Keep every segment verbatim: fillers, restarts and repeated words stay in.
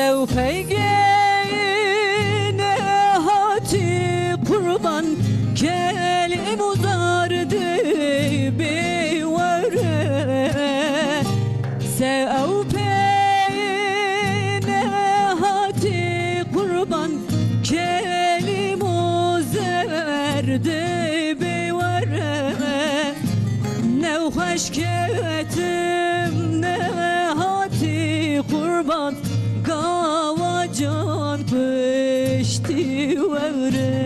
Ew peygê nehatî qurban, kelim û zar dê bê were. Se ew pey nehatî qurban, kelim û zar dê bê were. Nexweş ketim nehatî qurban, gawa can kuştî were.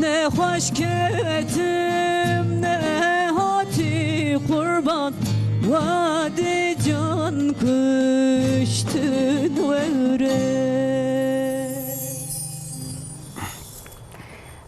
Nexweş ketim nehatî qurban, wadê can kuştin were.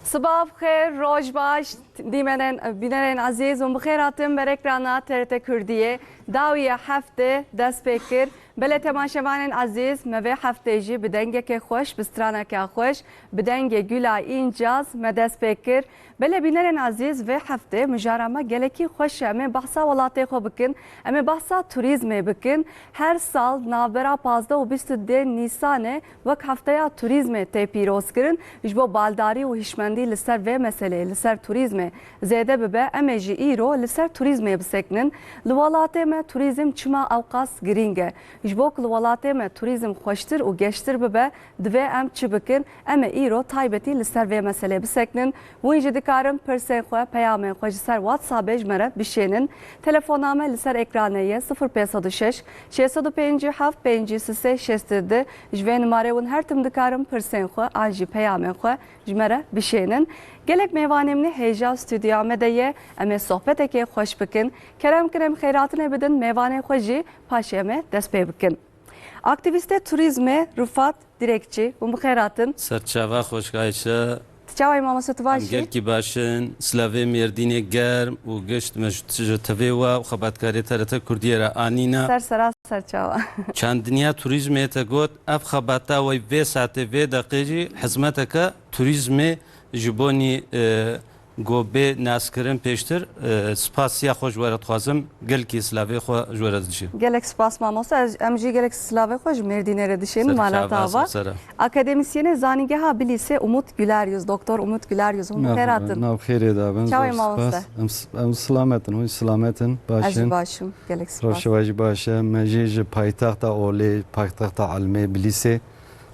Sibav xêr, roj baş. Dîmenên, bînerên ezîz, hûn bi xêr hatin ber ekrana T R T Kurdiyê. Dawiya heftê dest pê kir. Belê temaşevanên ezîz, me vê heftê jî bi dengekê xweş, bi straneke xweş, bi dengê Gülay Încaz me dest pê kir. Belê bînerên ezîz, vê heftê mijara me gelekî xweş e. Em ê behsa welatê xwe bikin, em ê behsa turîzmê bikin. Her sal navbera pazdeh û bîst û duyê Nîsanê wek hefteya turîzmê tê pîrozkirin. Ji bo baldarî û hişmendî li ser vê meseleyê, li ser turîzmê zêde bibe, em ê jî îro li ser turîzmê bisekinin. Li welatê me turîzm çima ewqas girîng e? Ji bo ku li welatê me turîzm xweştir û geştir bibe, divê em çi bikin? Em ê îro taybetî li ser vê meselê bisekinin. Hûn jî dikarin pirsên xwe, peyamên xwe ji ser WhatsAppê ji me re bişênin. Telefona me li ser ekranê ye, sifir pênc sed û şeş, şeş sed û pêncî û heft, pêncî sê sê şêst û du. Ji vê nimarê hûn her tim dikarin pirsên xwe an jî peyamên xwe ji me re bişênin. Gelek mêvanê min ê hêja stûdyoya me de ye, em ê sohbetekê xweş bikin. Kerem kin em xêratinê bidin mêvanê xwe jî, paşê em ê dest pê bikin. Aktîvîstê turîzmê Rifat Dîrekçî, hûn bi xêr hatin. Serçava xweş Ayşe. Tu çawa yî mamoste, tu baş î? Em gelkî baş in. Silavê Mêrdînê germ û gişt me ji, ji tivê we û xebatkarê T R T Kurdiyê re anîne. Ser sera serçava. Çandiniya turîzmê te got, ev xebata we vê saetê, vê deqê jî hizmeteke turîzmê ji bonî, e, Go bê naskirin pêştir, e, spasiya xwe ji we re dixwazim, gelkî silavê xwe ji we re diçim. Gelek spas mamoste, ez, em jî gelek silavê xwe ji Mêrdînê re dişên, mala te ava. Akademîsyenê Zanîngeha Bilîsê Umut Güleryüz, Doktor Umut Güleryüz, hûn bi xêr hatin. Nav xêrê de bin, zor spas. Em s-, em silamet in, hûn jî silamet in, baş in. Ez jî baş im, gelek spas. Rewşa we jî baş e, me jî ji paytexta olê, paytexta ilmê Bilîsê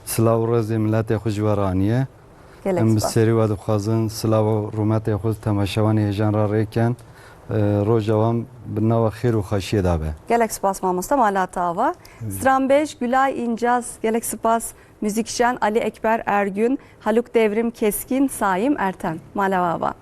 silav û rêzê miletê xwe ji we re aniye. Em bi serî we dixwazin silav û rûmetê xwe temaşevanê hêjan re rêken. E, roja wan bi nava xêr û xweşiyê de be. Gelek spas mamoste, mala te ava. Stranbêj Gülay İncaz, gelek spas. Muzîkjen Ali Ekber Ergün, Haluk Devrim Keskin, Saim Erten, mala we ava.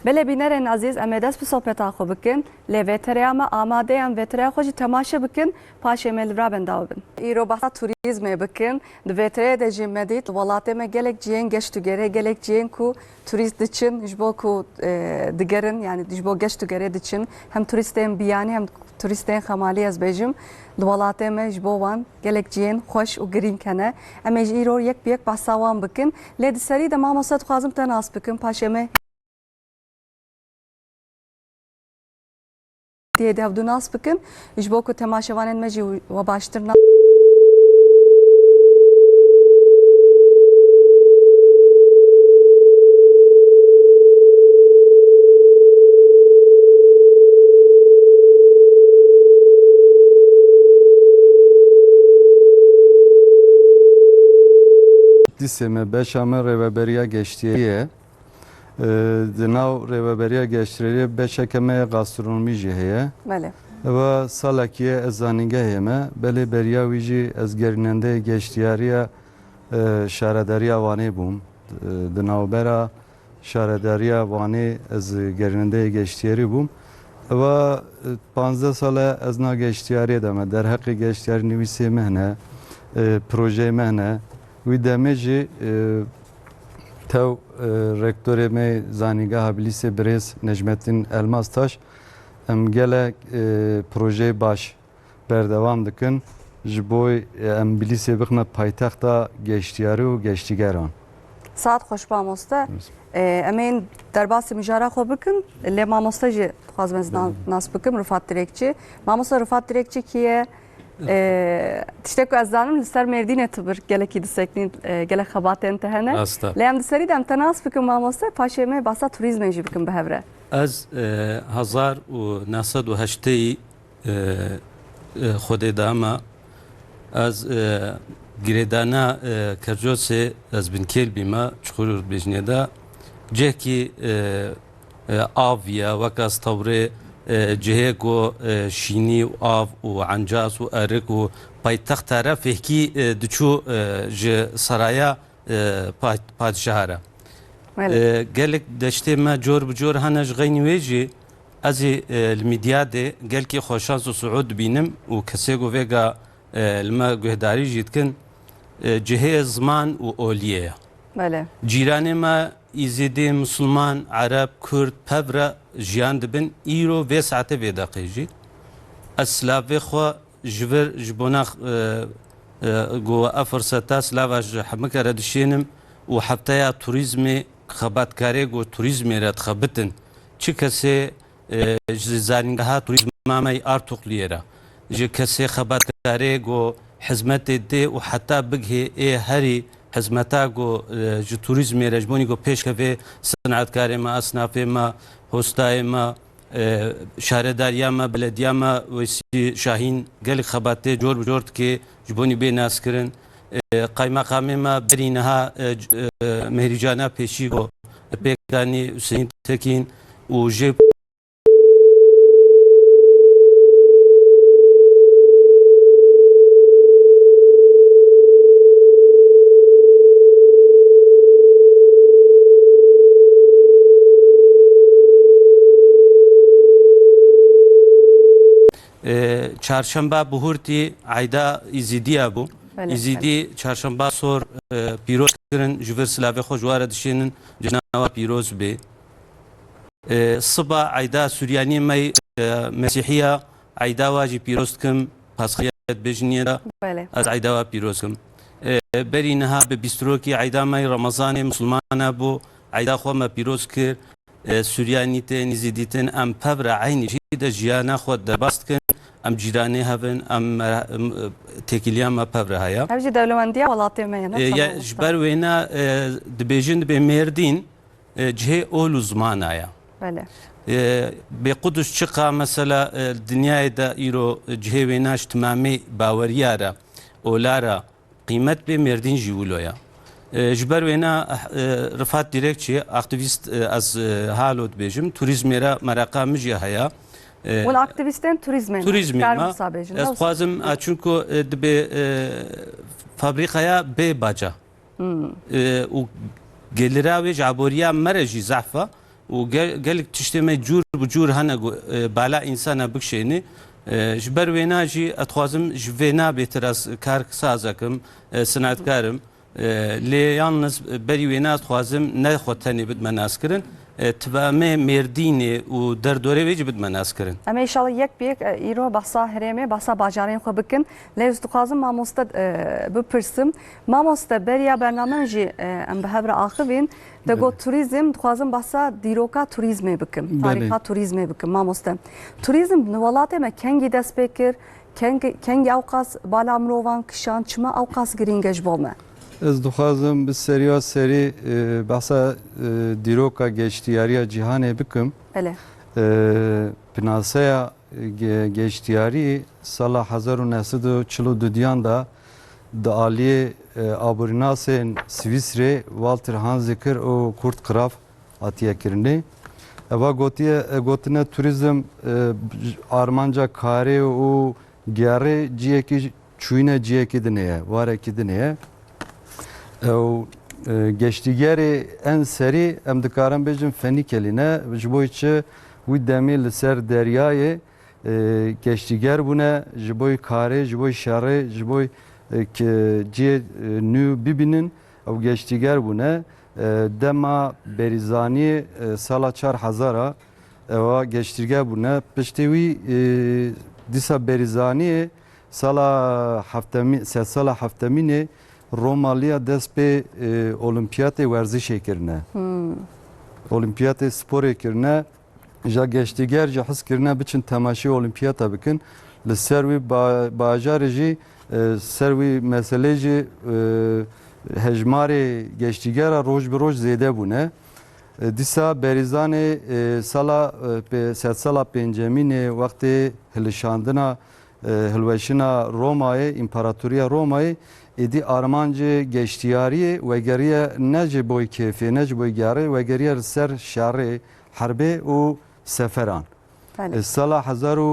Belê bînerên ezîz, em ê dest bi sohbeta xwe bikin. Lê vêtereya me amade ye, em vêtereya xwe jî temaşe bikin, paşê me li vir bendava bin. Îro behsa turîzmê bikin. Di vêtereyê de jî me dît, li welatê me gelek cihên geşt û gerê, gelek cihên ku turîst diçin, ji bo ku, e, digerin, yanî ji bo geşt û gerê diçin. Hem turîstên biyanî, hem turîstên xemalî ez bêjim. Li welatê me ji bo wan gelek cihên xweş û girîng hene. Em ê jî îro yek bi yek behsa wan bikin. Lê di serî de mamoste dixwazim te nas bikim, paşê me Dê hevdu nas bikin, ji bo ku temaşevanên me jî we baştir nas. Lîsê me, beşa me rêveberiya geştiyê ye. Di nav rêveberiya geştiyê beşeke me ya gastronomî jî heye. Belê. Eva salekî ye ez zanîngehê me, belê beriya wî jî ez gerînendeyê geştiyariya, e, şaredariya Wanê bûm. E, di navbera şaredariya Wanê ez gerînendeyê geştiyarî bûm. Eva, e, panzdeh sal e ez na geştiyariyê de me. Derheqê geştiyarî nivîsê me hene, e, projeyê me hene. Wî demê jî, e, tew, e, rektorê me zanîngeha Bilîsê birêz Necmettin Elmastaş, em gelek, e, projeyê baş berdewam dikin. Ji bo, e, em Bilîsê bixine paytexta geştiyarî û geştîgeran. Saet xweş mamoste. E, em ên derbasî mijara xwe bikin. Lê mamoste jî dixwazim ez na-, nas bikim, Rifat Direkçî. Mamoste Rifat Direkçî kî ye? E, tiştek ku ez zanim, li ser Mêrdînê tu bir gelekî diseknî, e, gelek xebatên te hene. Rast e. Lê em di serî de em te nas bikin mamoste, paşê me basa turîzmê jî bikin bi hev re. Ez, e, hezar û neh sed û heştê, e, e, Xwedê dama, ez, e, girêdana, e, Kercosê, ez binkêl bîme, Çuxurur dibêjinê de, cihekî, e, e, av ye, wek ez tewrê, e, cihê ku, e, şînî û av û encas û erik û paytexta re fêhkî, e, diçû, e, ji saraya, e, pa-, padşaha re. Belê. E, gelek deştê me cor bi cor hene ji xeynî wê jî. Ez ê, e, li Mîdyadê gelkî xweşans û siûd dibînim û kesê ku vêga, e, li me guhdarî jî dikin, e, cihê ziman û oliyê ye. Belê. Cîranê me Îzîdî, Misilman, Ereb, Kurd, pev re jiyan dibin. Îro vê saetê vê deqê jî ez silavê xwe ji vir, ji bona, e, e, ku ev firseta silava ji hemike re dişênim û hefteya turîzmê, xebatkarê ku turîzmê re dixebitin. Çi kesê, e, ji Zanîngeha Turîzma me yê Artukliyê re, ji kesê xebatkarê ku hizmetê dê û heta bigihê ê herî hizmeta ku, e, ji turîzmê re ji bonî ku pêşkevê sinetkarê me, esnafê me, hostayê me, e, şaredariya me, belediya me, Weysî Şahîn gelek xebatê cor bi cor dike ji bonî bê naskirin. E, qaymeqamê me berî niha, e, c-, e, Mehrîcana Pêşî ku pêk anî Huseyîn Tekîn û jê E, çarşemba bihurtî eyda Îzîdiya bû. Belê, Îzîdî belê. Çarşemba sor, e, pîroz kirin, ji vir silavê xwe ji wa re dişênin, cina wa pîroz bê. E, siba eyda Suryaniyê me, e, Mesîhiya, eyda wa jî pîroz dikim, Pasxiya dibêjin yê de. Belê. Ez eyda wa pîroz dikim. E, berî niha bi bîstrokî eyda me Remezanê Misilmana bû, eyda xwe me pîroz kir. E, Suryanî tên, Îzîdî tên, em pev re eynî cî de jiyana xwe derbas dikin, em cîranê hev in, em, em, e, têkiliya me pev re heye. Ev jî dewlemendiya welatê me ye, ne? E, ya, tamam, ji ber wêna, e, dibêjin dibê Mêrdîn, e, cihê ol û zimana ye. Belê. E, bê Qudus çiqa mesela, e, dinyayê de îro cihê wêna ji timamê baweriya re, ola re qîmet bê, Mêrdîn jî wilo ye. E, ji ber wêna, e, Rifat Dîrekçî, aktîvîst, e, ez, e, halo dibêjim, turîzmê re mereqa min jî heye. E, Hûn aktîvîstên turîzmê ne? Turîzmê Dikar me. Wisa bêjin, ne Ez wisa? Dixwazim, e, çunku, e, dibê, e, fabrîkaya bê baca. Hmm. E, û gelira wê ji aboriya me re jî zehf e û gel-, gelek tiştê me cûr bi cûr hene ku, e, bala însana bikişênê. E, ji ber wêna jî ez dixwazim ji vêna bêtir ez kar sazekim, e, sinetkar im. E, lê yalniz berî wêna ez dixwazim ne xwe tenê bidime naskirin, e, tivamê Mêrdînê û derdorê wê jî bidime naskirin. Em ê înşallah yek bi yek, e, îro behsa herêmê, behsa bajarên xwe bikin. Lê ez dixwazim mamoste, e, bipirsim. Mamoste, beriya bername jî, e, em bi hev re axivîn. Te Belê. Got turîzm, dixwazim behsa dîroka turîzmê bikim, Belê. Tarîxa turîzmê bikim, mamoste. Turîzm li welatê me kengî dest pê kir, keng-, kengî ewqas bala mirovan kişand, çima ewqas girîng e ji bo me? Ez dixwazim bi seriya serî, e, behsa, e, dîroka geştiyariya cîhanê bikim. Belê. E, pinaseya ge-, geştiyarî sala hezar û neh sed û çil û dudiyan de di aliyê, e, aborînasên Swîsrê Walter Hanseker û Kurt Kraft hatiye kirinê. Eva gotiye, e, gotine turîzm, e, armanca karê û gerê ciyekî çûyîne ciyekî dinê ye, warekî dinê ye. Ew, e, geştîgerê en serî em dikarin bêjin Fenîkelî ne, ji bo çi wî demê li ser deryayê, e, geştîger bûne, ji bo karê, ji bo şerê, ji bo, e, ke ciyê, e, nû bibînin, ew geştîger bûne. E, dema berîzaniyê, e, sala çar hezar a, ewa geştîger bûne. Piştî wî, e, dîsa berîzaniyê sala heftemî-, sedsala heftemînê Romaliya dest pê, e, olimpiyatê werzişê kirine. Hmm. Olimpiyatê sporê kirine. Ja geştîger jî hez kirine biçin temaşê olimpiyata bikin. Li ser wî ba-, bajarê jî, e, ser wî meselê jî, e, hejmarê geştîgera roj bi roj zêde bûne. E, dîsa Berîzanê, e, sala, e, pê-, sedsala pêncemînê wextê hilişandina, e, hilweşina Romayê, Împaratoriya Romayê, êdî armancê geştiyariyê wegeriye ne ji boy kêfê, ne ji boy gerê, wegeriye li ser şerê, herbê û seferan. Belê. Sala hezar û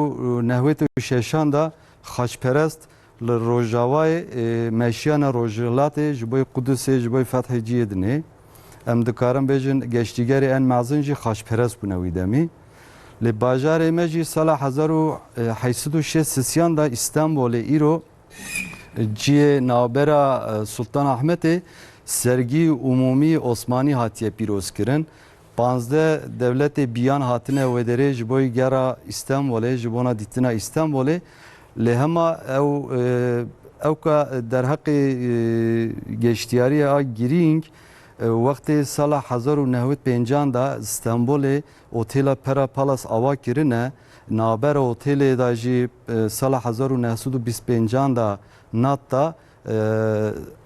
nehwêt û şeşan de xaçperest li rojavayê, e, meşiyane rojhilatê ji bo Qudusê, ji bo fethê cihê dinê. Em dikarin bêjin geştîgerê en mezin jî xaçperest bûne wî demî. Lê bajarê me jî sala hezar û heyt sed û şêst sisiyan de Îstanbulê îro cihê navbera, e, Sultan Ahmetê sergî umûmî Osmanî hatiye pîrozkirin. Panzdeh dewletê biyan hatine wê derê ji bo gera Îstanbulê, ji bona dîtina Îstanbulê. Lê hema ew, e, ewka derheqê, e, geştiyariya a girîng, e, wextê sala hezar û nehwêt pêncan de Stenbolê otêla Pera Palace ava kirine, navbera otêlê de jî, e, sala hezar û neh sed û bîst pêncan de nat da, e,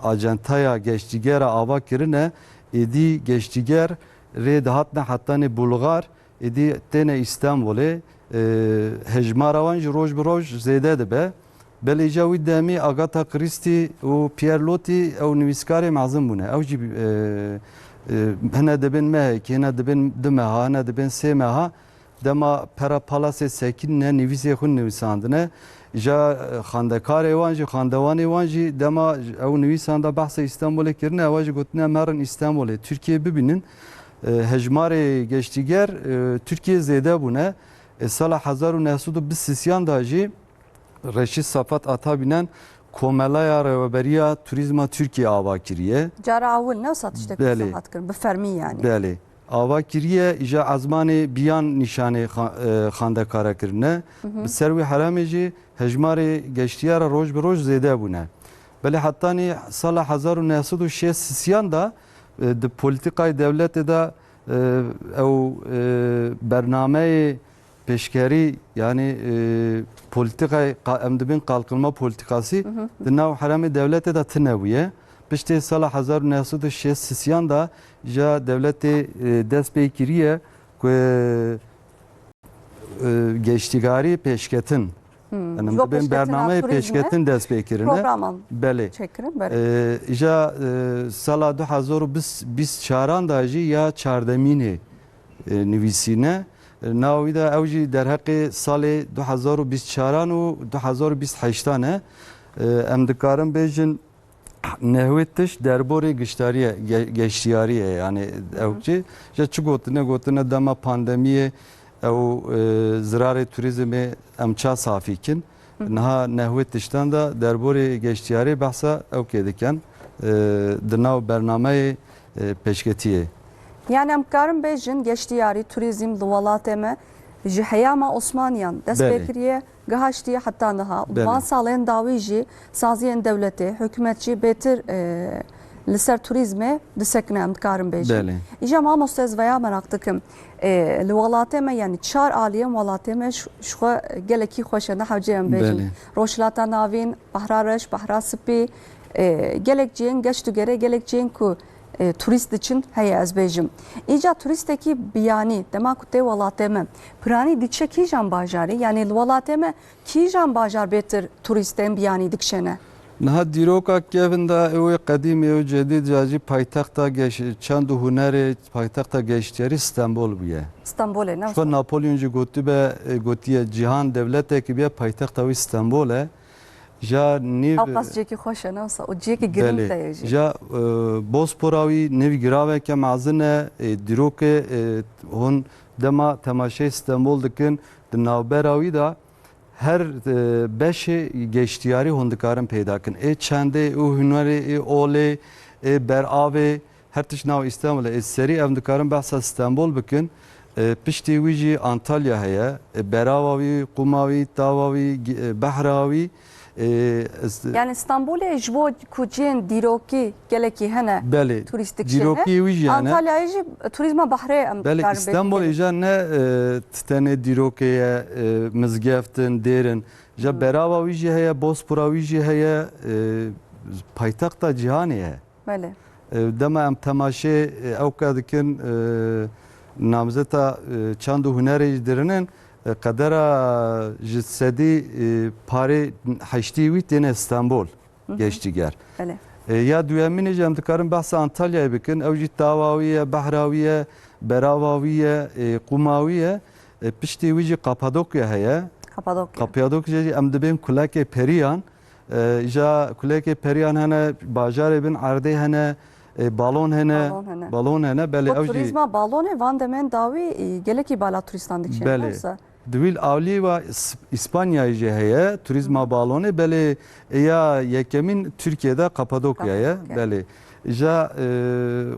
acentaya geştîgera ava kirine, êdî geştîger rê dihatine hetanê Bulgar, êdî têne Îstanbulê, e, hejmara wan jî roj bi roj zêde dibe. Belê îja wî demî Agatha Christie û Pierre Loti ew nivîskarê mezin bûne. Ew jî, e, e, hine dibên mehekî, hine dibên du meha, hine dibên sê meha. Dema Pera Palasê sekînine, nivîsê xwe nivîsandine. Îja, e, xandekarê wan jî, xandewanê wan jî dema ew nivîsanda behsa Îstanbulê kirine, ewa jî gotine, "Em herin Îstanbulê, Tirkiyê bibînin." E, hejmarê geştîger, e, Tirkiyê zêde bûne. E, sala hezar û neh sed û bîst sisiyan de jî Reşîd Safat Atabînen Komelaya Rêveberiya Turîzma Tirkiyê ava kiriye. Cara ewil ne wisa tiştek Belê. Wisa hat kirin, bi fermî yanî. Belê. Ava kiriye, îja ezmanê biyan nîşanê xa-, e, xandekara kirine. Hı hı. Bi ser wî heremê jî hejmarê geştiyara roj bi roj zêde bûne. Belê hetanî sala hezar û neh sed û şêst sisiyan de, e, di polîtîkayê dewletê de, e, ew, e, bernameyê pêşkerî, yanî, e, polîtîkayê qa-, em dibên qalkınma polîtîkasî Hı hı. di nav heremê dewletê de tune bûye. Piştê sala hezar û neh sed û şêst sisiyan de ja dewletê, e, dest pê kiriye ku, e, geştîgarî pêşketin. Hmm. Yani Ji bo dibên pêşketina bernameyê turizmê pêşketin dest pê kirine. Programan Belê. Çêkirin, belê. E, îja, e, sala du hezar û bîst, bîst çaran de jî ya çardemînê, e, nivîsîne. E, navî de ew jî derheqê salê du hezar û bîst çaran û du hezar û bîst heştan e. E, em dikarin bêjin nehwê tişt derborê giştarî ye, ge-, geştiyarî ye. Yani ew Hı hı. çi, ji çi gotine, gotine dema pandemiyê ew, e, zirarê turizmê em ça safî kin. Hı hı. Niha nehwê tiştan de derborê geştiyarê behsa ew kê dikin, e, di nav bernameyê, e, pêşketiyê. Yani em karin bêjin geştiyarî, turizm li welatê me ji heyama Osmaniyan dest Belê. Pê kiriye, gihaştiye heta niha. Belê. Van salên dawî jî saziyên dewletê, hikûmet jî bêtir, e, li ser turizmê disekine, em dikarin bêjin. Belê. Îja mamoste ez veya meraq dikim. E, li welatê me, yani çar aliyên welatê me ji, ji xwe gelekî xweş e, ne hewce em bêjin. Belê. Rojhilata Navîn, Behra Reş, Behra Spî, e, gelek cihên geşt û gerê, gelek cihên ku, e, turîst diçin heye ez bêjim. Îca turîstekî biyanî, dema ku tê welatê me, piranî diçe kîjan bajarî? Yani li welatê me kîjan bajar bêtir turîstên biyanî dikişêne? Niha dîroka kevin de ew ê qedîm ê ew cedîd ya jî paytexta geş-, çand û hunerê, paytexta geştiyarî Stenbol bûye. Stenbolê, ne Ji xwe wisa? Napolyon jî gotibe, e, gotiye, cîhan dewletekî bûye, paytexta wî Stenbol e. Ja nîv Ew qas cihekî xweş e, ne wisa? Û cihekî girîng Belê. De ye jî. Ja, e, Bospora wî nîv giraveke mezin e, e, dîrokê, e, hûn dema temaşeyê Stenbol dikin, di navbera wî de her, e, beşê geştiyarî hûn dikarin peyda kin. Ê çendê, ê hunerê, ê olê, ê beravê, her tişt nav Îstanbulê. Ê serî em dikarin behsa Stenbol bikin. E, piştî wî jî Antalya heye. E, berava wî, qûma wî, tava wî, gi-, e, behra wî. E, ez- Yani Stenbolê ji bo ku cihên dîrokî gelekî hene Belê. Turîstik jî Dîrokî hene. Wî jî hene. Antalyayê jî turîzma behrê em Belê, dikarin Îstanbulê bêjin. Ja ne, e, tenê dîrokê ye, e, mizgeftin, dêrin. Ja berava wî jî heye, bospora wî jî heye, e, paytexta cîhanê ye. Belê. E, dema em temaşê, e, ewka dikin, e, namzeta, e, çand û hunerê jî dirinin, e, qedera ji sedî, e, parê heştî wî têne Stenbol, Hı hı. Geştîger. Belê. E, ya duyemînê jî em dikarin behsa Antalyayê bikin. Ew jî tawa wî ye, behra wî ye, berava wî ye, e, qûma wî ye. E, piştî wî jî Kapadokya heye. Kapadokya. Kapadokya jî em dibên kulekê periyan. E, îja kulekê periyan hene, bajarê bin erdê hene, e, balon hene. Balon hene. Balon hene, belê. Ew jî turîzma balonê van demên dawî, e, gelekî bala turîstan dikişên. Belê. Wisa. Di wî alî wa Îs-, Îspanyayê jî heye, turîzma balonê, belê ya yekemîn Tirkiyê de Kapadokya ye. Kapadokya. Belê. Ja, e,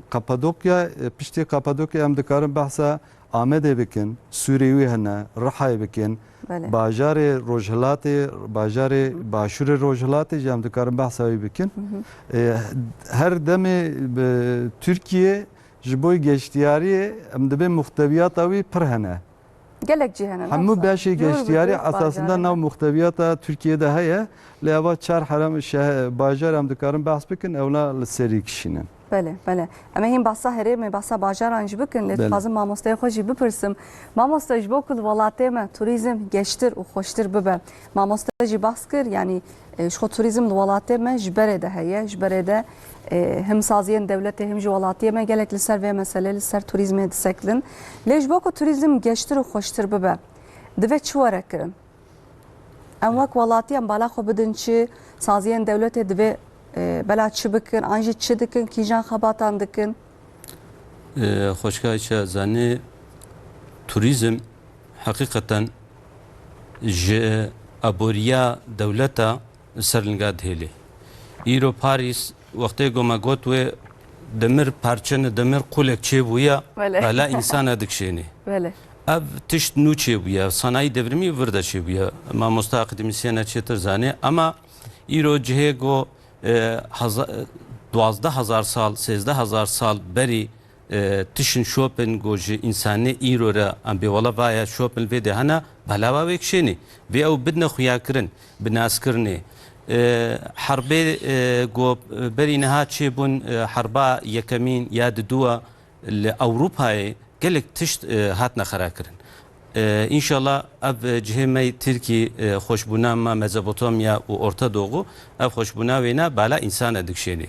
Kapadokya, e, piştî Kapadokya em dikarin behsa Amedê bikin, Sûrê wî hene, Rihayê bikin, Belê. Bajarê Rojhilatê, bajarê Başûrê Rojhilatê jî em dikarin behsa wî bikin. Hı hı. E, her demê bi Tirkiye ji bo geştiyariyê em dibê muxtewiyata wî pir hene. Gelek cî hene, Hemû beşê geştiyarî esasında nav muxtewiyata Tirkiyê de heye. Lê eva çar herem şeh-, bajar em dikarin behs bikin, ewna li serî kişînin. Belê, belê. Em ê hîn behsa herêmê, behsa bajaran jî bikin, lê Belê. Dixwazim mamosteyê xwe jî bipirsim. Mamoste, ji bo ku li welatê me turîzm geştir û xweştir bibe, mamoste jî behs kir, yanî, e, ji xwe turîzm li welatê me ji berê de heye, ji berê de, e, him saziyên dewletê, him jî welatiyê me gelek li ser vê meselê, li ser turîzmê disekilin. Lê ji bo ku turîzm geştir û xweştir bibe, divê çi were kirin? Em wek welatî em bala xwe bidin çi? Saziyên dewletê divê, e, bela çi bikin? An jî çi dikin? Kîjan xebatan dikin? E, xweşka Ayşe, zanî, turîzm heqîqeten ji aboriya dewleta ser linga dihêlê. Îro Parîs, wextê ku me got wê demir parçene, demir qulek çêbûya, Belê. Bala însana dikşênê. Belê. Ev tişt nû çêbûye, sanayî devrimî vir de çêbûye. Mamosta akademisyene çêtir zanê, ama îro cihê ku, e, haza-, duwazdeh hezar sal, sêzdeh hezar sal berî, e, tişin şopin ku ji însanê îro re em bê wela vaya şopin vê de hene, belawa wê kişênê. Vê ew bidne xuyakirin, bi naskirinê. E, herbê, e, ku berî niha çêbûn, e, herba yekemîn ya diduwa li Ewropayê gelek tişt, e, hatine xera kirin. E, înşallah ev, e, cihê me yê Tirkî, e, xweşbûna me Mezopotamya û Orta Doğu, ev xweşbûna wêna bala însana dikşênê.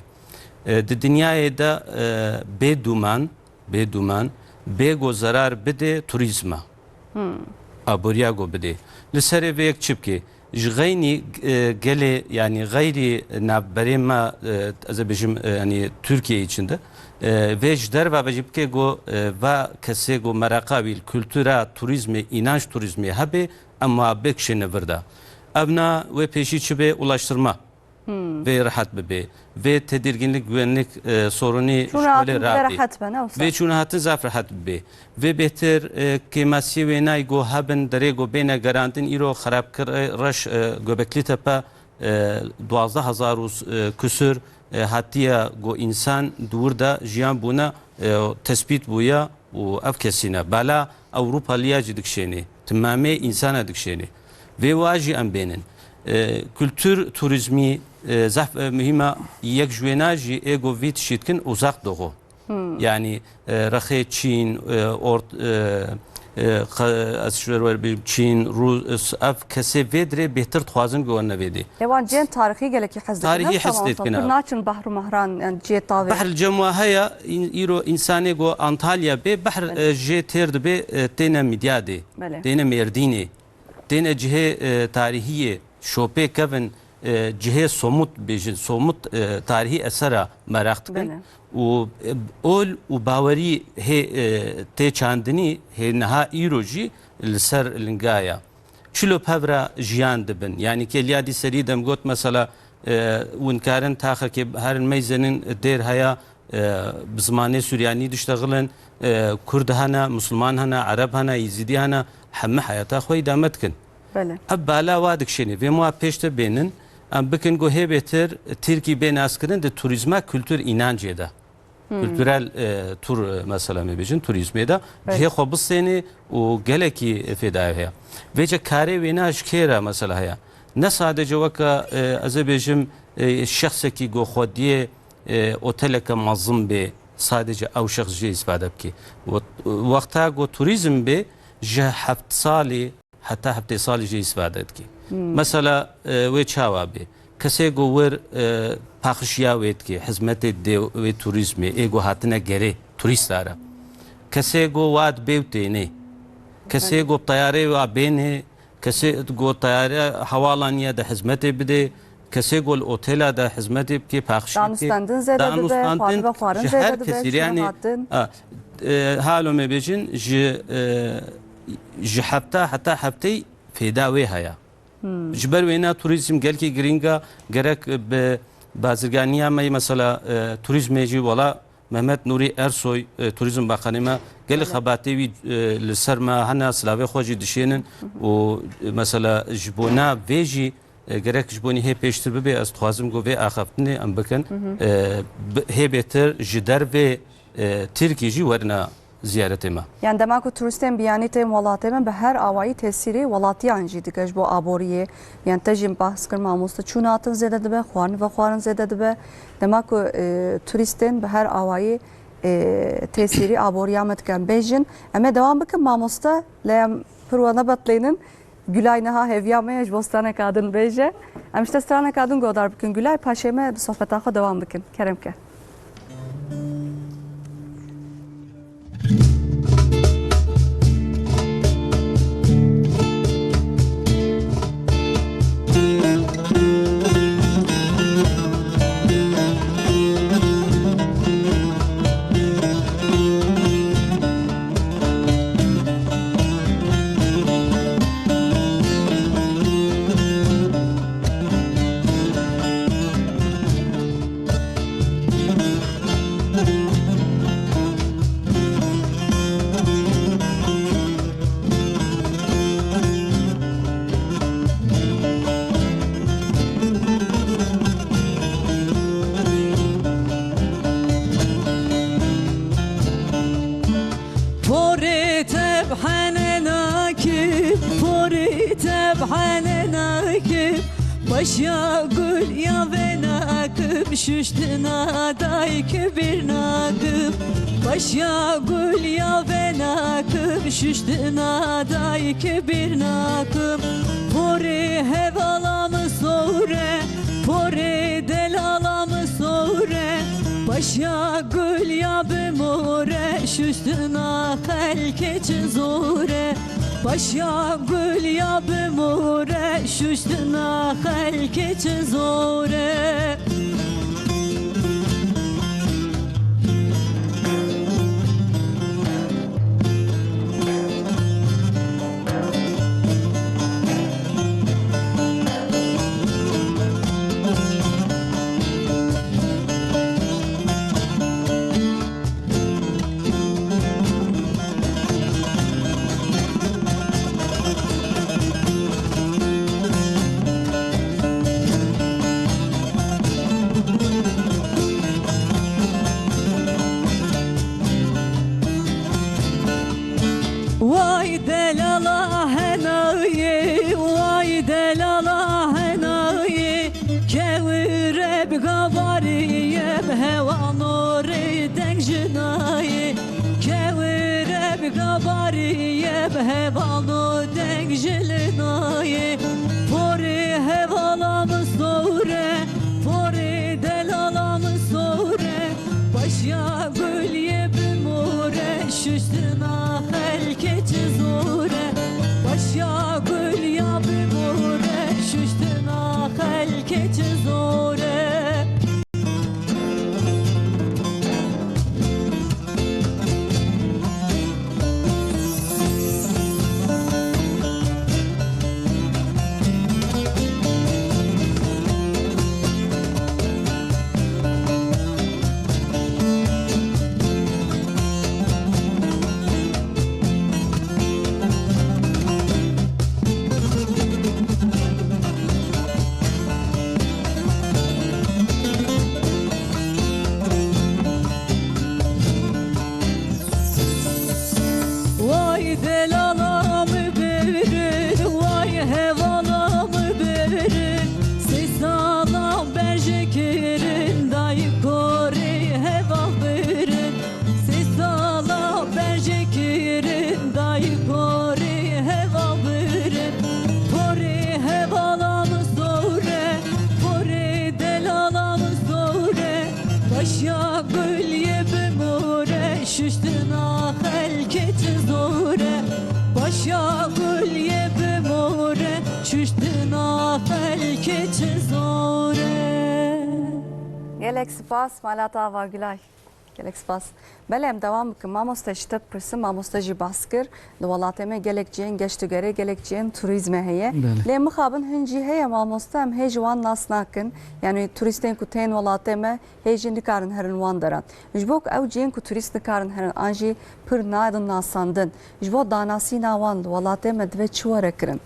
E, di dinyayê de, e, bê dûman, bê dûman, bê ku zerar bidê turîzma. Hmm. Aboriya ku bidê. Li serê vê yek çi bikê? Ji xeynî, e, gelê, yanî xeyrî navberê me, e, ez ê bêjim, e, yanî Tirkiyeyê içinde, e, vê ji derve ve jî bikê ku, e, va kesê ku mereqa wî li kultura, turîzmê, înanc turîzmê hebe, em wa bikişêne vir de. Evna wê pêşî çi bê? Ulaştırma. Hmm. Vê rehet bibe. Vê tedirginlik, güvenlik, e, sorunî ji holê rabê. Vê çûn hatin zaf rehet bibe. Vê bêhtir, e, kêmasiyê wênayî ku hebin derê ku bêne gerandin îro xerabkir, e, reş, e, Göbekli Tepe, e, duwazdeh hezar û, e, kusur, e, hatiye ku însan di wir de jiyan bûne, e, tespît bûye. Û ev kesî ne. Bala Ewropaliya jî dikşênê. Timamê însana dikşênê. Vê wa jî em bênin. E, kultur turîzmî, e, zehf, e, muhîm e. Yek ji wêna jî ê ku vî tişî dikin Uzak Doğu. Hmm. Yanî, e, rexê Çîn, e, Ort-, e, e, xe-, ez ji wer wer bîm Çîn, Rûs, ev kesê vê dirê bêhtir dixwazin ku wan nevê dê. Lê wan cihên tarîxî gelekî hez dikin. Tarîxî hez tê dikin, pir naçin behr û mehran, yani cihê tavê. Behr li cem wa heye, în-, îro însanê ku Antalya bê, behr, Belê. E, jê têr dibe, e, têne Midyadê, Belê. Têne Mêrdînê, têne cihê, e, tarîhiyê, şopê kevin, e, cihê somut bêjin, somut, e, tarîhî esera meraq dikin. Belê. Û, e, ol û bawerî hê, e, tê çandinî hê niha îro jî li ser linga ye. Çilo pevra jiyan dibin. Yanî kêliya dî serî dem got mesela, e, winkarin taxekê herin meyzenin dêr heya, e, bi zimanê Suryanî diştexilin, e, Kurd hene, Musulman hene, Ereb hene, Yezîdî hene, hemî heyata xwe îdame dikin. Belê. Ev bala wa dikşênê. Vê muha pêş de bênin, em bikin ku hê bêtir Tirkî bê naskirin di turîzma kultur înancê de. Hmm. Kulturel, e, tur, e, mesela me bêjin, turîzmê de Belê. Cihê xwe bistênê û gelekî fêdayê heye. Vêce karê wêna ji kê re mesela heye? Ne sadece weke, e, ez ê bêjim, e, şexsekî ku xwediyê, e, oteleke mezin bê, sadece ew şexs jê îstîfade bikê. Wet-, wexta ku turîzm bê, ji heft salî heta heftê salî jê îstîfade dikê. Mesela, e, wê çawa bê? Kesê ku wir, e, paxiş ya wê dikê, hizmetê dê wê turîzmê, ê ku hatine gerê turîsta re. Kesê ku wa dibê û tênê. Kesê ku teyarê wa bênê, kesê ku teyare hewalan ya de hizmetê bidê, kesê ku li otela de hizmetê bikê, paxişî bikê. Danûstendin zêde dibe, xwarin ve xwarin zêde dibe, çûn hatin. A, e, halo me bêjin, ji, e, ji hefta heta hefteyî fêda wê heye. Ji ber wêna turîzm gelkî girîng e, gerek bi bazirganiya me, mesela, e, turîzmê jî wela Mehmet Nûrî Ersoy, e, Turîzm Bakanê me, gelek xebatê wî, e, li ser me hene, silavê xwe jî dişênin û, e, mesela, ji bona vê jî, e, gerek ji bonî hê pêştir bibe, ez dixwazim ku vê axaftinê em bikin. E, bi-, hê bêtir ji dervê, e, Tirkî jî werine ziyaretê me. Yani dema ku turistên biyanî tên welatê me, bi her awayî tesîrê welatiyan jî dike ji bo aboriyê. Yani te jî bahs kir mamoste, çûn hatin zêde dibe, xwarin ve xwarin zêde dibe. Dema ku, e, turistên bi her awayî, e, tesîrî aboriya me dikin. Bêjin, em ê dewam bikin mamoste, lê em pir we nebetlênin. Gulay niha hêviya me ye, ji bo straneka din bêje. Em ji te straneka din guhdar bikin Gulay, paşê me bi sohbeta xwe dewam bikin. Kerem ke. Porê tebhene nakim, porê tebhene nakim. Başa gul ya ve nakim, şuştina dayk bir nakim. Başa gul ya ve nakim, şuştina dayk bir nakim. Porê hevala mi sore, porê delala mi sore. Başa gul ya bi more, şuştina xelkê çi zore. Başa gul ya bi more, şuştina xelkê çi zore. Way delala henayê, way delala henayê. Kewire bi gabarî ye, bi hewano rê deng ji nayê. Kewire bi gabarî ye, bi hewano deng ji li nayê. Porê hevala mi sore, porê delala mi sore. Başa gul ye bi more, şuştina xelkê çi zore. Başa gul ya bi more, şuştina xelkê çi zore. Paşa gulê bi more, şuştina xelkê çi zor e. Paşa gulê bi more, şuştina xelkê çi zor e. Gelek spas, Malata Ava Gulay. Gelek spas. Belê, em dewam bikin. Mamoste, ji te bipirsim, mamoste jî bas kir. Li welatê me gelek cihên geşt û gerê, gelek cihên turîzme heye. Belê. Lê mixabin hin cî heye, mamoste, em hê ji wan nas nakin. Yanî turîstên ku tên welatê me, hê jî nikarin herin wan deran. Ji bo ku ew cihên ku turîst nikarin herin an jî pir nadin nasandin, ji bo danasîna wan li welatê me divê çi were kirin?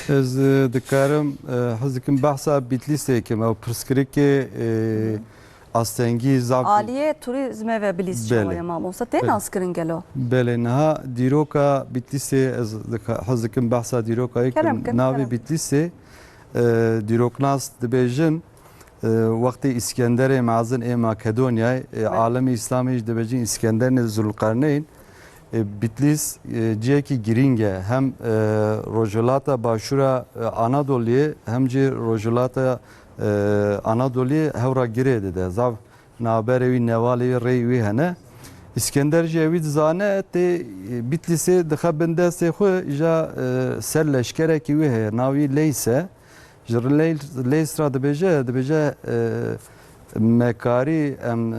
Ez, e, dikarim, e, hez dikim behsa Bitlîsê kim. Ew pirsgirêkê, e, astengî zaf Aliyê turîzmê ve Bilîs Belê. Çawa ye, mamosta? Tê Belê. Naskirin gelo? Belê, niha dîroka Bitlîsê, ez dika-, hez dikim behsa dîroka yek Kerem kin, navê kerem. Bitlîsê, e, dîroknas dibêjin, e, wextê Îskenderê Mezin ê Makedonyayê, e, Belê. Alemê Îslamê jî dibêjin Îskenderê Zulqerneyn, e, Bitlîs, e, cihekî girîng e. Hem, e, rojhilata başûra, e, Anadoliyê, hem jî rojhilata, e, Anadoliyê hewra girê dide. Zaf navberê wî, newalê wî, rêyê wî hene. Îskender jî ewî dizane, tê, e, Bitlîsê dixe bin destê xwe, îja, e, ser leşkerekî wî heye, navî Leys e. Ji Leys, Leys re dibêje, dibêje, e, me karî em, e,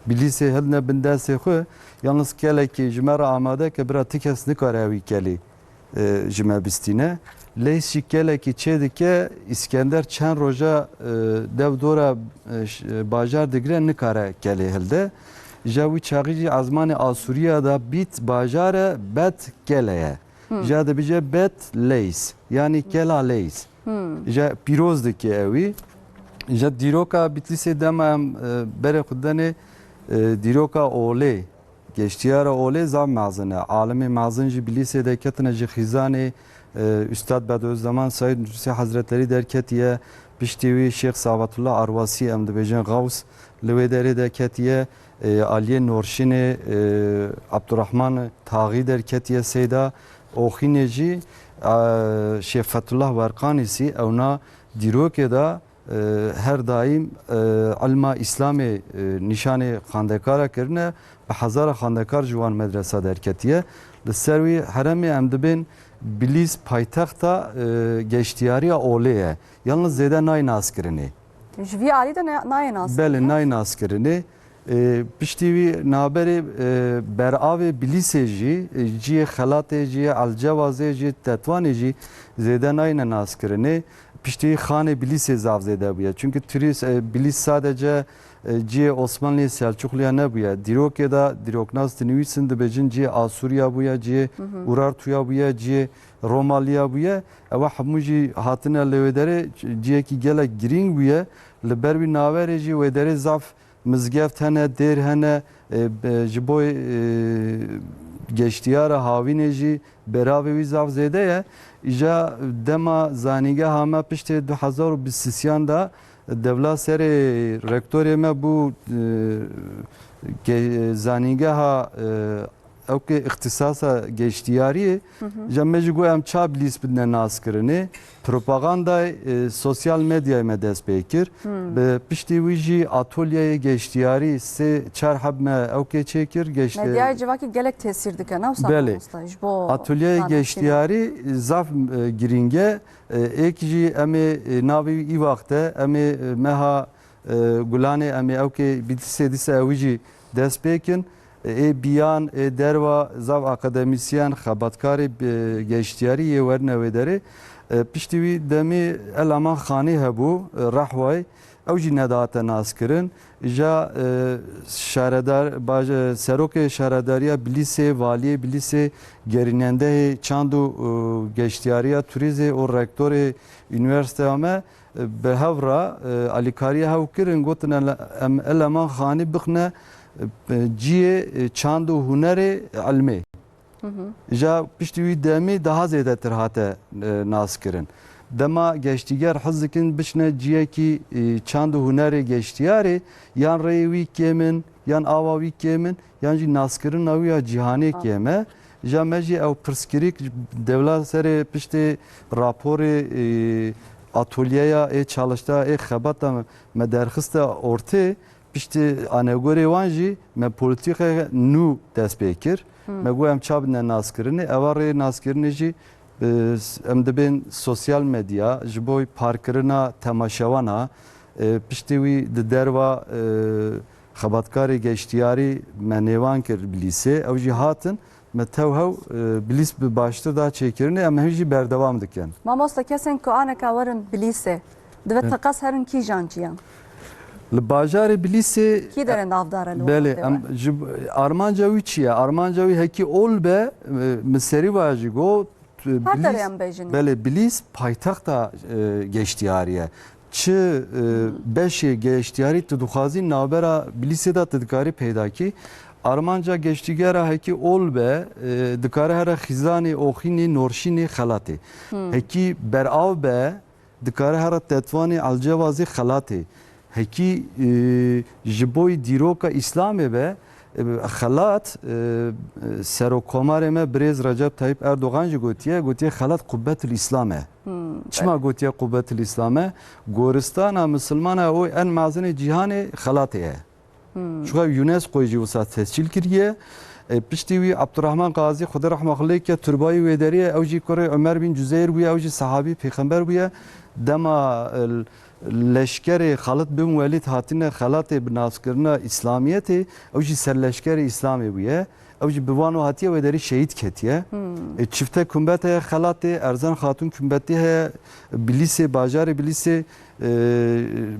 Bilîsê hildine bin destê xwe, yalnız kelekî ji me re amade ke bira ti kes nikare ewî kelî, e, ji me bistîne. Leys jî kelekî çêdike, Îskender çend roja, e, dev dora, e, ş-, e, bajar digire, nikare kelê hilde. Ji wî çaxî jî ezmanê Asûriya de Bît bajar e, Bet kele ye. Hmm. Ja dibêje Bet Leys, yanî kela Leys. Hmm. Ja pîroz dike ewî. Ja dîroka Bitlîsê dema em, e, berê xwe denê, e, dîroka olê, geştiyara olê zaf mezin e. Alimê mezin jî Bitlîsê de ketine ji xîzanê, e, Üstad Bediüzzeman Seyyid Nursi Hazretleri derketiye, piştî wî Şêx Sabatullah Arwasî em dibêjin Xews li wê derê de ketiye, e, Aliyê Norşinê, e, Abdurrahman Taxî derketiye Seyda, Oxînê jî, e, Şêx Fethullah Werqanîsî ewna dîrokê de, e, her daîm, e, ilma Îslamê, e, nîşanê xwendekara kirine, bi hezara xwendekar ji wan medresa derketiye. Li ser wî heremê em dibên Bilîs paytexta, e, geştiyariya olê ye. Yalnız zêde nayê naskirinê. Ji vî alî de ne-, nayê naskirinê? Belê, nayê naskirinê. E, piştî wî naberê, e, beravê Bilîsê jî, e, ciyê Xelatê, ciyê Elcewazê, ciyê Tetwanê jî zêde nayêne naskirinê. Piştî wî xanê Bilîsê zaf zêde bûye. Çunke turîst, e, Bilîs sadece, e, ciyê Osmanliyê, Selçuqliya nebûye. Dîrokê de dîroknas dinivîsin, dibêjin ciyê Asûriya bûye, ciyê Hı hı. Urartuya bûye, ciyê Romalıya bûye. Ewa hemû jî hatine li wê derê, ciyekî gelek girîng bûye. Li ber wî naverê jî wê derê zaf mizgeft hene, dêr hene, e, be-, ji bo, e, geştiyara hawînê jî beravê wî zaf zêde ye. Îja dema zanîngeha me piştê du hezar û bîst û sêyan de dewla serê rektorê me bû, e, ge-, zanîngeha, e, ewkê îxtîsasa geştiyariyê, Hı hı. ja me jî got em ça Bilîs bidine naskirinê. Propagandayê, e, sosyal medyayê me dest pê kir. Hmm. Bi piştî wî jî atolyeyê geştiyarî sê çar heb me ewkê çêkir. Geşt-, Medyayê civakî gelek tesîr dike, ne wisa Belê. Mamosta, ji bo Atolyeyê danasîna. Geştiyarî zaf, e, girîng e. E, êk jî em ê, e, navê wî î wexte, em ê, e, meha, e, Gulanê, em ê ewkê Bîtlisê dîsa ewî jî dest pê kin. Ê biyan, ê derva, zaf akademîsyen, xebatkarê, e, geştiyarî yê werine wê derê. E, piştî wî demê El Aman Xanî hebû, e, Rehwayê, ew jî nedihate naskirin. Ja, e, şaredar, baş-, e, serokê şaredariya Bilîsê, valiyê Bilîsê, gerînendehê çand û, e, geştiyariya turîzê û rektorê unîversîteya me, bi hev re, e, alîkariya hev kirin, gotin, ele-, em, Eleman Xanî bixine, e, ciyê, e, çand û hunerê ilmê. Hı hı. Ja piştî wî demî daha zêdetir hate, e, naskirin. Dema geştîger hez dikin biçine ciyekî, e, çand û hunerê geştiyarê, yan rêyê wî kêm in, yan awa wî kêm in, yan jî naskirina wî ya cîhanê Ah. kêm e. Ja me jî ew pirsgirêk dewla serê piştê raporê, e, atolyeya ê çalışta ê xebata me, me derxiste ortê, piştî anegorê wan jî me polîtîkeke nû dest pê kir. Me got em ça bidine naskirinê, eva rê naskirinê jî, e, em dibên sosyal medya, ji bo parkirina temaşewana, e, piştî wî di derva, e, xebatkarê geştiyarî me nêvan kir Bilîsê, ew jî hatin, me tew hew, e, Bilîs bi baştir da çêkirinê, em hemî jî berdewam dikin. Mamoste, kesên ku aneka werin Bilîsê, divê Evet. teqez herin kîjan ciyan? Li bajarê Bilîsê Kî derin avdar e li Belê, welatê em we? ji armanca wî çi ye? Armanca wî hekî ol be, e, min serî va jî got, e, Her Bilîs, derê em bêjin. Belê, Bilîs paytexta, e, geştiyarî ye. Çi, e, beşê geştiyarî tu dixwazî navbera Bilîsê de tu dikarî peyda kî. Armanca geştîgera hekî ol be, e, dikare here Xîzanê, Oxînê, Norşînê, Xelatê. Hekî berav be, dikare here Tetwanê, Elcewazê, Xelatê. Hekî, e, ji boyî dîroka Îslamê be, e, Xelat, e, Serokomarê me birêz Recep Tayyip Erdogan jî gotiye, gotiye Xelat qubbetul Îslam e. Çima gotiye qubbetul Îslam e? Goristana misilmana o en mezinê cîhanê Xelatê ye. Çuka UNESCO jî wisa tescîl kiriye. E, piştî wî Abdurrahman Qazî, Xwedê rehma xwe lê ke, turbayî wê derê ye, ew jî kurê Ömer bin Cüzeyr bûye, ew jî sehabî pêxember bûye. Dema, e, leşkerê Xalid bin Welîd hatine Xelatê bi naskirina Îslamiyetê, ew jî serleşkerê Îslamê bûye. Ew jî bi vano hatiye wê derî şehîd ketiye. E, çifte kumbet heye Xelatê, Erzan Xatun kumbetî heye, Bilîsê, bajarê Bilîsê, e,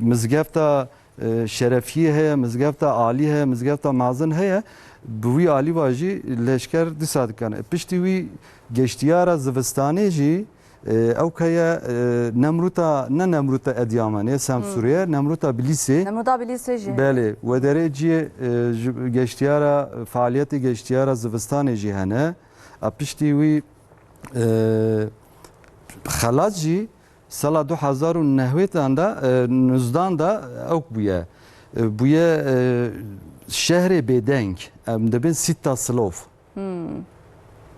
mizgefta e, Şerefiyê heye, mizgefta Alî heye, mizgefta Mezin heye. Bi wî alî va jî leşker dîsa dikin. Piştî wî geştiyara zivistanê jî, e, ew heye, e, Nemrûta, ne Nemrûta Edyamanê, Semsûrê ye, Nemrûta Bilîsê. Nemrûta Bilîsê jî. Belê, wederê ciyê, e, ji, geştiyara, faaliyetê geştiyara zivistanê jî hene. A piştî wî, e, Xelat jî Sala du hezar û nehwêtan de, e, nuzdan de ewk bûye. E, bûye, e, şehrê bêdeng. Em dibin Sîtta Silov.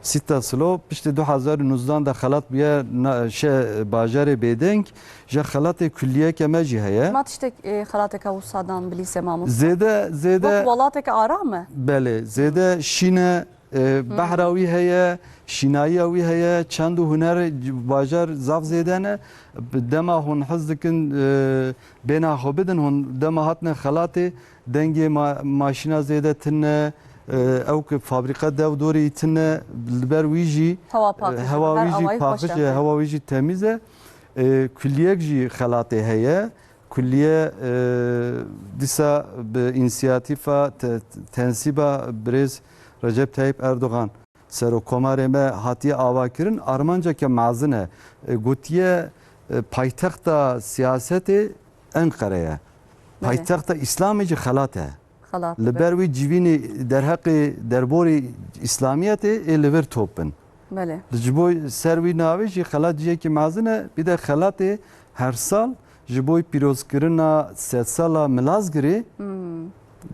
Sîtta Silov, piştî du hezar û nuzdan de Xelat bûye na-, şe-, bajarê bêdeng. Ji Xelatê kulliyeke me jî heye. Ma tiştek, e, Xelateke wisa dan Bilîsê mamoste? Zêde, zêde Wek welateke aram e? Belê, zêde şîne, E, behra wî heye, şînayiya wî heye, çend û huner, bajar zaf zêde ne. Dema hûn hez dikin, e, bêhna xwe bidin, hûn dema hatine Xelatê, dengê ma-, maşîna zêde tune, e, ew ki fabrîka dev dorê yî tune, li ber wî jî, Hewa e, paqij e, hewa her wî jî awayî paqij xweş e, e. Hewa wî jî temîz e. E, kuliyek jî Xelatê heye. Kulliye, e, dîsa bi însiyatîfa te-, tensîba birêz Recep Tayyip Erdogan, Serokomarê me, hatiye avakirin, armanceke mezin e. E, gotiye, e, paytexta siyasetê Enqere ye. Belê. Paytexta Îslamê jî Xelat e. Xelat, Li belê. Ber wî civînê derheqê derborê Îslamiyetê ê li vir top bin. Belê. Ji bo ser wî navê jî Xelat ciyekî mezin e. Bir de Xelatê her sal ji bo pîrozkirina sedsala Milazgirê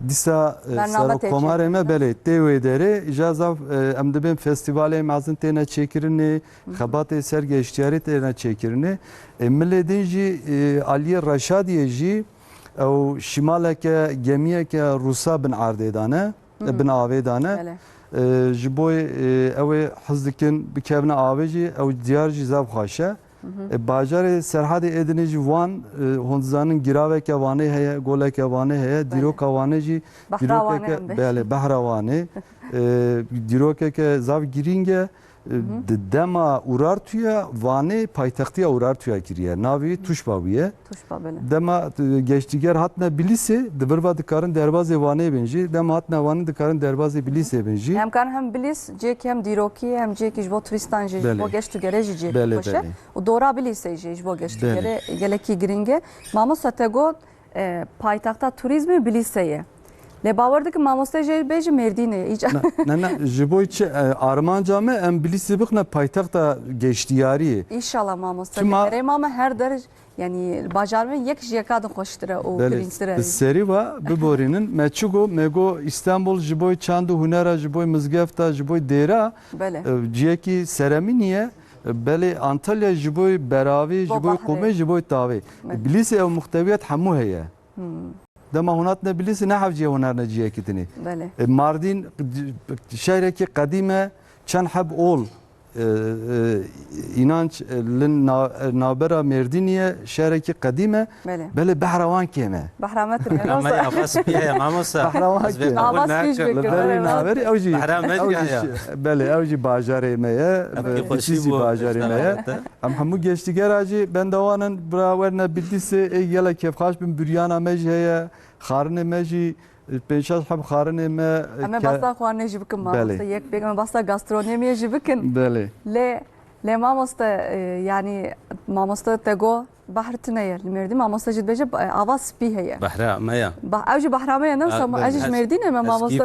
dîsa, e, Bername tê Serokomarê me çêkirin. Belê tê wê derê. Îja zaf, e, em dibên festîvalê mezin têne çêkirinê, xebatê ser geştiyarî têne çêkirinê. E, milê din jî, e, aliyê Reşadiyê jî ew şimaleke, gemiyeke Rûsa bin erdê dane, bin avê dane. Belê. E, ji bo, e, ew ê hez dikin bikevine avê jî, ew diyar jî zaf xweş e. E, bajarê Serhedê Êdinê jî Wan, e, hûn dizanin giraveke Wanê heye, goleke Wanê heye, Belê. Dîroka Wanê jî Behra Wanê dîrokeke, em bê. Belê, behra Wanê. E, dîrokeke zaf girîng e. Di dema Urartuya Wanê paytextiya Urartuya kiriye. Navê wî Tuşba bûye. Tuşba, belê. Dema, e, geştîger hatine Bilîsê, di vir ve dikarin derbazê Wanê bin jî. Dema hatine Wanê dikarin derbazê Bilîsê bin jî. Em karin hem Bilîs cihekî hem dîrokî, hem cihekî ji bo turistan jî, ji Belê. Bo geşt û gerê jî cihekî Belê, xweş e. Belê. Û dora Bilîsê jî ji bo geşt û Belê. Gerê gelekî girîng e. Mamosta te got, e, paytexta turizmê Bilîsê ye. Lê bawer dikim mamoste jê bêjî Mêrdînê, îca. Ne, ne, ne, ji bo çi, e, armanca me em Bilîsê bixine paytexta geştiyariyê. Înşallah mamoste. Çima Herêma me her der, yanî bajar me yek ji yeka din xweştir e û Belê, girîngtir e. Bi serî ve biborînin. Me çi got, me got Îstanbul ji bo çand û hunera, ji bo mizgefta, ji bo dêra, Belê. E, ciyekî seremînî ye. Belê, Antalya ji bo beravê, ji bo qomê, ji bo tavê. Belê. Bilîsê ew muxtewiyet hemû heye. Dema hûn hatine Bilîsê ne hewcî ye hûn herine cihekî dinê. Belê. E, Mardîn şehrekî qedîm e, çend heb ol, e, e, înanc, e, li na-, e, navbera Mêrdînî ye, şehrekî qedîm e. Belê. Belê behra wan kêm e. Behra me tune. Ama ya ava spî heye, mamosta. Behra wan kêm e. Ava spî ji bikir. Li berî naberî ew jî, ew jî, belê, ew jî bajarê me ye. Ev jî Bitîsî bajarê me ye. Em hemû geştîgera jî benda wan in, bira werine Bitîsê, ê gelek kêfxaş bin, bûryana me jî heye, xarinê me jî, pênc şeş heb xarinê me. Em ê ke- behsa xwarinê jî bikin, mamoste. Belê. Yek bêk em ê behsa gastronomiyê jî bikin. Belê. Lê, lê mamoste, e, yanî mamoste te got behr tune ye. Li Mêrdîn mamoste jî dibêje, e, ava spî heye. Behra me ya. Ba-, ew jî behra me ye, ne wisa, ez jî ji Mêrdînê me, mamoste.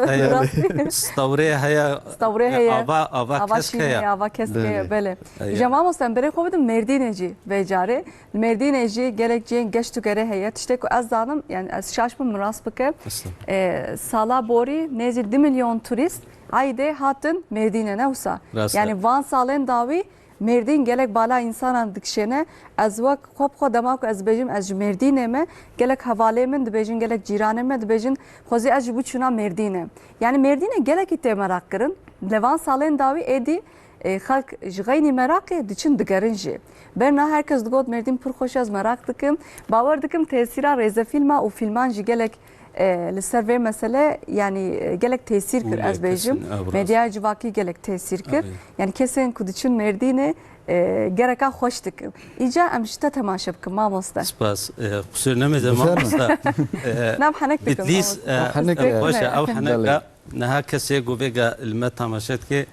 Stewrê heye. Stewrê heye. Ava, ava kesk heye. Ava kesk heye, belê. Îja mamoste em berê xwe bidin Mêrdînê jî vê carê. Li Mêrdînê jî gelek cihên geşt û gerê heye. Tiştê ku ez zanim, yani ez şaş bim, min rast bike. Estağfurullah. E, sala borî nêzî du milyon turîst eydê hatin Mêrdînê, ne wisa? Rast e. Yani van salên dawî Mêrdîn gelek bala însanan dikişêne. Ez wek xwe bi xwe dema ku ez dibêjim ez ji Mêrdînê me, gelek hevalê min dibêjin, gelek cîranê me dibêjin, xwezî ez ji bo çûna Mêrdînê. Yani Mêrdînê gelekî tê meraq kirin. Li van salên dawî êdî, e, xelk ji xeynî meraqê diçin digerin jî. Berna her kes digot Mêrdîn pir xweş e, ez meraq dikim. Bawer dikim tesîra rêzefîlma û fîlman jî gelek, e, li ser vê mesele, yanî, e, gelek tesîr kir, ez bêjim. Medyaya civakî gelek tesîr kir. Yanî kesên ku diçin Mêrdînê, e, gereka xweş dikim. Îca em ji te temaşe bikin, mamoste. Spas. E, qusur nemede, mamoste. E, nam henek dikim, Bitlîs, mamoste. E, xweş e, ew henek e. Niha kesê ku vêga li me temaşe dike,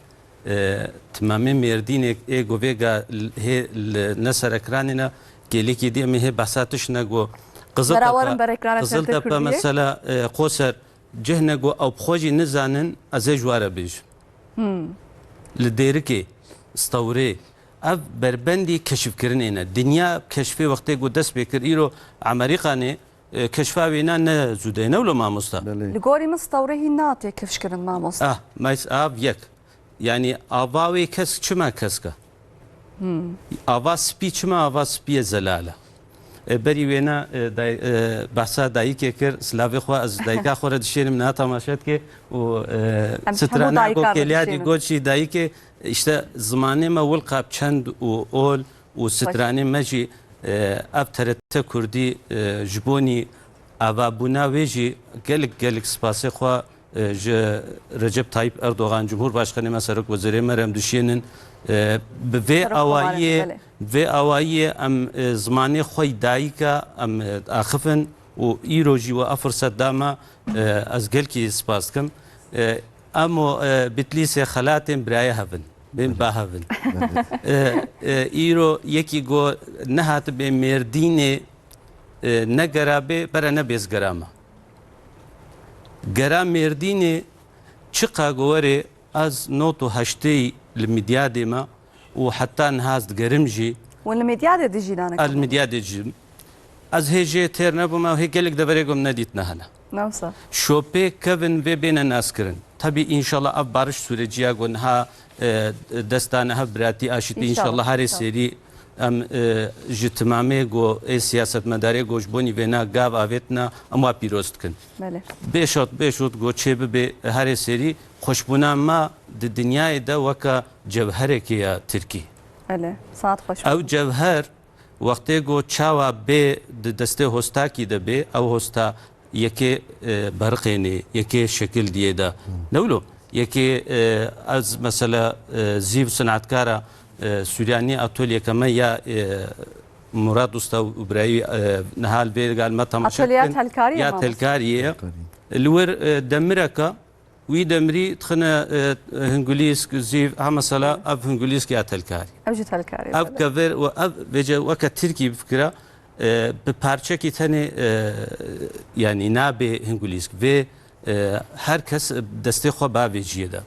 e, timamê Mêrdînê ê ku vêga l-, hê li ne ser ekranê ne, gelekî dî em ê hê behsa tişt ne ku Qiziltepe, Qiziltepe mesela, e, Qoser cih ne ku ew bi xwe jî nizanin, ez ê ji we re bêjim. Li Dêrikê, Stewrê, ev berbendî keşifkirinê ne. Dinya keşfê wextê ku dest pê kir, îro Amerîkanê, e, keşfa wêna ne zû de ye, ne wilo mamosta? Belê. Li gorî min Stewrê hîn nate kifşkirin, mamosta. Ah, mais av yek. Yanî ava wê kesk çima kesk e? Ava spî çima ava spî ye, zelal e? E, berî wêna, e, day-, e, behsa dayikê kir, silavê xwe ez dayika xwe re dişênim, niha temaşe dike û, e, strana ku kêliya dî got jî dayikê, işte zimanê me wilqa bi çend û ol û stranê me jî, e, ev T R T Kurdî, e, ji bonî avabûna wê jî gelek, gelek spasê xwe, e, ji Recep Tayyip Erdogan, Cumhurbaşkanê me, Serokwezîrê me re em dişênin. E, bi vê awayiyê, vê awayiyê em, e, zimanê xwe yî dayika em, e, axifin û îro jî we ev firset da me, e, ez gelkî spas dikim. E, Em û, e, Bitlîsê xelatên birayê hev in. Bên ba hev in. E, e, îro yekî got, nehatibê Mêrdînê, e, negera bê, bere nebê ez gera me. Gera Mêrdînê çiqa ku werê ez not û heştê li Midyadê me û heta niha ez digerim jî. Hûn li Midyadê dijîn, ne? Ez li Midyadê dijîm. Ez hê jê têr nebûme û hê gelek deverê ku min nedîtine hene. Ne wisa? Şopê kevin vê bêne naskirin. Tebî înşallah ev barış süreciya ku niha, e, dest dane hev, biratî, aşîtî, înşallah, înşallah, herê, înşallah, serî em, e, ji timamê ku ê siyasetmedarê ku ji bonî vêna gav avêtina, em wa pîroz dikin. Belê. Bê şert, bê şert ku çê bibe herê serî, xweşbûna me di dinyayê de weke cewherekê ya Tirkî. Belê, saet xweş. Ew cewher wextê ku çawa bê di destê hostakî de bê, ew hosta yekê, e, beriqênê, yekê şekil diyê de. Hmm. Ne wilo? Yekê, e, ez mesela, e, zîv sinetkara, e, Suryanî, atölyeke me ya, e, Murat Usta û birayî, e, niha li vê gal me temaşe dikin. Atölyeya telkarî ye, ya mamoste? Telkarî ye. Telkarî. Li wir, e, demireke Wî demirî dixine, e, hingulîsk, zîv, ha mesela ev hingulîsk ya telkarî. Ev jî telkarî, ev belê. Kevir û ev vêce weke tirkî bifikira, e, bi parçekî tenê, e, yanî nabê hingulîsk. Vê, e, her kes destê xwe bavê ciyê de.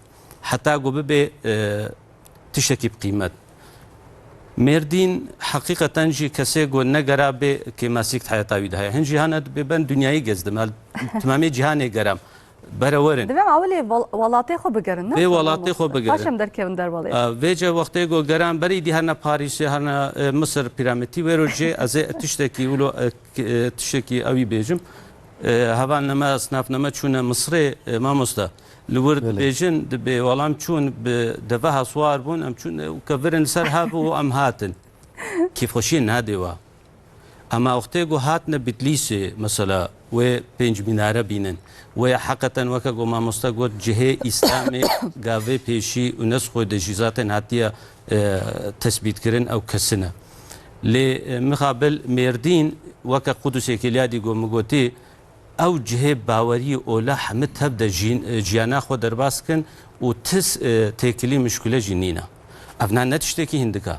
Heta ku bibe, e, tiştekî bi qîmet. Mêrdîn heqîqeten jî kesê ku negera bê kêmasîk di heyata wî de heye. Hin jî hane dibê ben dinyayî gezdim, ez timamê cîhanê geram. Berewerin. Divê em ewilê wel-, welatê xwe bigerin, ne? Vê welatê xwe bigerin. Paşê em derkevin derwelê. E, vêce wextê ku geran berî dî herna Parîsê, herna, e, Misir pîramitî wê rojê ez ê tiştekî wilo, e, k-, e, tiştekî ewî bêjim. E, hevalneme, esnafneme çûne Misirê, e, mamosta. Li wir Belê. Dibêjin, dibê welam çûn bi deve ha siwar bûn, em çûn, e, û kevirin li ser hev û em hatin. Kêfxweşiyê nadê wa. Ema wextê ku hatine Bitlîsê, mesela, wê pênc mînare bînin. Wê heqeten weke ku mamoste got, cihê Îslamê gavê pêşî UNESCO de jî zaten hatiye, e, tesbîtkirin, ew kesin e. Lê, e, mixabil Mêrdîn weke Qudusê Kêliyadî ku min gotî, ew cihê baweriyê ola hemî tev de jî, e, jiyana xwe derbas dikin û tis, e, têkilî mişkule jî nîne. Ev na ne tiştekî hindik e.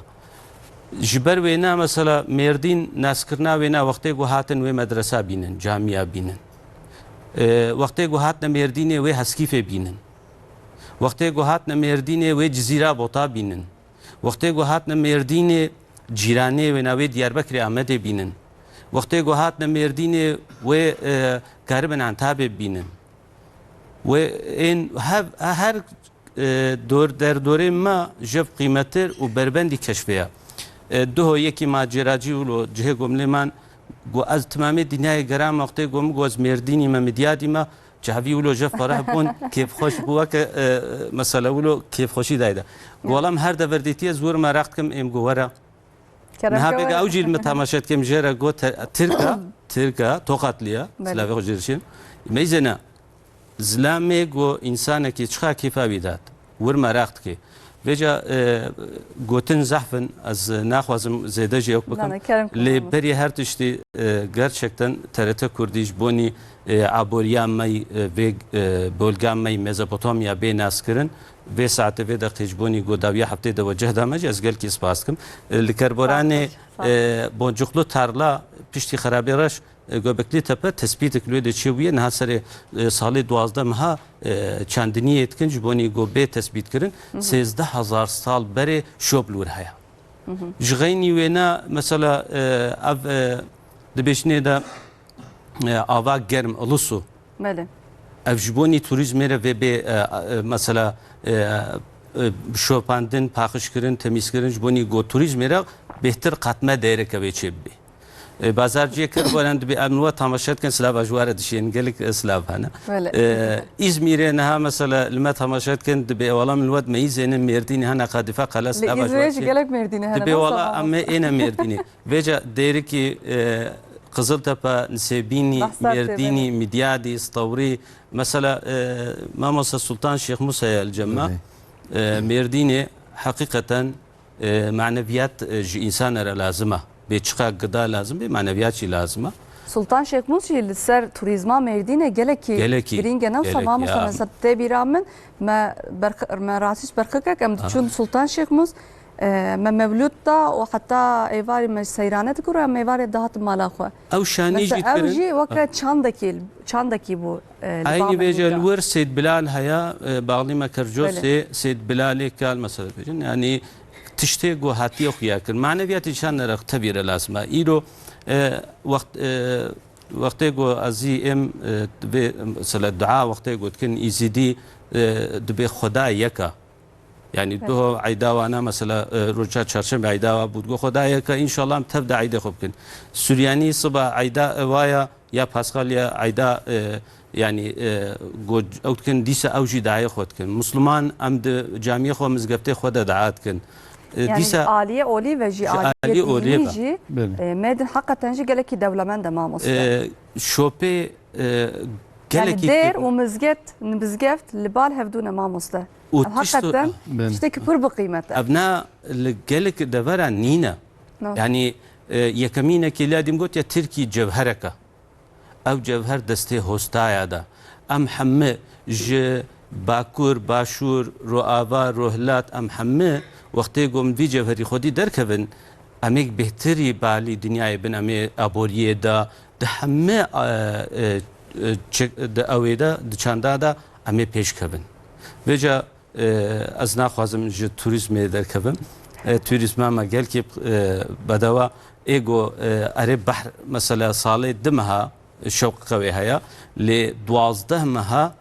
Ji ber wêna mesela Mêrdîn naskirina wêna wextê ku hatin wê medresa bînin, camiya bînin. E, wextê ku hatine Mêrdînê wê Heskîfê bînin. Wextê ku hatine Mêrdînê wê Cizîra Bota bînin. Wextê ku hatine Mêrdînê cîranê wêna wê Diyarbekirê Amedê bînin. Wextê ku hatine Mêrdînê wê, e, karibin Entabê bînin. Wê ên hev, her, e, dor, derdorê me jev qîmetir û berbendî keşfê ye. E, duho yekî macêracî wilo cihê gomlê man, got, ez timamê dinyayê geram wextê got min, got, ez Mêrdînî me, Midyadî me, çavî wilo jev fereh bûn, kêfxweş bû, weke, e, mesela wilo kêfxweşî dayda. Got, wela em her deverdêtiyê ez wir meraq dikim, êm got, were. Kerem Niha ke bêga were. Ew jî li min temaşe dikim, jê re got, te-, Tirka, Tirka, Tokatliya, Belê. Silavê xwe jê re şîn. Meyzena, zilamê got, însanekî çiqa kêfa wî dat. Wir meraq dike. Vêca, e, gotin zehf in, ez naxwazim zêde jî ew bikim. Na, na, kerem Lê bû. Berî her tiştî, e, gerçekten T R T Kurdî ji bonî, e, aboriya me yî, e, vê, e, bolga me yî Mezopotamya bê naskirin. Vê saetê vê deqê ji bonî godawiya heftê de we cehda me jî ez gelkî spas dikim. E, li Kerboranê, Sağ ol. E, Boncuklu Tarla piştî Xerabê Reş, e, Göbekli Tepe tespîtek li wê de çêbûye. Niha serê, e, salê duwazdeh meha, e, çandiniyê dikin ji bonî ku bê tespîtkirin. Hı hı. Sêzdeh hezar sal berê şop li wir heye. Hı hı. Ji xeynî wêna mesela, e, ev, e, dibêjinê de, e, ava germ, Ilisu. Belê. Ev ji bonî turîzmê re vê bê, e, e, mesela, e, e, şopandin, paqijkirin, temîzkirin ji bonî ku turîzmê re bêhtir qatme değereke wê çêbibê. E, bazarciyê Kerboran dibê em li we tamaşe dikin, silava ji we re dişên, gelek, e, silav hene. Belê. E, Îzmîrê niha mesela li me tamaşe dikin, dibê wela em li we dimeyîzênin, Mêrdînê hene, Qadife Qala, Li silava ji we Îzmîrê jî dikin. Gelek Mêrdînê hene, Dibê wela maşallah. Em ê êne Mêrdînê. Vêca Dêrikî, e, Qiziltepe, Nisêbînî, Behsa Mêrdînî, têbîne. Midyadî, Stewrî. Mesela, e, Mamoste Sultan Şêx Musa ye li cem me. Belê. E, Mêrdînê heqîqeten, e, maneviyat, e, ji însanê re lazim e. Bê çiqa gida lazim bê, maneviyat jî lazim e. Sultan Şêxmûs jî li ser turîzma Mêrdînê gelekî Gelekî, girîng e. Ne wisa gelekî, mamoste, ya. Mesela tê bîra min, me berx-, me rastî berxikek em Aha. diçûn Sultan Şêxmûs, e, me mewlûd da û heta êvarî me seyrane dikir û em êvarê dihatin mala xwe. Ew şanî jî Mesela ew dikirin. Jî weke Ha. çandekî, çandekî bû, e, li Aynî ba vêce mewlûd da. Li wir Sêd Bilal heye, e, baxlî me Kercosê, Belê. Sêd Bilalê kal mesela bêjin. Yanî tiştê ku hatiye xuya kir. Maneviyatê çand re tevî re lazim e. Îro, e, wext, e, wextê ku ez jî êm, e, vê, mesela dua wextê ku dikin Îzîdî, e, dibê Xweda yek e. Yanî Evet. duho eyda wana mesela, e, roja çarşembe eyda wa bû. Digo Xweda yek e, înşallah em tev de eydê xwe bikin. Suryanî siba eyda, e, waya ya Paskalya eyda, e, yanî, e, go-, ew dikin, dîsa ew jî dayê xwe dikin. Musliman em di camiyê xwe, mizgeftê xwe de dua dikin. E, Yanî dîsa ji aliyê olî ve jî ji aliyê aliyê olî dînî ve. Jî, Belê. E, Mêrdîn heqeten jî gelekî dewlemend e mamoste. E, şopê, e, Yanî gelekî dêr û mizget, mizgeft li bal hevdû ne mamoste. Û Ev tişt û heqeten Belê. Tiştekî pir bi qîmet e. Ev na li gelek devera nîne. No. Yanî, e, yekemînekî lê dîm got ya Tirkî cewhereke. Ew cewher destê hostaya de. Em hemî ji Bakur, Başûr, Roava, Rohilat, em hemî wextê ku em vî cewherî xwedî derkevin, em ê bêhtirî balî dinyayê bin, em ê aboriyê de, di hemî, e, e, e, çi-, di ewê de, di çanda de em ê pêş kevin. Vêca E, ez naxwazim ji turîzmê derkevim. E, turîzma me gelkî, e, bedewa ê go, e, erê behr, mesela salê du meha şewqeke wê heye, lê duwazdeh meha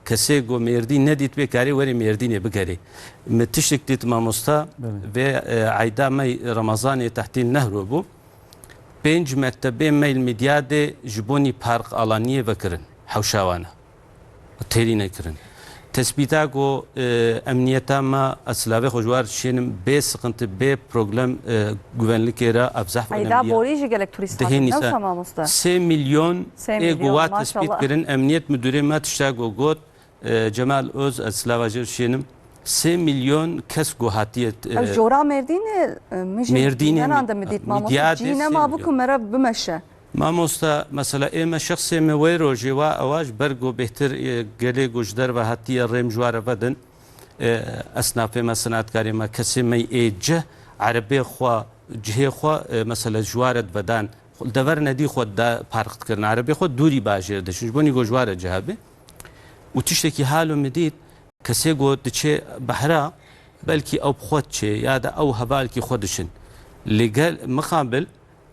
Kesê ku Mêrdîn nedîtibê karê werê Mêrdînê bigerê. Min tiştek dît mamosta, Belê. vê, e, eyda me Remezanê Tehtîl Nehro bû. Pênc mektebê me li Midyadê ji bonî park alaniyê vekirin. Hewşa wan e. Têrî nekirin. Tespîta ku, e, emniyeta me, ez silavê xwe ji war dişênim, bê siqinti, bê problem, e, güvenlikê re ev zehf Eyda önemli ye. borî jî gelek turîst Dihê hatin, ne Nîsan. wisa mamoste? Sê milyon Sê ê ku milyon, wa tespît maşallah. kirin, emniyet müdürê me tişta ku got, e, Cemal Öz, ez silava jê dişênim, sê milyon kes ku hatiye, e, Ev jora Mêrdînê, e, min jî Mêrdînê, nenan de mi dît, mamoste, Midyadê cî sê nema bû milyon. ku mere bimeşe. Mamosta, mesela ê me şexsê me wê rojê wa ewa ji ber ku bêhtir, e, gelê ku ji derve hatiye rêm ji wa re vedin, e, esnafê me, senatkarê me, kesê me ê cih, erebê xwe, cihê xwe, e, mesela ji wa re divedan, li dever nedî xwe da park dikirin, erebê xwe dûrî bajêr diçin, ji bo nî ku ji wa re cih hebe. Û tiştekî halo min dît, kesê ku diçê behra, belkî ew bi xwe diçê, ya da ew hevalkî xwe diçin. Lê gel mixabil,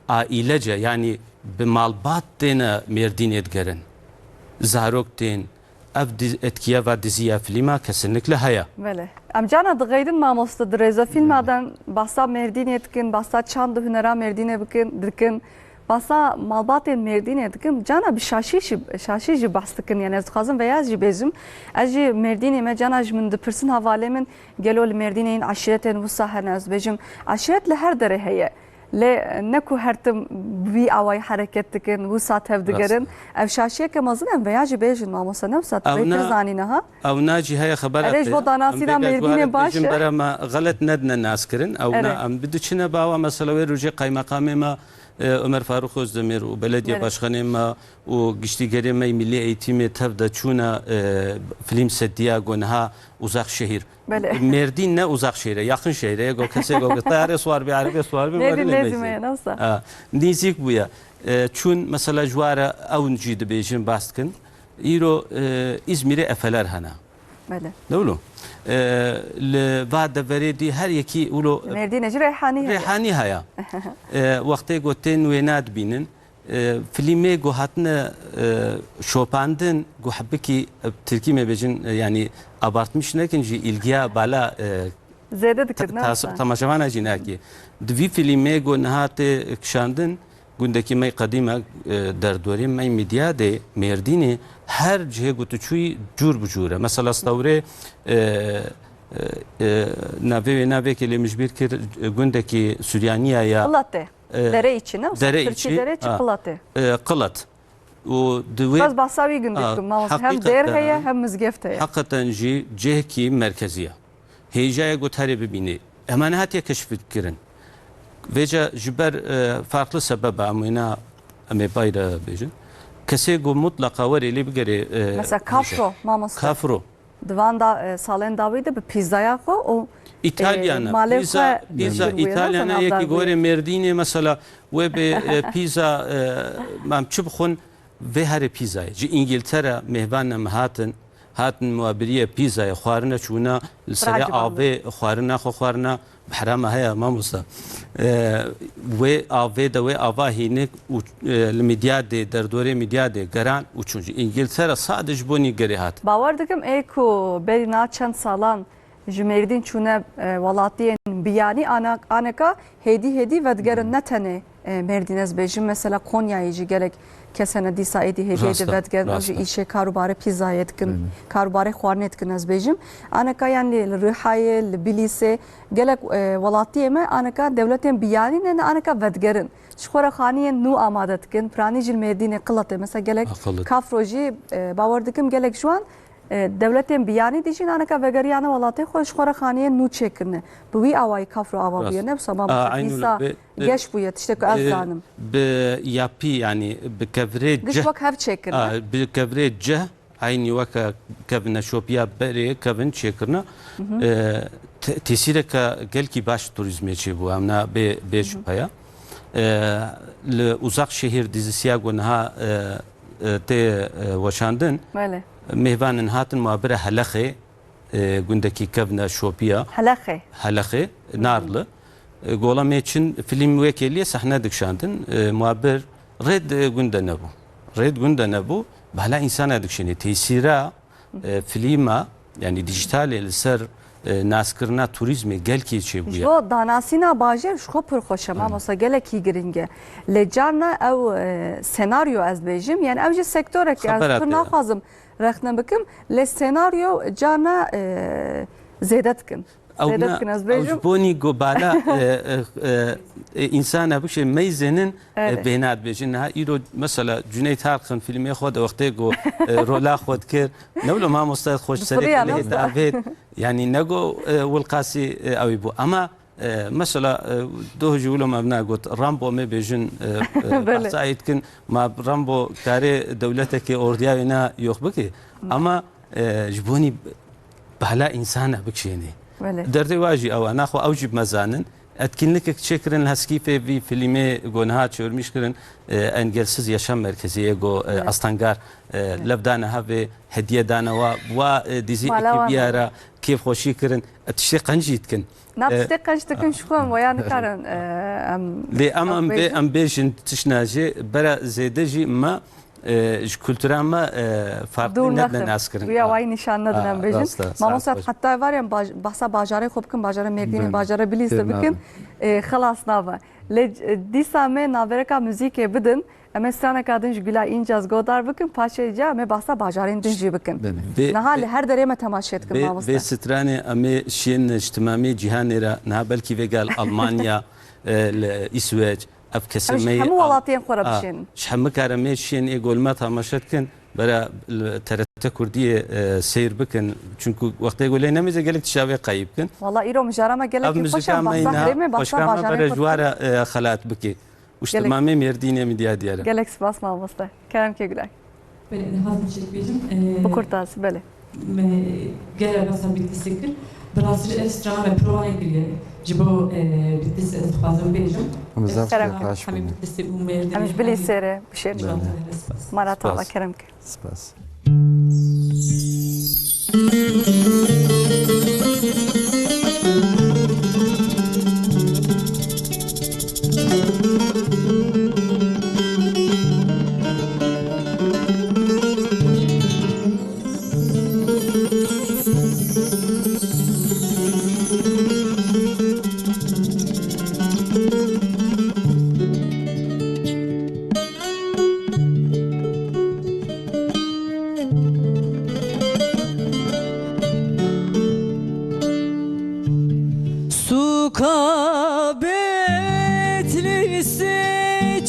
aîlece, yanî bi malbat têne Mêrdînê digerin. Zarok tên, ev diz-, etkiya va diziya filîma kesinlikle heye. Belê. Em cana dixeyrin mamoste di rêzefîlma de bahsa Mêrdînê dikin, bahsa çand û hunera Mêrdînê bikin, dikin, bahsa malbatên Mêrdînê dikin. Cana bi şaşî jî, şaşî jî behs dikin. Yani ez dixwazim veya jî bêjim. Ez jî Mêrdînê me cana ji min dipirsin hevalê min, gelo li Mêrdînê yên eşîretên wisa hene, ez bêjim. Eşîret li her derê heye. Lê ne ku her tim bi vî awayî hereket dikin, wisa tev digerin. Rast e. Ev şaşiyeke mezin em veya jî bêjin, mamoste, ne wisa tu Ew bêtir na, zanîne ha? ew na jî heye xebera Erê ji te. bo danasîna Em bêga ji Mêrdînê were baş bêjin e. bera me xelet nedine naskirin. Ew Erê. na em bidiçine bawa mesela wê rojê qaymeqamê me, e, Ömer Faruk Özdemir û belediye Belê. başkanê me û giştîgerê me milli eğitimê tev de çûne, e, film sediya ku niha Uzak şehir. Belê. Mêrdîn ne uzak şehre, yakın şehre. Go kesê go tayarê swar bê, erebê swar bê, Nêdî, were nêdî nêmeyse. me, nasıl? Ha, nêzîk bûye. E, çûn mesela ji ware ew jî dibêjin, bas dikin. Îro, e, Îzmîrê Efeler hene. Belê. Ne wilo? E, li va deverê dî her yekî wilo Mêrdînê jî Reyhanî heye. Reyhanî heye. E, wextê go tên wêna dibînin, E, filmê ku hatine, e, şopandin, ku hebikî, e, tirkî me bêjin, e, yanî abartmiş nekin jî, ilgiya bala, e, Zêde dikir, ta-, ne tas-, wisa? temaşevana jî nakî. Di vî filmê ku niha tê kişandin, gundekî me qedîm e, e, derdorê me Midyadê, Mêrdînê, her cihê ku tu çûyî cûr bi cûr e. Mesela Stewrê, e, e, e, navê wê navêkê lê min ji bîr kir, e, gundekî Suryaniya ya. Qilatê. E, Dere içi, ne? Dere Tirkî içi, dere içi ha. Qilatê. E, Qilat. Û di wê Bes bahsa wî gundê Ha, dikim, mamoste. Hem dêr hakikaten. heye, hem mizgeft heye. Hakikaten jî cihekî merkezî ye. Hêjayê got herê bibînê. Ema nehatiye keşfkirin. Vêca ji ber, e, farklı sebeba em wêna em ê bay re bêjin. Kesê ku mutlaqa werê lê bigerê, e, Mesela hêja. Kafro, mamoste. Kafro. Di van da, e, salên dawî de bi pîzaya xwe û, Îtalya e, ne. malê Pîza, xwe pîza jî bûye, Îtalya ne, ne, navdar yekî bûye. Gorê Mêrdînê mesela wê bê, e, pîza, e, em çi bixwin, vê herê pîzayê. Ji Îngiltere mêvan em hatin, hatin muhabiriye pîzayê xwarine çûna li serê Firacî avê xwarina xwe xwarina. Bi herama heye, mamosta. E, wê avê de, wê ava hînik û, e, li Midyadê, derdorê Midyadê geran û çûn jî Îngiltere sade ji bo nîgerê hat. Bawer dikim ê ku berî na çend salan ji Mêrdîn çûne, e, welatiyên biyanî ana-, aneka hêdî hêdî vedigerin, Hmm. ne tenê, e, Mêrdîn ez bêjim. Mesela Konyayê jî gelek kes hene dîsa êdî hêdî Rast hêdî e, vedigerin. Ew rast jî e. îşê karûbarê pîzayê dikin, Belê. karûbarê xwarinê dikin ez bêjim. Aneka yan lê li Rihayê, li Bilîsê, gelek, e, welatiyê me aneka dewletên biyanî ne, ne aneka vedigerin. Ji xwe re xaniyên nû amade dikin. Piranî jî li Mêrdînê, Qilatê mesela gelek Ha, Qilat. Kafro jî, e, bawer dikim gelek ji wan, e, dewletên biyanî dijîn aneka vegeriyane welatê xwe, ji xwe re xaniyên nû çêkirine. Bi wî awayî Kafro ava Rast. bûye, ne wisa A, mamoste? Eynû Dîsa be-, be-, geş bûye, tiştek ku ez e, zanim. Bi yapî, yanî bi kevirê Giş cih. wek hev çêkirine. A, bi kevirê cih, eynî weke kevine şopiya berê kevin çêkirine. Hı hı. E, te-, tesîreke gelkî baş turîzmê çêbû, em na bê, bê Hı hı. şüphe ye. E, li Uzak Şehir dizisiya ku niha, e, e, tê, e, weşandin, Belê. mêvanin hatin muhabire Helexê, e, gundekî kevne şopiya. Helexê. Helexê, Narli. E, gola me çin film wê kêliyê sehne dikşandin. E, muhabir rêd, e, gunde nebû. Rêd gunde nebû. Bala insana dikşinê. Tesîra e, filîma, yanî dîjîtalê li ser, e, naskirina turîzmê gelkî çêbûye. Ji bo danasîna bajêr ji xwe pir xweş e, mamosta, gelekî giring e. Lê carna ew, e, senaryo ez dibêjim, yani ew jî sektorek e, ez pir naxwazim rexne bikim, lê senaryo carna, e, zêde dikin. Ew zêde dikin, ez bêjim. Ew ji bo nî ku bala, e, e, e, e, însana bişê meyzênin, e, bêhna dibêjin. Niha îro mesela Cüneyt Arkın filmê xwe de wextê ku, e, rola xwe dikir, ne wilo mamosta xweş serê lê davêt. Yani ne ku, e, Wilqasî, e, ew bû. Ama, e, mesela, e, doh jî wilo me vina got, Rambo me bêjin, e, e, behsa ê dikin, ma Rambo karê dewletekê ordiya wê na yox bike. Ama, e, ji bo nî bala însana bikişênê. Derdê wa jî ew e, naxwe ew jî bi me zanin. Etkinlikek çêkirin li Heskîfê vî filmê ku niha çêrmîş kirin, e, Engelsiz Yaşam Merkezi yê ku, e, Astangar, e, lev dane hev ê, hediye dane wa, wa, e, dizî ekîbiya re kêfxweşî kirin. E, tiştê qenc jî dikin. Na, e, tiştê qenc dikin ji xwe em waya nikarin, e, em lê em, em bê-, em bêjin tişna jî, bera zêde jî me, e, ji kultura me, e, farklı nedine naskirin. Duya wayî nîşan nedin em bêjin. Mamosta, heta êvarê em baj-, behsa bajarê xwe bikin, bajara Mêrdînê, bajara Bilîsê bikin, e, xelas nabe. Lê, e, dîsa me navbereka muzîkê bidin, em ê straneka din ji Gulay Încaz godar bikin, paşê ca em ê behsa bajarên din jî bikin. Niha li her derê me temaşe dikin, mamosta. Vê stranê em ê şiyên ji timamê cîhanê re, niha belkî vêga li Almanya, e, li Îsveç, ev kesê me yê hemû welatiyên xwe re bişên. Ji hemû kare me şiyên ê gol me temaşe dikin, bera li T R T Kurdiyê, e, seyr bikin. Çunku wextê golê nemêze gelek tişta vê qayî bikin. Wala îro mijara me gelek xweş e, behsa herêmê, behsa bajarê xwe dikin. Bere ji wara, e, xelat bike. Û ji timamê Mêrdînê min diya diyar e. Gelek spas mamoste. Kerem ke Gulay. Belê, dixwazim çêk bêjim, e, bi kurtasî, belê. Me gelek behsa Bitlisê kir. Bi rastî jî ev strana me prova nekiriye. Ji bo, e, Bitlis ez dixwazim bêjim. Em zaf kêfxweş bûn. Hemî Bitlisê û Mêrdînê. Em ji Bilîsê re bişêrin. Belê. Spas. Mala te ava, kerem ke. Spas. Sûka Bitlisê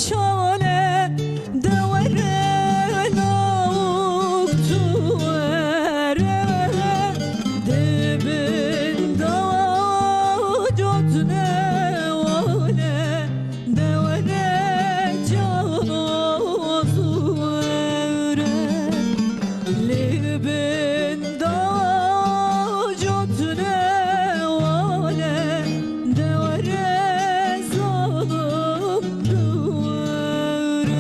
çale de were lawik tu were, di bin dawa cotine wale. De were cano zû were, li bin dawa cotine wale, de were zalim du were.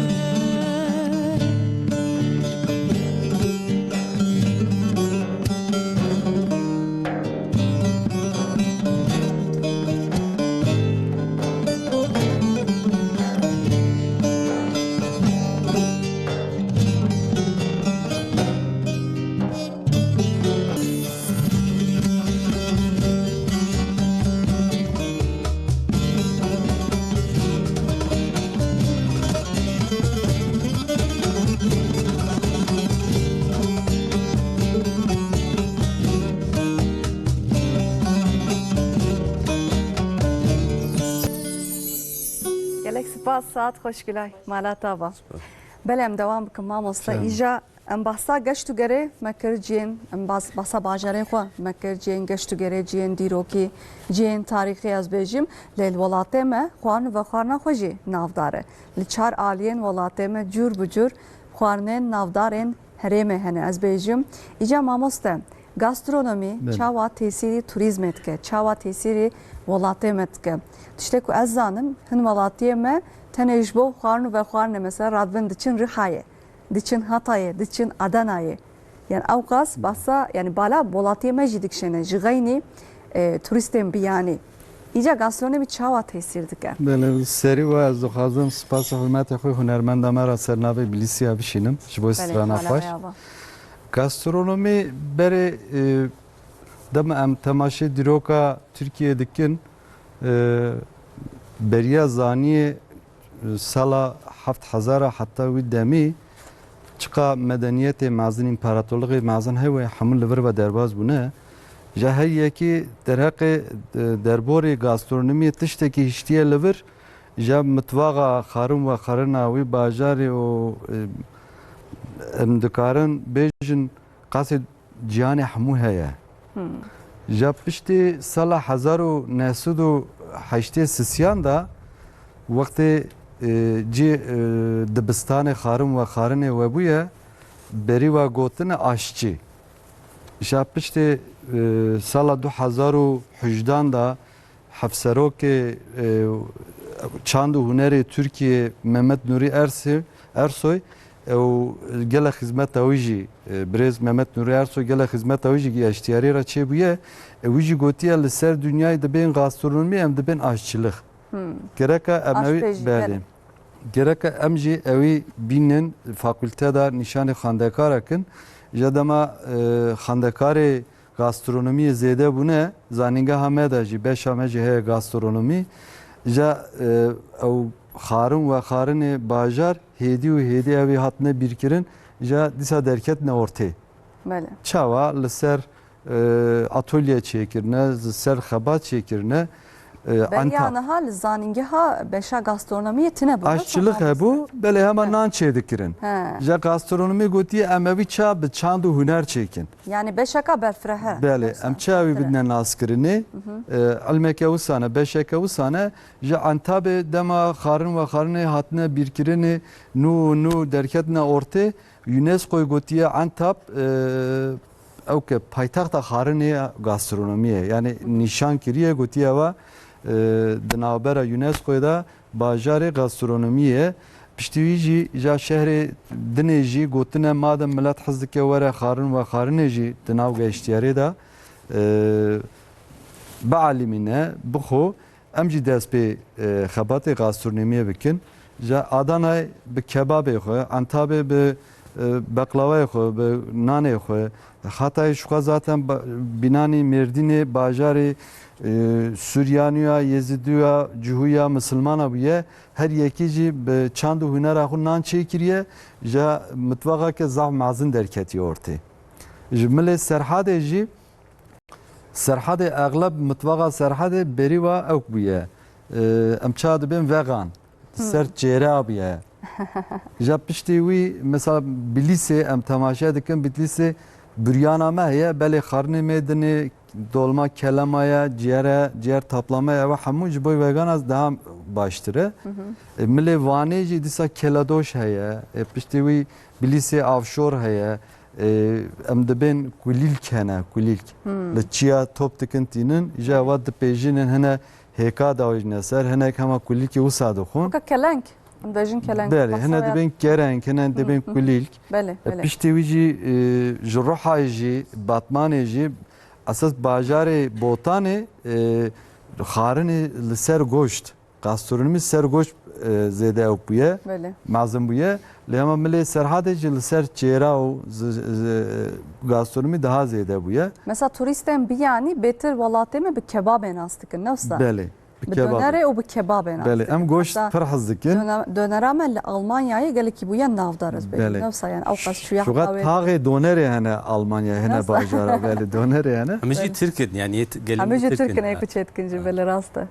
Gelek spas, saet xweş Gulay. Mala te ava. Belê, em dewam bikin mamoste. Îja em behsa geşt û gerê me kir cihên, em bas-, behsa bajarê xwe me kir cihên geşt û gerê, cihên dîrokî, cihên tarîxî ez bêjim. Lê li welatê me xwarin û vexwarina xwe jî navdar e. Li çar aliyên welatê me cûr bi cûr xwarinên navdarên herêmê hene. Ez bêjim, îca mamoste, gastronomî çawa tesîrî turîzmê dike, çawa tesîrî welatê me dike? Tiştê ku ez zanim, hin welatiyê me tenê ji bo xwarin û vexwarinê mesela radibin diçin Rihayê, diçin Hatayê, diçin Adanayê. Yani ewqas behsa, yani bala welatiyê me jî dikişêne, ji xeynî, e, turîstên biyanî. Îca gastronomî çawa tesîr dike? Belê, serî we ez dixwazim spasê hurmetê xwe hunermenda me re ser navê Bilîsiya bişînim, ji bo strana xweş. Gastronomî berê, e, dema em temaşê dîroka Tirkiyê dikin, e, beriya zaniyê, e, sala heft hezar a heta wî demî çiqa medeniyetê mezin, împaratorluxê mezin heye, hemû li vir ve derbas bûne. Ji her yekî derheqê, e, derborê gastronomiyê tiştekî hiştiye li vir, ji mitvaxa xarin ve xarina wî bajarê û, e, em dikarin bêjin qasê cîhanê hemû heye. Hmm. Ji piştî sala hezar û neh sed û heştê sisiyan de wextê, e, cî, e, dibistanê xarin ve xarinê webûye, berî ve gotine aşçî. Ji piştê, e, sala du hezar û hejdan de hevserokê, e, çand û hunerê Tirkiyê Mehmet Nurî Ersi-, Ersoy, ew gelek xizmeta wî jî, e, birêz Mehmet Nurî Ersoy gelek xizmeta wî jî geştiyarî re çêbûye. E, wî jî gotiye, li ser dinyayê dibên gastronomî, em dibên aşçilik. Hmm. Gereka em ew Aşpêjî, belê. Belê. Gereka em jî ewî bînin, fakulte de nîşanê xwendekara kin. Ji dema, e, xwendekarê gastronomiyê zêde bûne, zanîngeha me de jî, beşa me jî heye gastronomî. Ji, e, ew xarin ve xarinê bajar hêdî û hêdî ewî hatine bîrkirin, ji dîsa derketine ortê. Belê. Çawa li ser, e, atolye çêkirine, li ser xebat çêkirine, e, Beriya enta- niha li zanîngeha beşa gastronomiyê tine bû, Aşçilik wisa hebû, belê hema He. nan çêdikirin. He. Ji gastronomî gotiye, em evî ça bi çand û huner çêkin. Yani beşeka berfireh e. Belê, Wisa em çawa wî berfireh e. bidine naskirinê? Hı hı. E, ilmeke wisa ne, beşeke wisa ne. Ji Entabê dema xarin ve xarinê hatine bîrkirinê, nû û nû derketine ortê, UNESCO'yê gotiye Entab, e, ew ke paytexta xarinê ya gastronomiyê, yani nîşan kiriye, gotiye ewa, e, di navbera UNESCO'yê de bajarê gastronomiyê ye. Piştî wî jî ja şehrê dinê jî gotine, madem milet hez dike were xarin ve xarinê jî di nav geştiyarê de, e, bielîmîne, bixwe. Em jî dest pê, e, xebatê gastronomiyê bikin. Ji Adanayê bi kebabê xwe, Entabê bi, e, beqlawayê xwe, bi nanê xwe, Hatayê ji xwe zaten ba-, bînanî Mêrdînê bajarê, e, Suryanî ya, Yezîdî ya, Cihû ya, Misilmana bûye. Her yekî jî bi çand û hunera xwe nan çêkiriye, ji mitvaxeke zaf mezin derketiye ortê. Ji milê Serhadê jî, Serhadê, exleb mitvaxa Serhadê berî wa ewk bûye. Ee, em ça dibên vegan. Hmm. Ser çêra bûye. Ja piştî wî, mesela Bilîsê em temaşe dikin, Bitlîsê buryana me heye, belê xarnê me dinê, dolma kelema ye, ciğer e, ciğer taplama ye, ew hemû ji bo vegana daha baştir e. Hı hı. E, milê Wanê jî dîsa keledoş heye. E, piştî wî Bilîsê avşor heye. E, em dibên kulîlk hene, kulîlk. Hmm. Li çiya top dikin tînin, ji ewa dipêjinin, hene hêka dawêjine ser, hinek hema kulîlkê wisa dixwin. Weke keleng, em dibêjin keleng. Belê, hene dibên kereng, hene dibên kulîlk. Belê, E, belê. Piştî wî jî, e, ji Ruhayê jî, Batmanê jî, esas bajarê Botanê, e, xarinê li ser goşt. Gastronomî ser goşt, e, zêde ew bûye, Belê. mezin bûye. Lê hema milê Serhadê jî li ser çêra û zi-, zi-, gastronomî daha zêde bûye. Mesela turîstên biyanî bêtir welatê me bi kebabê nas dikin, ne wisa? Belê, bi Bi kebabê. donerê û bi kebabê nas Belê, dikin. em goşt Heta pir hez dikin. döne-, dönera me li Almanyayê gelekî bûye navdar ez bêjim. Belê. Ne wisa yani, ew qas çuya Şuxa qawê. taxê donerê hene Almanyayê, hene Nasıl? bajara, belê, donerê hene. Hemî jî Belê. Tirk in, yani yet-, gelî Hemî jî Tirk in, Tirk in, ê ku çêdikin jî, belê rast e.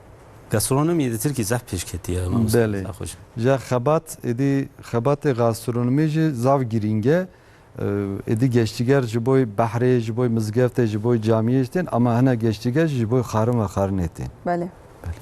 Gastronomiyê di Tirkî zaf pêşketî ye, mamoste, Belê. zaf xweş. Ja xebat, êdî xebatê gastronomî jî zaf girîng e. Ee, êdî geştîger ji boy behrê, ji boy mizgeftê, ji boy camiyê jî tên, ama hene geştîger jî ji boy xarin ve xarinê tên. Belê. Belê.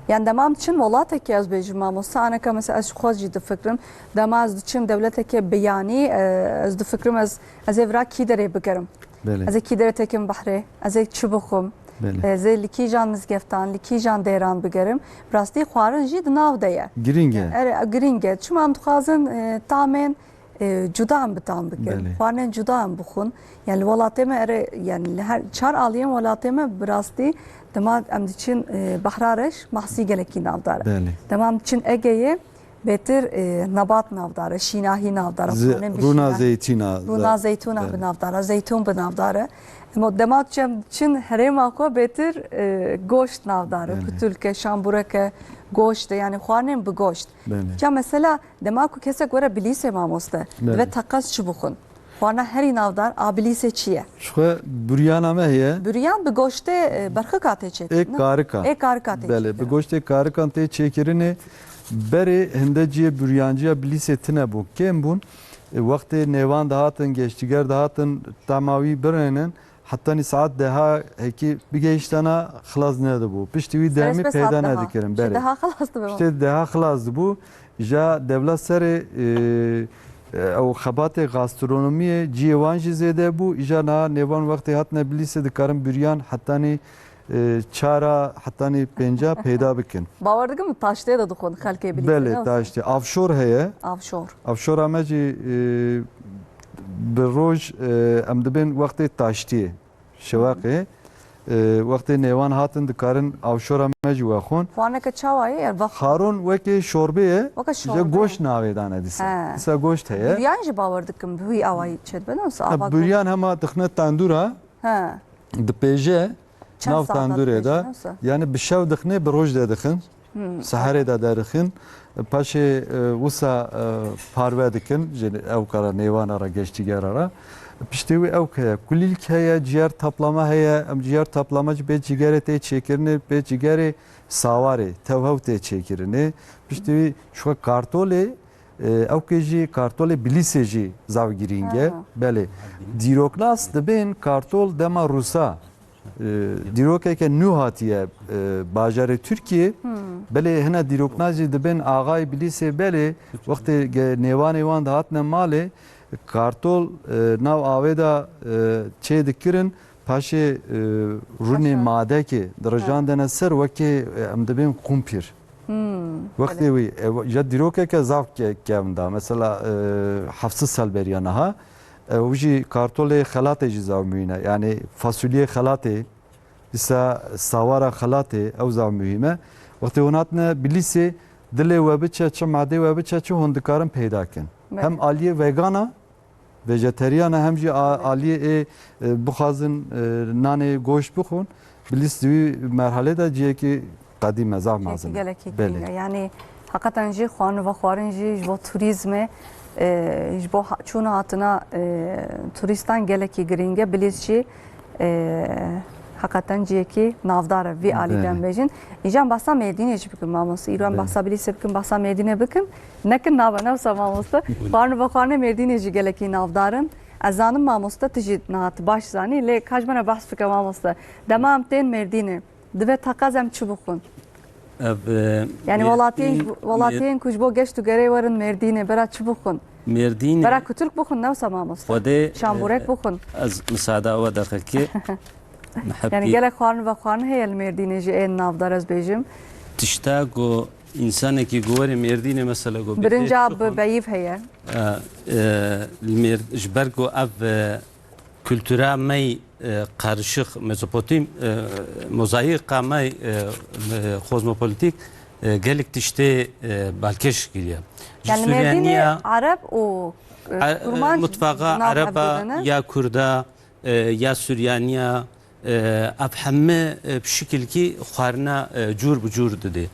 Yani dema em diçin welatekê ez bêjim mamoste, aneka mesela ez ji xwe jî difikirim. Dema ez diçim dewletekê biyanî, e, ez difikirim ez, ez ê vira kî derê bigerim. Belê. Ez ê kî derê tekim behrê, ez ê çi bixwim. Belê. Ez ê li kîjan mizgeftan, li kîjan dêran bigerim. Bi rastî xwarin jî di nav de ye. Girîng e. Ere, girîng e. Çima em dixwazin, e, tamên, e, cuda em bi tam bikin. Belê. Xwarinên cuda em bixwin. Yani li welatê me ere, yani li her çar aliyên welatê me bi rastî dema em diçin, e, Behra Reş, mahsî gelekî navdar e. Belê. Dema em diçin Ege'ye, Bêtir, e, nebat navdar e, şînahî navdar e, Ze- xwanin bi rûna şînahî. Zeytîna, Rûna ze- zeytûna belê. Bi navdar e, zeytûn bi navdar e. Emo dema tu çem-, çin herêma xwe bêtir, e, goşt navdar e, Belê. Kutulke, şambureke, goşt e, yani xwarinên bi goşt. Belê. Ya mesela dema ku kesek were Bilîsê mamoste, Belê. Dibe teqez çi bixwin? Xwarina herî navdar a Bilîsê çi ye? Ji xwe buryana me heye. Buryan bi goştê, e, berxika tê çêkirin, Ê ne? Karika. Ê karika tê Belê, çêkirin. Bi goştê karikan tê çêkirinê. Berê hinde cihê buryanciya Bilîsê tine bû, kêm bûn. E, wextê nêvan dihatin, geştîger dihatin, tema wî birênin, hetanî saet deha hekî bigihiştana xilas nedibû. Piştî wî Serê demî sibê peyda saet deha. Nedikirin. Ji Belê. Deha xilas dibe. Piştê deha xilas dibû. Ja dewla serê, e, e, ew xebatê gastronomiyê cihê wan jî zêde bû. Îja niha nêvan wextê hatine Bilîsê dikarin buryan hetanî, e, çara, hetanî pênca peyda bikin. Bawer dikim taştê de dixwin xelkê Bilîsê, Belê, ne wisa? Taştê. Avşor heye. Avşor. Avşora me jî, e, bi roj, e, em dibên wextê taştiyê. Şewaqê, e, wextê nêwan hatin dikarin avşora me jî wexwin. Xwarineke çawa ye? Er vex- Xaron wekê şorbê ye. Weke Ji şorbê. Goşt navê dane dîsa. He. Dîsa goşt heye. Buryan jî bawer dikim bi wî awayî çêdibe, ne wisa Ha, ava buryan hema dixine tendûra, He. Dipêje Çend nav saeta tendûrê dipêje, de. Ne wisa? Yani bi şev dixine, bi roj de dixin. Hmm. Seherê de derixin. Paşê, e, wisa, e, parve dikin, ji ew kara nêvana re, geştîgera re. Piştê wî ew heye, kulîlk heye, ciyer taplama heye, em ciyer taplama jî bê cîgerê tê çêkirinê, bê cîgerê sawarê, tewhew tê çêkirinê. Piştî wî ji xwe kartolê, e, ew kê jî kartolê Bilîsê jî zaf girîng e. Ha. Belê. Dîroknas dibên kartol dema Rûsa. E, dîrokeke nû hatiye, e, bajarê Tirkiyê. Hmm. Belê hine dîrokna jî dibên axayê Bilîsê belê, wextê ge-, nêvanê wan dihatine malê, kartol, e, nav avê de, e, çê dikirin, paşê, e, rûnê Paşa. Madekê dirijandene ser wekê, e, em dibên qumpîr. Hmm, Wextê belê. Wî, e, ya dîrokeke zaf ke-, kevin da. Mesela, e, heft sed sal beriya niha, e, ew jî kartolê xelatê jî zaf muhîm e. Yani fasulyê xelatê, dîsa sawara xelatê, ew zaf muhîm e. Wextê hûn hatine Bilîsê, dilê we biçe, çi madê we biçe, çi hûn dikarin peyda kin. Belê. Hem aliyê vegana, vejeteriyana hem jî a-, aliyê ê, e, bixwazin, e, nanê goşt bixwin, Bilîs di wî merhalê de cihekî qedîm e, zaf Cihekî mezin e. Gelekî Belê. Girîng e. Yani heqeten jî xwarin vexwarin jî ji bo turîzmê, e, ji bo ha-, çûna hatina, e, turîstan gelekî girîng e. Bilîs jî, e, heqeten cihekî navdar e vî alî Belê. Dem bêjin. Îcan behsa Mêrdînê jî bikin mamoste. Îro em Belê. Behsa Bilîsê bikin, behsa Mêrdînê bikin. Nekin nabe, ne wisa mamoste. Xwarin û vexwarinê Mêrdînê jî gelekî navdar in. Ez zanim mamoste, tu jî niha tu baş zanî, lê ka ji me re behs bike mamoste. Dema em tên Mêrdînê, dibe teqez em çi bixwin? Ev, e, Yani Mêr-, welatiyên, Mêr-, welatiyên ku ji bo geşt û gerê werin Mêrdînê, bera çi bixwin? Mêrdînê Bera kutilk bixwin, ne wisa mamoste? Xwedê, Şamburek e, bixwin. Ez misada we deqekê. Yani Mehebbî. Gelek xwarin vexwarin heye li Mêrdînê jî ên navdar ez bêjim. Tişta ku însanekî ku were Mêrdînê mesela ku Birinca bêtê bi çixon. Beyîv heye. E, e, li Mêr-, ji ber ku ev, e, kultura me yî, e, qarişix, Mezopotim, e, mozayîka me yî, e, e, kozmopolitîk, e, gelek tiştê, e, balkêş kiriye. Ji Yani Mêrdînê Suryaniya Ereb û, e, A-, Kurmanc mutfaqa nav Ereba hevdû de ne? Ya Kurda, e, ya Suryaniya, e, ev heme, e, bi şikilkî xwarina, e, cûr bi cûr didê.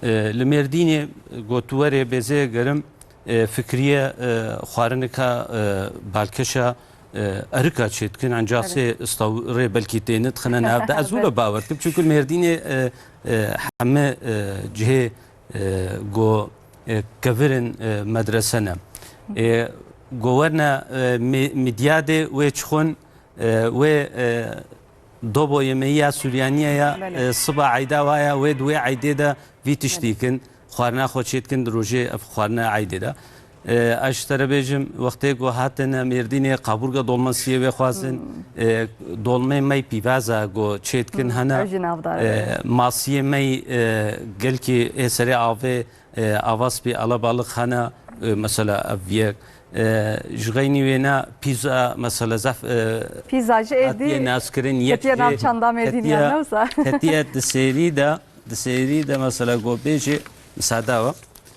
E, li Mêrdînê, e, ku tu werê bêzê gerim, e, fikriye, e, xwarinika, e, balkeşa, e, erika çêdikin, encasê Evet. stawrê belkî tê nidixine nav de. Ez wilo Belê. Bawer dikim. Çunku li Mêrdînê, e, e, heme, e, cihê, e, ku, e, kevirin, e, medrese ne. E, ku werine, e, mi-, midyadê wê çixun, e, wê, e, dobo yemeği ya Süryaniye ya, Belê. E, siba eyda waya wê di wê eydê de vî tiştî Belê. Kin, xwarina xwe çê dikin, di rojê ev xwarina eydê de. E, ez ji te re bêjim, wextê ku hatine Mêrdînê, kaburga dolmasiyê wê xwazin, Hmm. E, dolmê me pîvaza ku çê dikin Hmm, hene, ew jî navdar e, e. Masiyê me, e, gelkî ê serê avê, e, ava spî, alabalık hene, e, mesela ev yek. E, ji xeynî wêne pîza, mesela zaf, e, Pîza jî êdî hatiye naskirin, yek ketiye jê nav çanda Mêrdînî ketiye, ya, ne wisa? Ketiye di sêrî de, di sêrî de mesela go bêjê, misada we.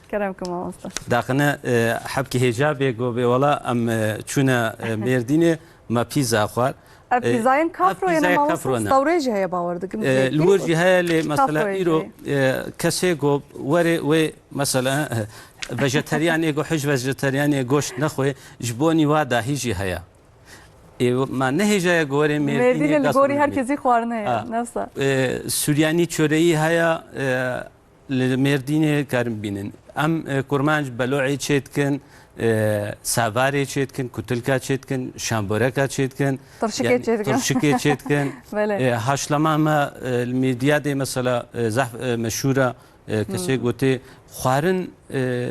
Kerem ke mamoste. Daxine, e, hebkî hêja bê go bê wala em, e, çûne, e, Mêrdînê, me pîza xwar. Ev E, pîzayên ev kafroyê ne pîzaya mamoste, kafro ne. Stewrê jî heye bawer dikim. E, Zêkî li wir jî heye lê mesela Kafroyê îro, jî. e, kesê go were wê mesela, e, vejeteryan ê go hiç vejeteryanê goşt nexwe ji bo nîva dahî jî heye. Ê, ma nehêjaya gorê Mêrdînê Mêrdînê li gorî gastronomî. Herkesî xwarine ye. Ha. Nefsa. E, Suryanî çoreyî heye, e, li Mêrdînê karin bînin. Em, e, kurmanc belo'ê çêdikin, e, savarê çêdikin, kutilka çêdikin, şamboreka çêdikin. Tirşikê Yani, çêdikin. Tirşikê çêdikin. Belê. E, haşlama me, e, li Mêrdînê mesela, e, zehf, e, meşhûr e, e, kesê Hmm. gotê, xwarin, e,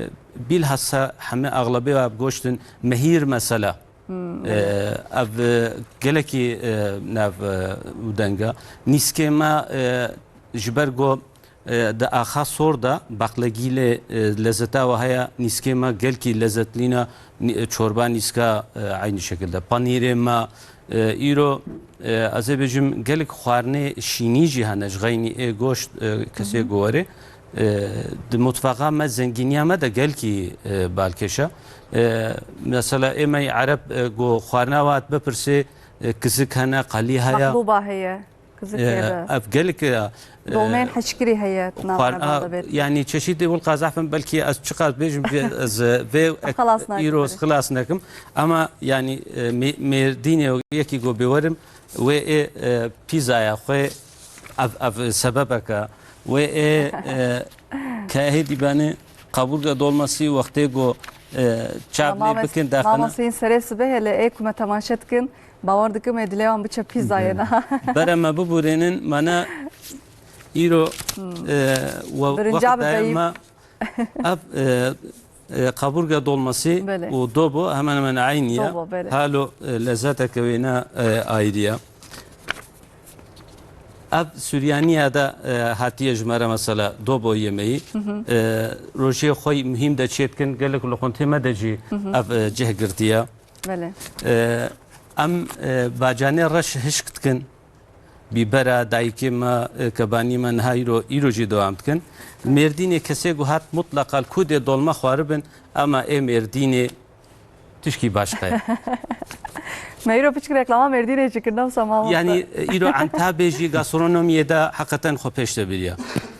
bilhassa heme axlebê wa bi goştin, mehîr mesela. Hmm, E, belê. Ev, e, gelekî, e, nav, e, û denga. Nîskê me, e, ji ber go, e, di axa sor de baqlegîlê, e, lezeta we heye, nîskê me gelkî lezzetlîna, nî-, e, çorba nîska, e, eynî şekilde. Panîrê me, e, îro, e, ez ê bêjim gelek xwarinê şînî jî hene ji xeynî ê goşt, e, kesê Hı hı. guwerê. E, di mutfaqa me zengîniya me de gelkî, e, balkêş e. E, mesela ê me yê Ereb, e, go xwarina we hat bipirsê, e, kizik hene, qalî heye. Mexlûba heye, kizik E, heye de. Ev gelek e, e, Dolmeyên heşkirî heye, nam xwar-, heva a, de bêt. Yani çeşîtê wilqa zehfin belkî ez çiqas bêjim vê, ez, e, vê ek-, Xilas nakim îro vê. Xilas nekim. Ama yani, e, Mê-, Mêrdînê yekî go bêwerim, wê ê, e, pîzaya xwe ev, ev sebebeke, wê ê, e, ke hê dîbanê qaburga dolmasî wextê go, e, çav lê Mames-, bikin daxina. Mamoste, serê sibehê lê ê ku me temaşe dikin, bawer dikim ê dilê wan biçe pîzayê niha. Bere me bibûrênin, mana îro, Hmm. e, we-, Birinca wexta bibe ye yî. Me ev, e, e, qaburga dolmasî Belê. Û dobo hemen hemen eynî ye. Dobo, belê. Halo, e, lezzeteke wêne, e, ayrî ye. Ev Suryaniya de, e, hatiye ji me re mesela dobo yemeyî. Hı hı. E, rojê xwe muhîm de çêdikin, gelek li xuntê me de jî Hı hı. Ev, e, cih girtiye. Belê. E, em, e, bacanê reş hişk dikin. Bîbera dayikê me, e, kebanî me niha îro, îro jî dewam dikin. Mêrdînê kesê ku hat mutleqa li ku dê dolma xwaribin, ama ê Mêrdînê tişkî başqa ye. Me îro piçik reklama Mêrdînê jî kir, ne wisa mamoste? Yani, e, îro Entabê jî gastronomiyê de heqeten xwe pêş de biriye.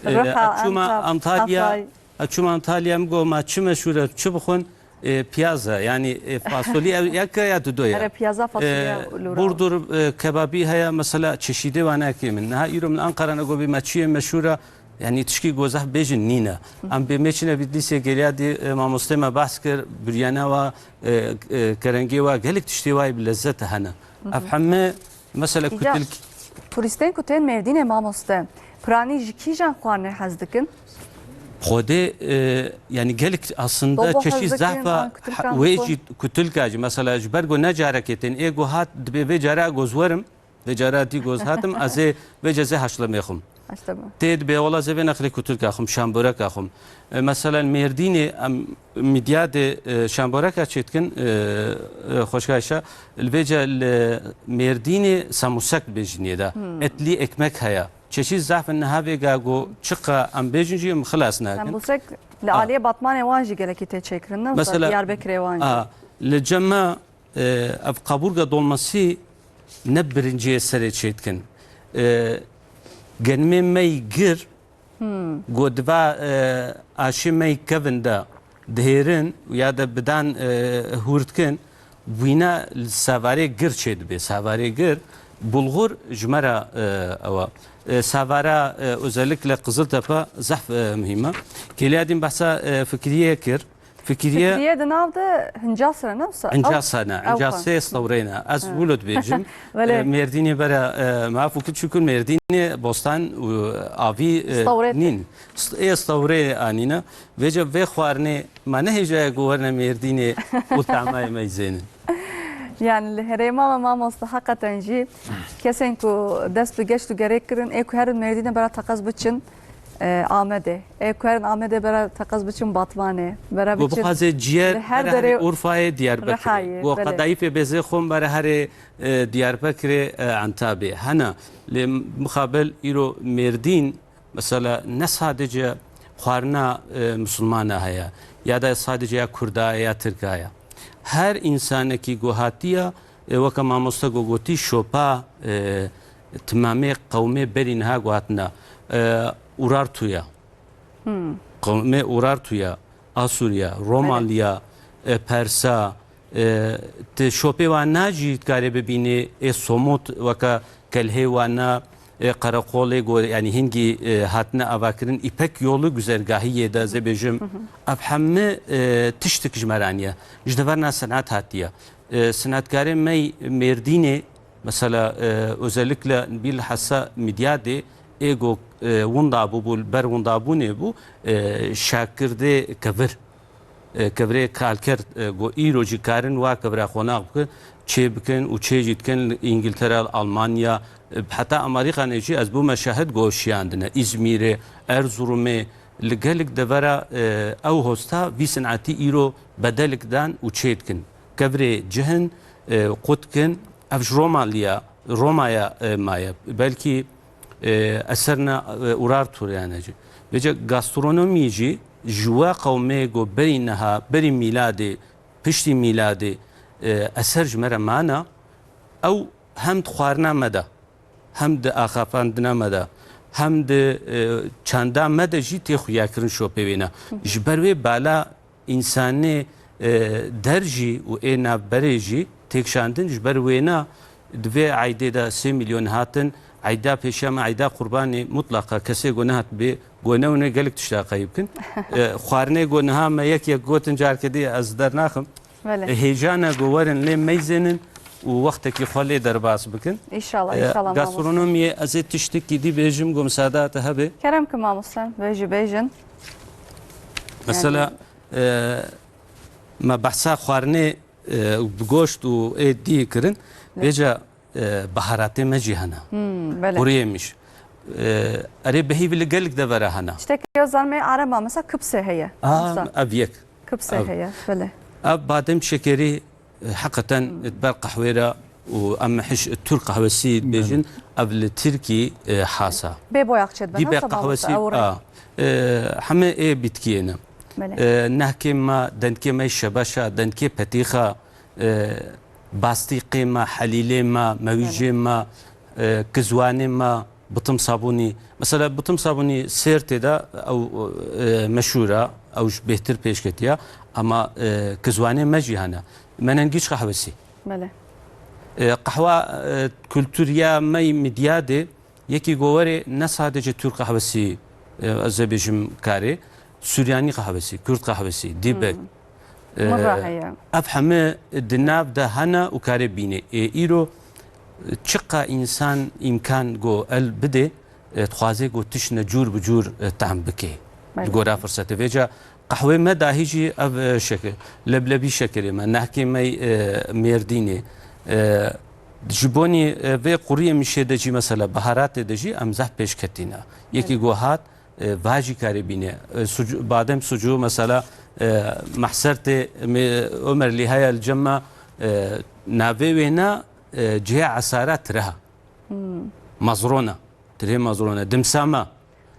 E, Riha, ez çûma Entab, Antalya, Hatay. Ez çûma Antalya, min got, ma çi meşhûr e, çi bixwin? E, piyaza, yani, e, fasolî ev yek e ya dudo ye. Here piyaza, fasulye E, û lûra. Burdur, e, kebabî heye, mesela çeşîdê wan eke min. Niha îro min Ankara ne got, bê me çi ye meşhûr e, yani tişkî go zehf bêjin nîne. Hı. Em bê me çine Bîtlîsê geliyadî, e, mamostê me behs kir, biryane wa, e, e, kerengê wa, gelek tiştê wa bi lezzet hene. Hı hı. Ev heme mesela Îca kutilk- turîstên ku tên Mêrdînê mamoste, piranî ji kîjan xwarinê hez dikin? Xwedê, e, yani gelek aslında Dobo çeşît hez dikin, zehfa an kutilkan ha-, wê dixwin? Jî kutilka jî. Mesela ji ber ku ne carekê tên ê ku hat dibê vê cara goz werim, vê cara dî goz hatim, ez ê vê cezê haşlemê xwim. Haşleme. Tê dibê wela zê vê nexlê kutilka xwim, şamboreka xwim. E, mesela Mêrdînê em Midyadê, e, şamboreka çêdikin, e, e, xweşka Ayşe, li vê ce li Mêrdînê samusek dibêjin yê de. Hmm. Etlî ekmek heye. Çeşît zaf in niha vêga ku çiqa em bêjin jî em xilas nakin. Samusek li Ha. Aliyê Batmanê wan jî gelekî tê çêkirin, ne? Mesela, Diyarbekirê wan jî. A, li cem me, e, ev qaburga dolmasî ne birinciyê serê çêdikin. E, genimê me yî gir, Hmm. Go diva, e, aşê me yî kevin de dihêrin ya de bidan, e, hûr dikin, wîna li savarê gir çêdibe. Savarê gir, bulgur ji me re, e, ew e. E, savara, e, özellikle Qiziltepe zehf, e, muhîm e. Kêliya din behsa, e, Fikriye kir. Fikriye Fikriye di nav de hinca sene, ne wisa? Hinca sene, Ew hinca xwe. Sê stewreyne. Ez Hı. wilo dibêjim. Belê. E, Mêrdînê bera, e, maf û çukur Mêrdînê bostan û avî, e, Stewrê nîn. St-, ê stewrê anîne. Vêce vê xwarinê ma nehêjaya ku werne Mêrdînê û tamayê me zênin. Yani li herêma me mamoste heqeten jî kesên ku dest bi geşt û gerê kirin, ê ku herin Mêrdînê bera teqez biçin, e, Amedê. Ê ku herin Amedê bera teqez biçin Batmanê. Bera Ku biçin bixwaze ciyer li her bera derê herê Urfayê, Diyarbekirê. Rihayê, Ku belê. Qedayîfê bêzê xwin bera herê, e, Diyarbekirê, e, Entabê. Hena lê mixabel îro Mêrdîn, mesela ne sadece xwarina, e, misilmana heye, ya da sadece ya kurda ye ya tirka ye. Her însanekî ku hatiye, e, weke mamoste ku gotî, şopa, e, timamê qewmê berî niha ku hatine, e, Urartu ye. Qewmê Urartu ye, Asûriya, Romalıya, e, Persa, e, ti şopê wana jî dikarê bibînê, ê somut weke kelhê wana, e, qereqolê go, yanî hingî, e, hatine avakirin, İpek Yolu güzergahiyê de, ez ê bêjim, ev hemî, e, tiştik ji me re aniye. Ji deverna senat hatiye. E, senatkarê me yê Mêrdînê, mesela, e, özellikle bilhassa Midyadê, ê go, e, winda bûbû, li ber windabûnê bû, e, şakirdê kevir, e, kevirê kalker, e, go îro jî karin wa kevira qonax bikin, çê bikin û çê jî dikin li Îngiltere, li Almanya, e, heta Amerîkanê jî ez bûme şahid go şiyandine. Îzmîrê, Erzurumê, li gelek devera, e, ew hosta vî sinetî îro bedelik dan û çê dikin. Kevirê cihin, e, qut dikin. Ev ji Romaliya, Romaya, e, maye. Belkî, e, eserna, e, Urartu re hene jî. Vêce gastronomî jî ji we qewmê ku berî niha, berî mîladê, piştî mîladê, e, eser ji me re mane. Ew hem di xwarina me de, hem di axafandina me de, hem di, e, çanda me de jî tê xuyakirin şopê wêna. Ji ber wê bala însanê, e, der jî û ê navberê jî têkşandin, ji ber wêna di vê eydê de sê milyon hatin, eyda pêşiya me, eyda Qurbanê, mutlaqa kesê ku nehat bê, ku ne û ne gelek tişta qey bikin. E, xwarinê ku niha me yek yek gotin, carke dî ez dernaxim. Belê. E, hêjana ku werin lê meyzênin û wextekî xwe lê derbas bikin. Înşallah, E, înşallah, mamoste. Gastronomiyê ez ê tiştekî dî bêjim, ku misada te hebe. Kerem ki mamoste, bêjî bêjin. Mesela, Yani e, me behsa xwarinê, e, bi goşt û ê dî kirin. Ne? Vêca, e, baharatê me jî hene. Hmm, belê. Kuru yemiş. E, erê bihîvî li gelek devera hene. Tiştekî yo zanmê arema, mesela kipsê heye. Aa, Mesela. Ev yek. Kipsê Ev. Heye, belê. Ev badem şekerî, e, heqeten, Hmm. Ber qehwê re û em hiş Türk kahvesi Belê. Bêjin, ev li Tirkî, e, hasa. Bê boyax çêdibe, Dî bê ne? Qehwesî, Sabah olsa, ew re. A, e, heme ê bitkiyê ne. Belê. E, nehkê me, dendkê me şebeşa, dendkê petîxa, e, bastîqê me, helîlê me, mewîjê Belê. Me, e, kizwanê me, bitim sabûnî. Mesela bitim sabûnî Sêrtê de ew, e, meşhûr e, ew ji bêhtir pêşketiya, ama, e, kizwanê me jî hene. Menengîç qehwesî. Belê. E, qehwa, e, kulturiya me yî Midyadê, yekî gowerê ne sadece Türk kahvesi, e, ez ê bêjim karê, Suryanî qehwesî, Kurd qehwesî, dîbek. Hmm. E, Min re heye. Ev heme di nav de hene û karê bînê. Ê îro çiqa însan îmkan go el bidê, e, dixwaze go tiştine cûr bi cûr, e, tehm bike. Belê. Li gora firsetê. Vêca qehwê me dahî jî ev, e, şekil, leblebî şekerê me, nehkê me, e, Mêrdînê, e, ji bonî, e, vê quriyê mişê de jî mesela baharatê de jî em zehf pêşketî ne. Yekî Evet. go hat, e, vajî karê bîne. E, sucu-, badem sucû mesela, e, mehsertê me, Omerlî heye li cem me, e, navê wê ne, e, cihê esara tire ha. Hmm. Mazrona. Tirê mazrona. Dimsa me.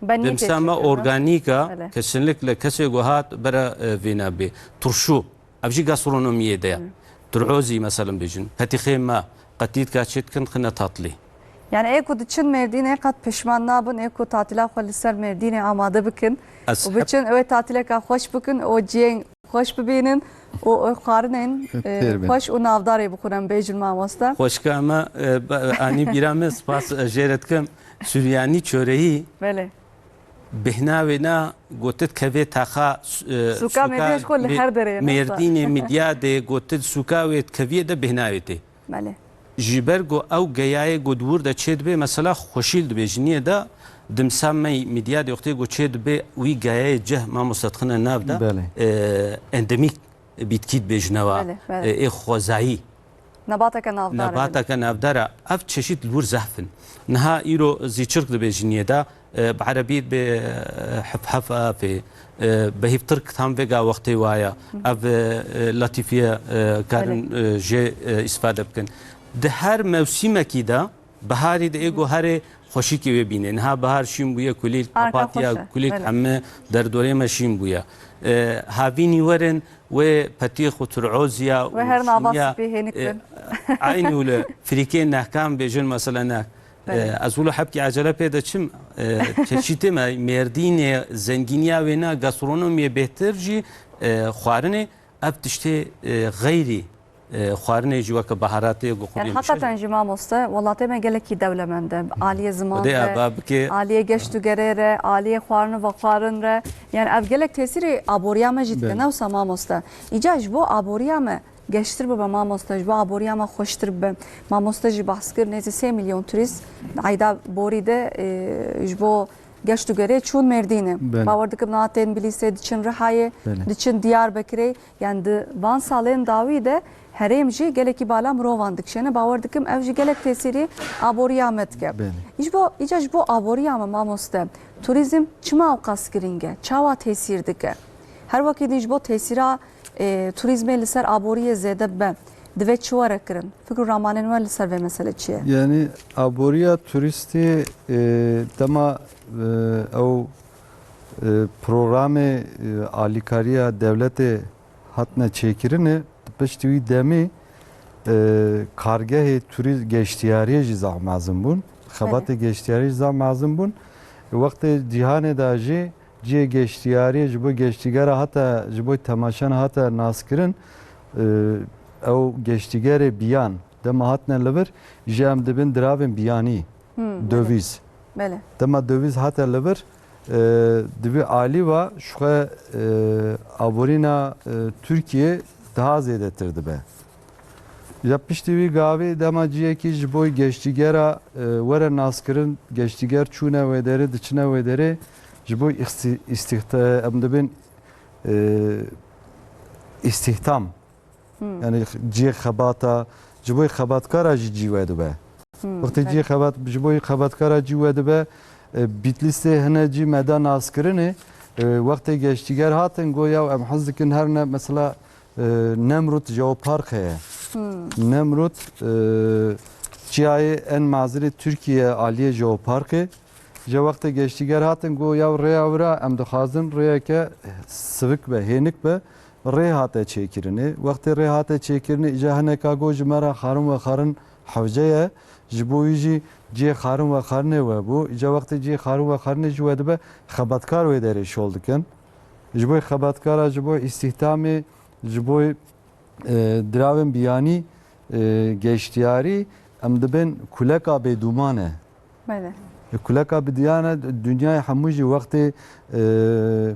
Benî Dimsa me têçû kir, ha? Organîk e. Belê. Kesinlikle kesê ku hat bere, e, vêna bê. Turşu. Ev jî gastronomiyê de ye. Hı. Turozî, mesela bêjin. Petîxê me. Qetî dika çê dikin, xine tatilî. Yani ê ku diçin Mêrdînê qet pişman nabin, ê ku tatila xwe li ser Mêrdînê amade bikin. Ez Û hep biçin, ew ê tatileka xweş bikin, û ciyên xweş bibînin û, û xwarinên, e, Têr bin. Xweş û navdarê bixwin, em bêjin mamoste. Xweşika me, e, ba-, anî bîra me, spas, e, jê re dikim. Suryanî çoreyî Belê. Bêhna wê na gotit kevê taxa, e, Sûka Mêrdînê ji xwe li Mê-, her derê ye, ne? Mêrdînê, Midyadê gotit sûka wê keviyê de bêhna wê tê. Belê. Ji ber ku ew geyayê ku di wir de çê dibe, mesela xweşî li dibêjiniyê de, dimsa me Midyadê wextê ku çê dibe, wî geyayê cih mamoste dixine nav de, Belê. E, endemîk bitkî dibêjine wa, Belê, belê. E, ê xwezayî. Nebateke navdar e. Nebateke navdar e. Ev çeşît li wir zehf in. Niha îro zîçirk dibêjiniyê de, e, bi erebî dibê, e, hefhefe, e, bi hîvtirk tam vêga wextê wa ye. Hı. Ev, e, latîfiye, e, karin, Belê. E, jê, e, îstifade bikin. Di her mewsîmekî de, biharî de ê Hı. guherê xweşîkê wê bîne. Niha bihar şîn bûye, kulîl, Harika, papatya, xweş e. Kulîl Belê. Heme derdorê me şîn bûye. E, havînî werin wê petîx û tur'oziya û Wê her nava şîniya, spî hênik e, bin. Eynî wile firîkê nehkan bêjin mesela neh. Belê. E, ez wilo hebkî ecele pê de çim, e, çeşîtê me, Mêrdînê, zengîniya wê ne, gastronomiyê bêhtir jî, e, xwarinê, ev tiştê, e, xeyrî, e, xwarinê jî weke baharatê, Yani guxurê heqeten jî mamoste, welatê me gelekî dewlemend e. Aliyê ziman Xwedê re, ava bike. Aliyê geşt û gerê re, aliyê xwarin û vexwarin re. Yani ev gelek tesîrê aboriya me jî dike, Belê. Ne wisa mamoste? Îca ji bo aboriya me geştir bibe mamoste, ji bo aboriya me xweştir bibe. Mamoste jî behs kir, nêzî sê milyon turîst di eyda borî de, e, ji bo geşt û gerê çûn Mêrdînê. Belê. Bawer dikim niha tên Bilîsê, diçin Rihayê, Belê. Diçin Diyarbekirê. Yani di van salên dawî de herêm jî gelekî bala mirovan dikişêne. Bawer dikim ev jî gelek tesîrî aboriya me dike. Belê. Ji bo, îca ji bo aboriya me mamoste, turîzm çima ewqas girîng e? Çawa tesîr dike? Her wekî din ji bo tesîra, e, turîzmê li ser aboriyê zêde bibe, divê çi were kirin? Fikr û ramanên we li ser vê mesele çi ye? Yani aboriya turîstî, e, dema, e, ew, e, programê, e, alîkariya dewletê hatine çêkirinê, di piştî wî demî, e, kargehê turîz-, geştiyariyê jî zaf mezin bûn. Xebatê Belê. Geştiyariyê jî zaf mezin bûn. Wextê cîhanê de jî cihê geştiyariyê ji bo geştîgera hate, ji bo temaşan hate naskirin, e, ew geştîgerê biyan dema hatine li vir, ji em dibin diravên biyanî, Hmm, belê. Döviz. Belê. Dema döviz hate li vir, e, di vî alî ve ji xwe, e, aborîna, e, Tirkiyê daha zêdetir dibe. Ya piştî wî gavê dema ciyekî ji bo geştîgera, e, were naskirin, geştîger çûne wê derê, diçine wê derê, ji bo îxsi-, îstîxte-, em dibin, e, îstîhdam. Hmm. Yani cihê xebata, ji bo xebatkara jî cî wedibe. Hmm, Wextê cihê evet. Xebat, ji bo xebatkara cî wedibe, e, Bitlîsê hine cî me da naskirinê, e, wextê geştîger hatin, go ya em hez dikin her ne, mesela, e, Nemrut Jeopark heye. Hmm. Nemrut, e, çiyayê en mezin ê Tirkiye aliyê Jeoparkê. Ji wextê geştîger hatin, go ya rêya wira em dixwazin rêyeke sivik be, hênik be. Rê hate çêkirinê. Wextê rê hate çêkirinê, îca hineka got ji me re xarin vexarin hewce ye. Ji bo wî jî cihê xarin vexarinê webû. Îca wextê cihê xarin vexarinê jî wedibe, xebatkar wê derê şol dikin. Ji bo xebatkara, ji bo îstîhdamê, ji bo, e, diravên biyanî, e, geştiyarî, em dibin kuleka bêdûman e. Belê. Kuleka bidiyane dinyayê hemû jî wextê, e,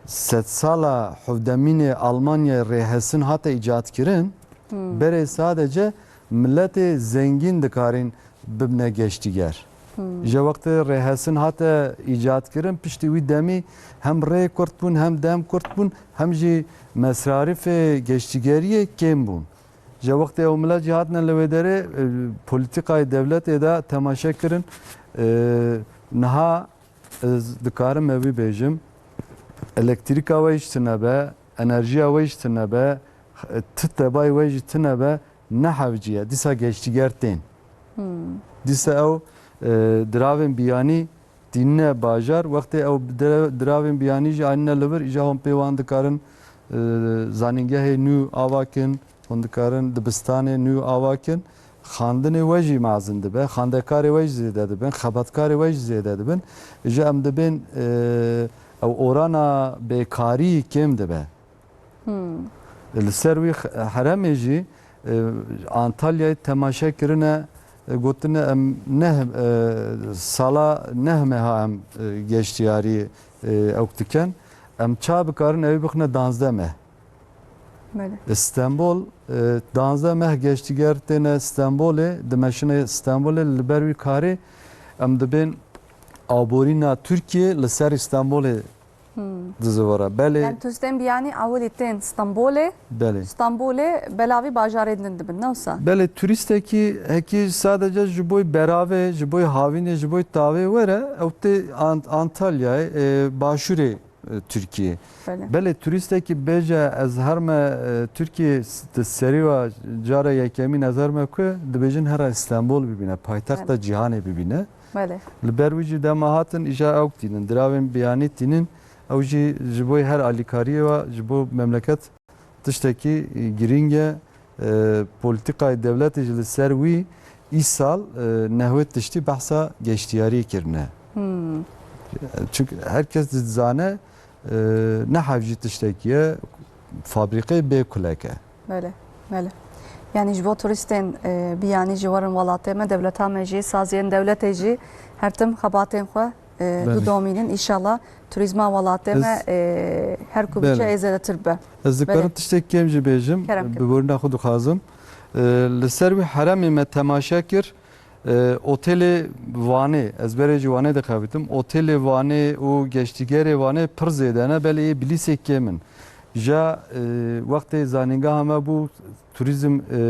sedsala hevdemînê Almanyayê rêhesin hate îcadkirin, Hmm. Berê sadece miletê zengîn dikarîn bibne geştîger. Hmm. Ji wextê rêhesin hate îcadkirin, piştî wî demî hem rê kurt bûn, hem dem kurt bûn, hem jî mesrarifê geştîgeriyê kêm bûn. Ji wextê ew milet jî hatine li wê derê, e, polîtîkayê dewletê de temaşe kirin. E, niha ez dikarim evî bêjim, elektrîka we jî tune be, enerjiya we jî tune be, e, ti tebayê we jî tune be, ne hewcî ye. Dîsa geştîger tên. Hmm. Dîsa ew, e, diravên biyanî tînine bajar. Wextê ew dire-, diravên biyanî jî anîne li vir, îja hûn pê wan dikarin, e, zanîngehê nû ava kin, hûn dikarin dibistanê nû ava kin. Xandinê we jî mezin dibe, xandekarê we jî zêde dibin, xebatkarê we jî zêde dibin. Îja em dibên, e, ew orana bêkarî kêm dibe. Hmm. Li ser wî x-, heremê jî, e, Antalyayê temaşe kirine, e, gotine em neh, e, sala neh meha em, e, geştiyarî, e, ewk dikin. Em ça bikarin ew bixine danzdeh meh. Belê. Stenbol, e, danzdeh meh geştîger têne Stenbolê, dimeşine Stenbolê, li ber wî karê em dibên aborîna Tirkiyê li ser Stenbolê Hmm. dizivire. Belê. Yani tu stên biyanî ewilî tên Stenbolê. Belê. Stenbolê belavî bajarê din dibin, ne wisa? Belê, turistekî hekî sadece ji bo beravê, ji bo havînê, ji bo tavê were, ew tê Ant-, Antalyayê, e, başûrê e, Tirkiyê. Belê. Belê, turistekî bêje ez herme, e, Tirkiyê s-, di serî ve cara yekemîn ez herme ku dibêjin here Stenbol bibîne, paytexta Belê. cîhanê bibîne. Belê. Li ber wî jî dema hatin îja ew tînin, diravên biyanî tînin, ew jî ji bo her alîkariyê ve ji bo memleket tiştekî, e, girîng e. E, polîtîkayê dewletê jî li ser wî îsal, e, nehwê tiştî behsa geştiyariyê kirine. Hmm. Çunke her kes dizane, e, ne hevjî tiştekî ye, fabrîqeyê bê kulek e. Belê, belê. Yanî ji bo turîstên, e, biyanî jî werin welatê me, dewleta me jî, saziyên dewletê jî her tim xebatên xwe e, Belê. bidomînin. Înşallah turîzma welatê Ez me, e, her ku Belê. biçe ê zêdetir be. Ez dikarim Belê. tiştek kêm jî bêjim, Kerem ki. bi borîna xwe dixwazim. E, li ser wî heremê me temaşe kir. E, otelê Wanê, ez berê jî Wanê dixebitim. Otelê Wanê û geştîgerê Wanê pir zêde ne, belê ê Bilîsê kêm in. Ja, e, wextê zanîngeha me bû turîzm, e,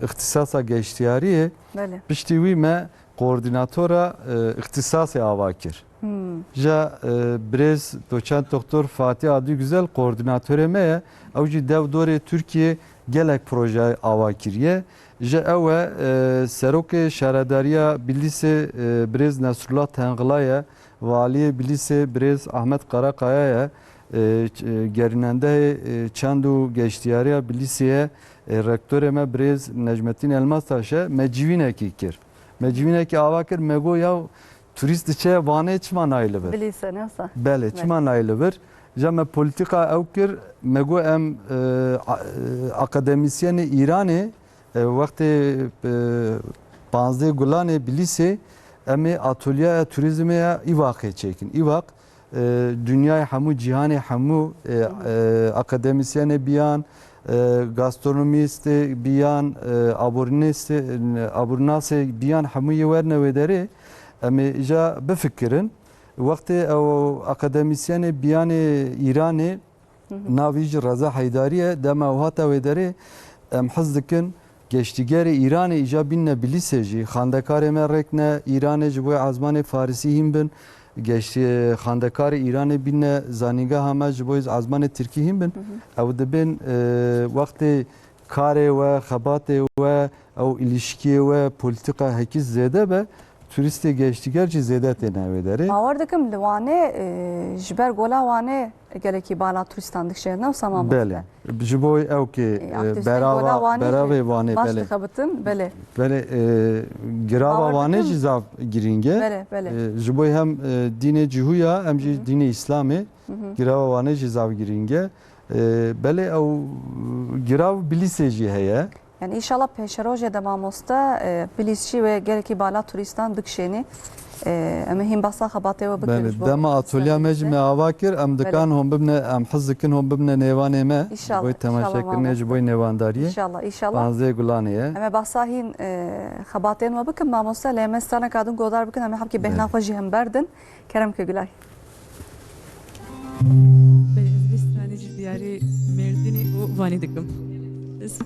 îxtîsasa geştiyariyê, Belê. piştî wî me koordînatora, e, îxtîsasê ava kir. Hmm. Ja, e, birêz doçent doktor Fatih Adilgüzel koordînatorê me ye. Ew jî dev dorê Tirkiyê gelek proje ava kiriye. Ji ew e, e, serokê şaredariya Bilîsê, e, birêz Nesrullah Tengila ye, valiyê Bilîsê birêz Ahmet Karakaya ye, e, ç-, e, gerînendehê, e, çand û geştiyariya Bilîsê ye, e, rektorê me birêz Necmettin Elmastaş e. Me civînekî kir. Me civînekî ava kir, me got, "Ya turîst diçe Wanê, çima nayê li vir?" Bilîse, ne wisa? Belê, Belê. çima nayê li vir? Ja me polîtîka ew kir, me got, "Em, e, a-, e, akademîsyenê Îranê, e, wextê, e, panzdeh Gulanê Bilîsê, em ê atolyeya turîzmê ya Îvaqê çêkin." Îvaq, e, dinyayê hemû, cîhanê hemû, e, e, akademîsyenê biyan, e, gastronomîstê biyan, e, aborînêstê, e, aborînasê biyan hemû yê werine wê derê. Em ê îja bifikirin. Wextê ew akademîsyenê biyanê Îranê, Hı hı. navî jî Reza Heydarî ye, dema ew hate wê derê, em hez dikin geştîgerê Îranê îja bînne Bilîsê jî, xandekarê me rêkne Îranê ji bo ezmanê farisî hîn bin, geştî-, xandekarê Îranê bînne zanîngeha me ji bo ezmanê tirkî hîn bin. Hı hı. Ew dibên, e, wextê karê we, xebatê we, ew îlişkiyê we, polîtîka hekî zêde be, turîstê geştîger jî zêde têne wê derê. Bawer dikim li Wanê, e, ji ber gola Wanê gelekî bala turîstan dikişêne, ne wisa mamoste? Belê. Ji bo ew kê, E, e, aktîvîstên berava, gola Wanê beravê jî Wanê, baş belê. dixebitin, belê. Belê, e, girava Bawer Wanê dikim. jî zaf girîng e. Belê, belê. E, ji bo hem, e, dînê Cihûya, hem jî Hı hı. dînê Îslamê, Hı hı. girava Wanê jî zaf girîng e. E, belê ew girav Bilîsê jî heye. Yani înşallah pêşerojê de mamoste, e, Bilîs jî wê gelekî bala turîstan dikişênî. E, em ê hîn behsa xebatê we bikin Belê, ji bo dema atolya me jî me ava kir, em Belê. dikan hûn bibne, em hez dikin hûn bibne nêvanê me. Înşallah, Ji bo înşallah temaşekirinê, mamoste. ji bo nêvandariyê. Înşallah, înşallah. Panzdeh Gulanê ye. Em ê behsa hîn, e, xebatên we bikin mamoste, lê em ê straneka din guhdar bikin, em ê hebkî bêhna Belê. xwe jî hember din. Kerem ke Gulay. Belê, ez vê stranê jî diyarê Mêrdînê û Wanê dikim. Ez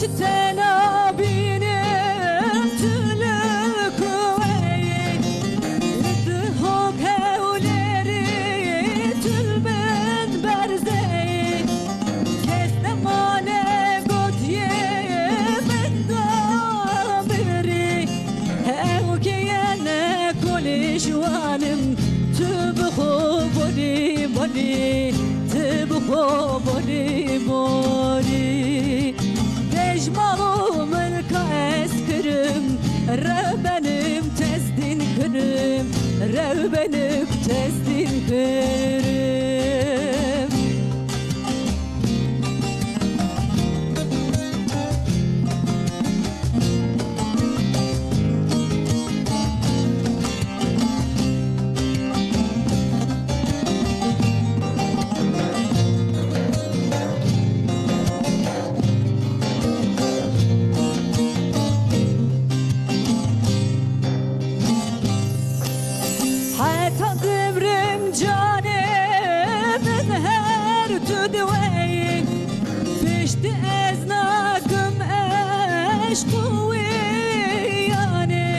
Tena bînim tu li ku weyî, li dihok hewlêrî tu li min berzeyî. Kes nemane gotiye min da birî, ew keye ne kolî ji wanim, tu bi xwe bolî bolî, tu bi xwe bolî bolî. Dejmal û milka ez kirim, rewbenim tezdîn kirim, rewbenim tezdîn kirim. Heta dimrim canê min her tu diweyî. Piştî ez nakim eşq û wiyanê.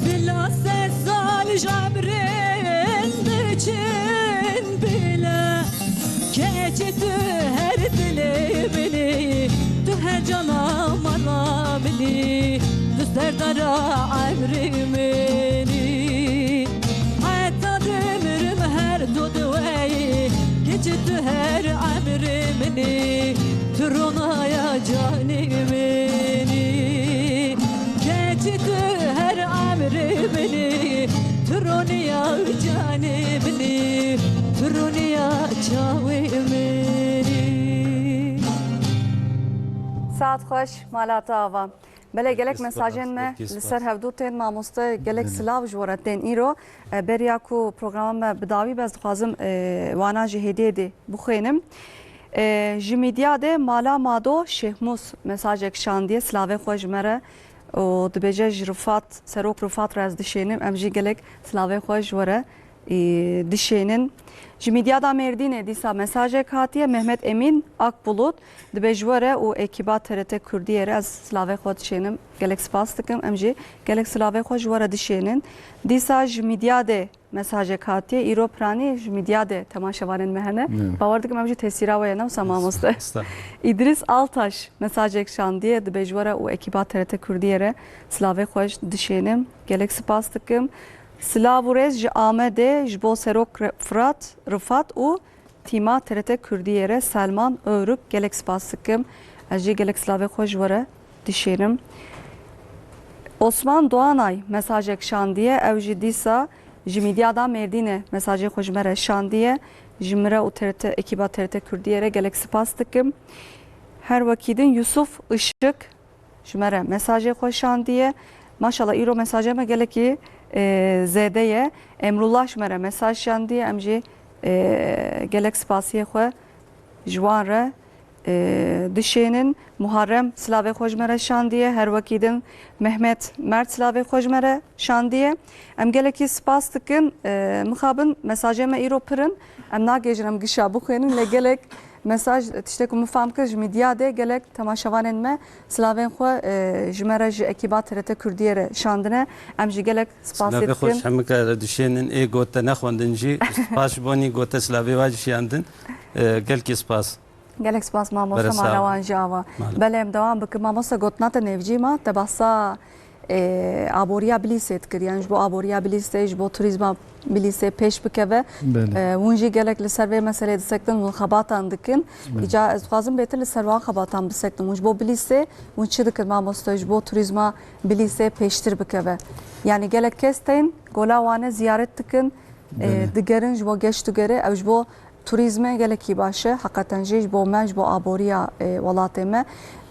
Bila sed sal ji emrê min biçin bila. Keçê tu her dilê min î, tu her cana mala min î, tu serdara emrê min î. Heta dimirim her tu diweyî, keçê tu her emrê min î, tu ronaya canê min î. Keçê tu her emrê min î, tu roniya canê min î, tu roniya çavê min î. Saet xweş, mala te ava. Belê, gelek mesajên me li ser hevdû tên, mamoste, gelek silav ji we re tên îro. E, beriya ku programa me bi dawî be, ez dixwazim, e, wana jî hêdî hêdî bixwînim. E, ji Mîdyadê Mala Mado Şêhmûs mesajek şandiye, silavê xwe ji me re û dibêje, ji Rifat, Serok Rifat re ez dişênim, em jî gelek silavê xwe ji we re, e, dişênin. Ji Mîdyada Mêrdînê dîsa mesajek hatiye, Mehmet Emîn Akbulut, dibe ji we re û ekîba T R T Kurdiyê re ez silavê xwe dişênim. Gelek spas dikim, em jî gelek silavê xwe ji we re dişênin. Dîsa ji Mîdyadê mesajek hatiye. Îro piranî ji Mîdyadê temaşevanên me hene. Bawer dikim em jî tesîra we ye, ne wisa mamoste? Îdris Altaş mesajek şandiye, dibe ji we re û ekîba T R T Kurdiyê re silavê xwe dişênim. Gelek spas dikim. Silav û rêz ji Amedê ji bo Serok Re-, Firat, Rifat û tîma T R T Kurdiyê re Selman Övrük, gelek spas dikim. Ez jî gelek silavê xwe ji we re dişênim. Osman Doğanay mesajek şandiye, ew jî dîsa ji Mîdyada Mêrdînê mesajê xwe ji me re şandiye. Ji min re û T R T, ekîba T R T Kurdiyê re gelek spas dikim. Her wekî din Yusuf Işık ji me re mesajê xwe şandiye. Maşallah, îro mesajê me gelekî, e, zêde ye. Emrullah ji me re mesaj şandiye. Em jî, e, gelek spasiyê xwe ji wan re, e, dişênin. Muharrem silavê xwe ji me re şandiye. Her wekî din Mehmet Mert silavê xwe ji me re şandiye. Em gelekî spas dikin. E, mixabin mesajê me îro pir in. Em nagêjin em gişa bixwînin. Lê gelek mesaj, tiştê ku min fam kir, ji Mîdyadê gelek temaşevanên me silavên xwe, e, ji me re, ji ekîba T R T Kurdiyê re şandine. Em jî gelek spas dikin. Silavê xwe ji hemika re dişênin, ê gote nexwendin jî, spas ji bo nî gote silavê wa jî şiyandin. E, gelkî spas. Gelek spas mamoste, mala wan jî ava. Belê, em dewam bikin. Mamoste, gotina te nêvcî ma, te behsa, e, aboriya Bilîsê dikir. Yani ji bo aboriya Bilîsê, ji bo turîzma Bilîsê pêş bikeve. Belê. E, hûn jî gelek li ser vê meseleyê disektin, hûn xebatan dikin. Belê. Îca ez dixwazim bêtir li ser wan xebatan bisektin. Hûn ji bo Bilîsê, hûn çi dikin mamoste, ji bo turîzma Bilîsê pêştir bikeve? Yani gelek kes tên, gola wane ziyaret dikin, e, Belê. digerin, ji bo geş digerê, ew ji bo turîzmê gelekî baş e, heqeten jî ji bo me, ji bo aboriya, e, welatê me.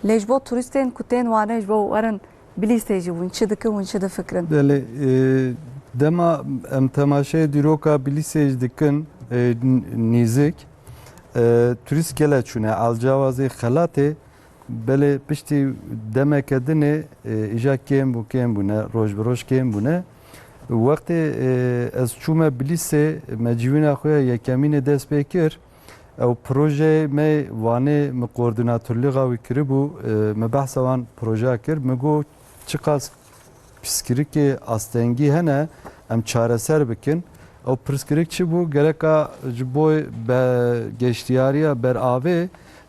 Lê ji bo turîstên ku tên wane, ji bo werin Bilîsê jî hûn çi dikin, hûn çi difikirin? Belê, e, dema em temaşeyê dîroka Bilîsê jî dikin, e, n-, nîzik, e, turîst gele çûne, alcawazê xelatê, belê piştî demeke dinê, e, îja kêm bû, kêm bûne, roj bi roj kêm bûne. Wextê, e, ez çûme Bilîsê, me civîna xwe ya yekemînê dest pê kir, Ew projeyê me Wanê, min koordinatorlîxa wî kiribû, e, me behsa wan projeya kir. Min got, çiqas pirsgirêkê astengî hene, em çareser bikin. Ew pirsgirêk çi bû? Gereka ji bo be-, geştiyariya beravê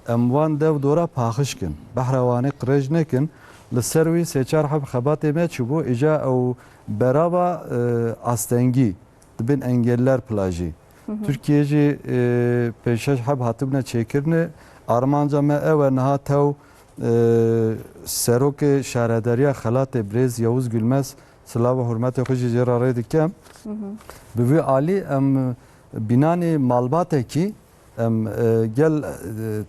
em wan dev dora paqij kin. Behra Wanê qirêj nekin. Li ser wî sê çar heb xebatê me çûbû. Îca ew berava, e, astengî. Dibên engeller plajî. Hı hı. Tirkiye jî, e, pêşeş heb hatibûne çêkirinê. Armanca me ew e, niha tew, e, serokê şaredariya Xelatê birêz Yavuz Gülmez, silav û hurmetê xwe jî jê re rê dikem. Hı hı. Bi vî alî em bînanê malbatekî em, e, gel, e,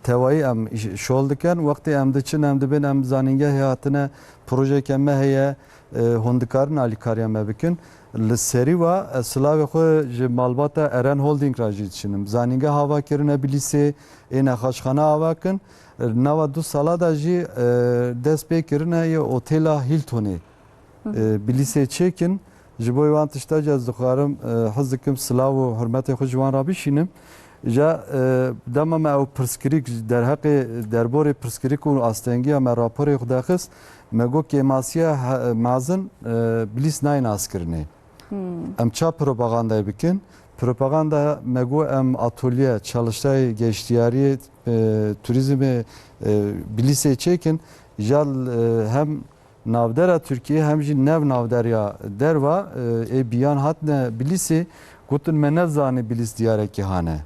tevayî em îş-, şol dikin. Wextê em diçin, em dibên em zanîngehê hatine, projeyeke me heye, e, hûn dikarin alîkariya me bikin. Li serî wa ez silavê xwe ji malbata Eren Holding re jî dişînim. Zanîngeha ava kirine Bilîsê, ê nexweşxana ava kin. E, nava du sala de jî, e, dest pê kirine yê otêla Hiltonê. Hı hı. E, Bilîsê çêkin. Ji bo wan tişta jî ez dixwarim, e, hez dikim silav û hurmetê xwe ji wan re bişînim. Ja, e, dema me ew pirsgirêk ji derheqê, derborê pirsgirêk û astengiya me raporê xwe daxist, me got kêmasiya he-, mezin, e, Bilîs nayê naskirinê. Hmm. Em ça propagandayê bikin? Propaganda me got em atolye, çalıştayê geştiyariyê, e, turizmê, e, Bilîsê çêkin. Ja, e, hem navdera Tirkiyê hem jî nev navderiya derva, e, ê biyan hatine Bilîsê, gotin me nezanî Bilîs diyarekî hane.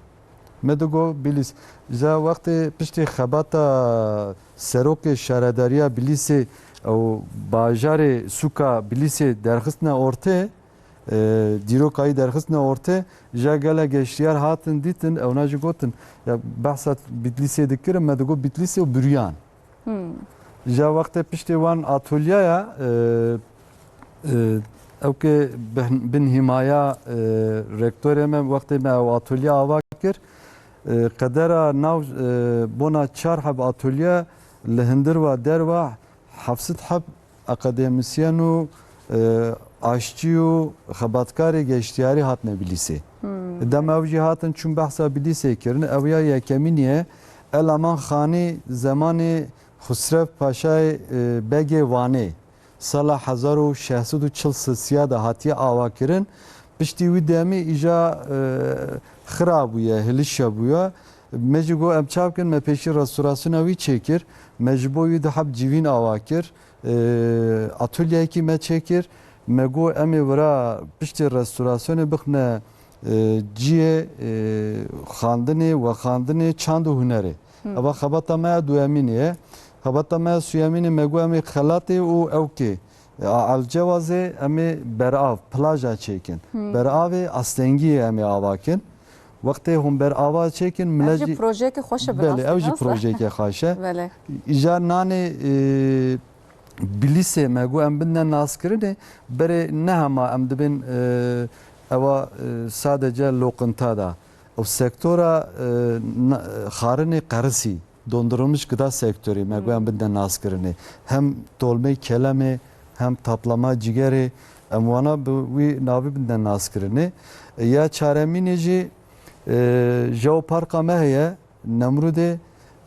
Me digo Bilîs. Ji wextê piştî xebata serokê şaredariya Bilîsê ew bajarê sûka Bilîsê derxistine ortê, e, dîroka wî derxistine ortê, ja gelek geştiyar hatin dîtin, ewna jî gotin, ya behsa Bitlîsê dikirin, me digo Bitlîsê û bûriyan. Hmm. Ja wextê piştê wan atolyaya, e, e, ew ke bin, bin hîmaya, e, rektorê me, wextê me ew atolye ava kir, e, qedera nav, e, bona çar heb atolye li hundir wa derva heft sed heb akademîsyen û, e, aşçî û xebatkarê geştiyarî hatine Bilîsê. Hmm. Dema ew jî hatin çûn behsa Bilîsê kirin. Ew ya yekemîn ye. El Aman Xanî zemanê Xusrev Paşayê, e, Begê Wanê sala hezar û şeş sed û çil sisiya de hatiye avakirin. Piştî wî demî îja, e, xira bûye, hilişa bûye. Me jî got, em çav kin, me pêşî restorasyona wî çêkir. Me ji bo wî du heb civîn ava kir. E, atolyeyekî me çêkir. Me got, em ê wira piştî restorasyonê bixine, e, cihê, e, xwendinê, wexwendinê, çand û hunerê. Hmm. Eva xebata me ya duyemînê ye. Xebata me ya suyemînê me got, em ê xelatê û ewkê, e, a Elcewazê em ê berav, plaja çêkin. Hmm. Beravê astengiyê em ê ava kin. Wextê hûn berava çêkin, Ev millet jî jî projeyeke xweş e, bi Belê, rastî ew jî nas e. Projeyeke xweş e. Belê. Îja nanê, e, Bilîsê me got em bidine naskirinê, berê ne hema em dibên, e, ewa, e, sadece loqinta da. Ew sektora, e, na-, xarinê qerisî, dondurulmuş gıda sektorê me got em Hmm. bidine naskirinê. Hem dolmey kelemê, hem taplama cigerê, em wana bi wî navî bidine naskirinê. E, ya çaremînê jî, e, jeoparka me heye, Nemrûdê,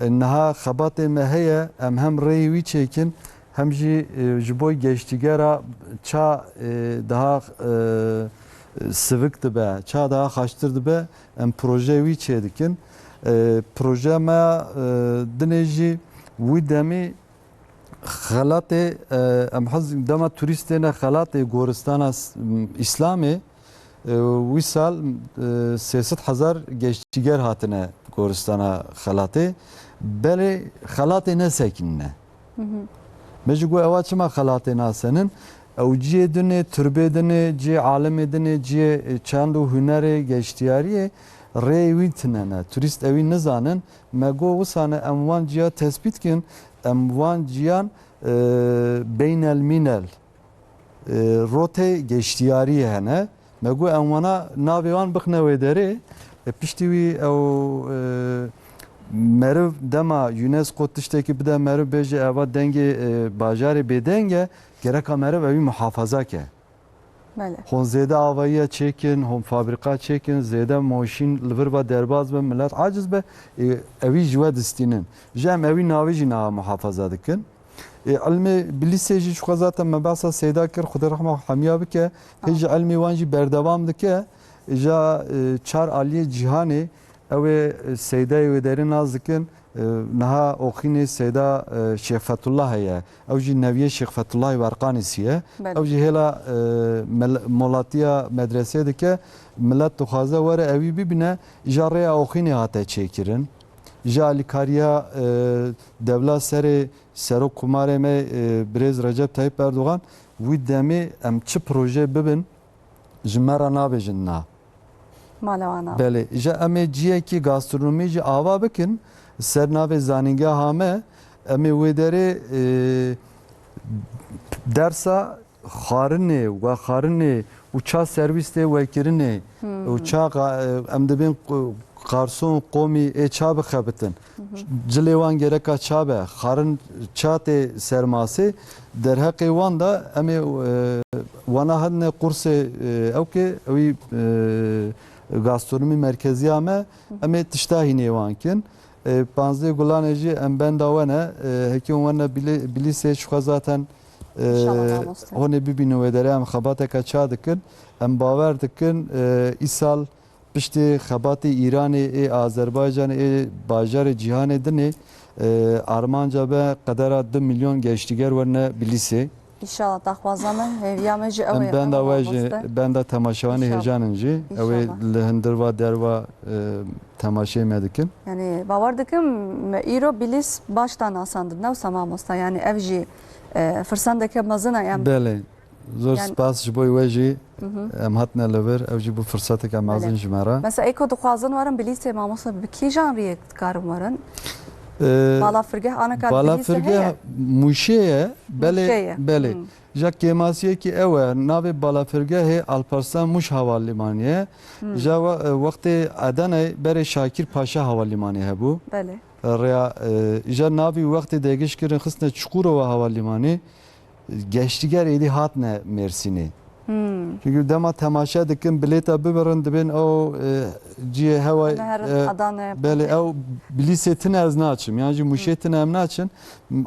e, niha xebatê me heye, em hem rêyê wî çêkin, hem jî, e, ji bo geştîgera ça, e, daha, e, sivik dibe, ça daha xaştir dibe, em projeyê wî çêdikin. E, projeya me, e, dinê jî wî demî Xelatê, e, em hez dema turîst têne xelatê goristana s-, m, Îslamê, e, wî sal, e, sê sed hezar geştîger hatine goristana xelatê. Belê xelatê nesekinîne. Hı hı. Me jî got, ewa çima xelatê nasenin? Ew cihê dinê, turbê dinê, cihê alimê dinê, cihê, e, çand û hunerê, geştiyariyê rêyê wî tinene. Turîst ewî nizanin. Me got, wisa ne em wan ciya tespît kin, em wan ciyan, e, beynelmînel, e, rotê geştiyariyê hene. Me got, em wana navê wan bixine wê derê. E, piştî wî ew, e, meriv dema UNESCO tiştekî bide meriv bêje eva dengê, e, bajarê bêdeng e, gereka meriv ewî muhafaza ke. Belê. Hon zêde avayiya çêkin, hon fabrîka çêkin, zêde moşîn li vir ve derbaz be, millet aciz be, e, ewî ji we distînin. Ji em ewî navê jî niha muhafaza dikin. E, ilmê Bilîsê jî ji xwe zaten me behsa Seyda kir, Xwedê rehma hemiya bike. Hê jî ilmê wan jî berdewam dike. Ja, e, çar aliyê cîhanê ew ê, e, Seydayê wê derê nas dikin. E, niha oxînê Seyda, e, Şêx Fethullah heye. Ew jî neviyê Şêx Fethullahê Werqanîsî ye. Belê. Ew jî hêla, e, mel-, molatiya medresê dike. Millet dixwaze were ewî bibîne. Îja rêya oxînê hate çêkirin. Ji alîkariya, e, dewla serê Serok Komarê me, e, birêz Recep Tayyip Erdogan, wî demê em çi proje bibin, ji me re nabêjin na. Mala wana. Belê, ji em ê ciyekî gastronomî jî ava bikin, ser navê zanîngeha me, em ê wê derê, e, dersa xwarinê, vexwarinê û ça servîs tê wekirinê û ça qa-, em dibên qu-, qarson qomî ê ça bixebitin. Cilê wan gereka ça be, xwarin ça tê sermasê, derheqê wan de em ê, e, wana hatine qursê, e, ewkê, ewî, e, gastronomî merkeziya me, em ê tişta hînê wan kin. E, panzdeh Gulanê jî em benda we ne. E, hekî hûn werne Bilî-, Bilîsê ji xwe zaten, e, hûn ê bibînin wê derê em xebateke ça dikin. Em bawer dikin, e, îsal piştê xebatê Îranê, ê Azerbaycanê, ê bajarê cîhanê dinê, e, armanca be qedera du milyon geştîger werne Bilîsê. Înşallah, daxwaza me, hêviya me jî ew ê. Em benda we jî, benda temaşevanê hêjan in jî. Ew ê li hundir va derva, e, temaşeyê me dikin. Yanî, bawer dikim, me îro Bilîs baş da nasandin, ne wisa mamosta? Yanî, ev jî, e, firsendeke mezin e, em. Belê. Zor spas ji bo we jî. Em hatine li vir, ev jî bû firseteke mezin ji me re. Mesela, ê ku dixwazin werin Bilîsê, mamosta, bi kîjan riyek dikarin werin? E, balafirgeh, aneka Bilîsê heye? Mûşê ye, belê, belê. Ja kêmasiyekî ew e, navê balafirgehê Alparslan Mûş Havalimanî ye. Ja we-, e, wextê Edeneyê berê Şakir Paşa Havalimanî hebû. Belê. Rêya, e, îja navî wextê degişt kirin xistine Çukurova Havalimanî, geştîger êdî hatine Mêrsînê. Çünkü dema temaşe dikin, bilêta bibirin, dibên ew, e, cihê hewa, e, belê, ew Bilîsê tine ez naçim, yan jî Mûşê tine em naçin.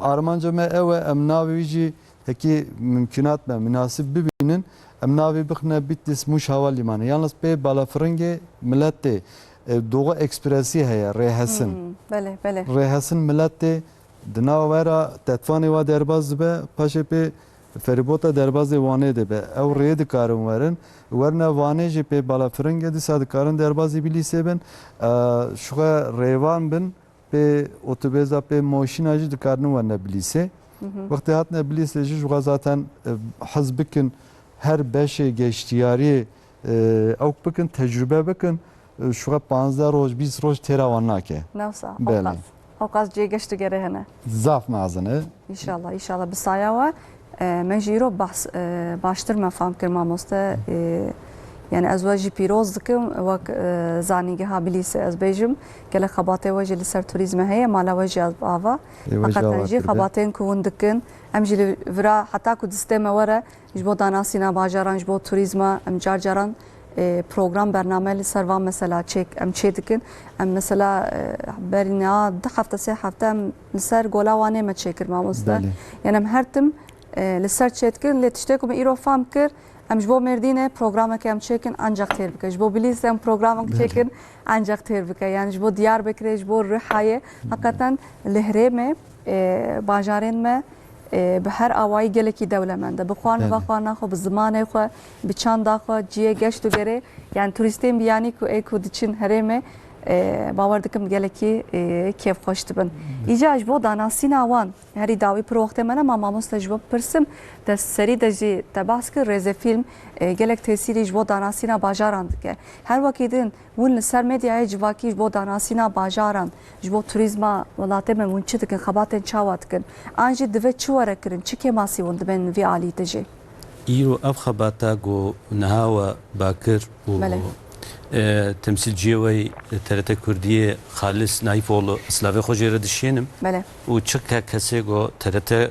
Armanca me ew e, em navê wî jî hekî mimkûnat me, münasib bibînin, em navê bixine Bitlis Mûş Havalimanı. Yalnız pê balafirîngê millet tê, e, Doğu Ekspresi heye, rêhesin. Belê, belê. Rêhesin millet tê, di nava we ra Tetvanê wa derbaz dibe, paşê pê feribota derbazê Wanê dibe. Ew rê dikarin werin. Werine Wanê jî pê balafirîngê dîsa dikarin derbazî Bilîsê bin. E, şuxe rêvan bin. Pê otobêza, pê moşîna jî dikarine werne Bilîsê. Wextê hatine Bilîsê jî ji xwe zaten, e, hez bikin her beşê geştiyariyê, e, ewk bikin, tecrube bikin. E, ji xwe panzdeh roj, bîst roj têra wan nake. Ne wisa, belê. Ewqas, ewqas cihê geşt û gerê hene. Zaf mezin e. Înşallah, înşallah bi saya we. E, me jî îro behs, e, baştir me fam kir, mamoste. E, yani ez we jî pîroz dikim, wek, e, zanîngeha Bilîsê ez bêjim. Gelek xebatê we jî li ser turîzme heye, mala we jî ez bi ava. Ê, we jî heqeten ava jî kir be. Xebatên ku hûn dikin, em jî li vira heta ku distê me were, ji bo danasîna bajaran, ji bo turîzma, em car caran e, program, bername li ser van mesela çêk, em çê dikin. Em mesela, e, berî niha du hefte, sê hefte em li ser Gola Wanê me çêkir, mamoste. Belê. Yani em her tim, e, li ser çê dikin, lê tiştê ku me îro fam kir, em ji bo Mêrdînê programeke em çêkin ancak têr bike. Ji bo Bilîsê em programek çêkin ancak têr bike. Yani ji bo Diyarbekirê, ji bo Rihayê, heqeten li herêmê, e, bajarên me, e, bi her awayî gelekî dewlemend e. Bi xwarin, belê, vexwarina xwe, bi zimanê xwe, bi çanda xwe, cihê geşt û gerê, yani turîstên biyanî ku ê ku diçin herêmê, e, bawer dikim gelekî, e, kêfxweş dibin. Belê. Îca ji bo danasîna wan, herî dawî pir wextê me nema, mamoste, ji bo pirsim, te serî de jî te behs kir, rêzefîlm, e, gelek tesîrî ji bo danasîna bajaran dike. Her wekî din, hûn li ser medyayê civakî ji bo danasîna bajaran, ji bo turîzma welatê me hûn çi dikin, xebatên çawa dikin? An jî divê çi were kirin, çi kêmasî hûn dibên vî alî de jî? Îro ev xebata ku niha we bakir û, belê, e, temsîlciyê we yê T R T Kurdiyê Xalis Naifoğlu, silavê xwe jê re dişênim. Belê. Û çi ke kesê ku T R T, e,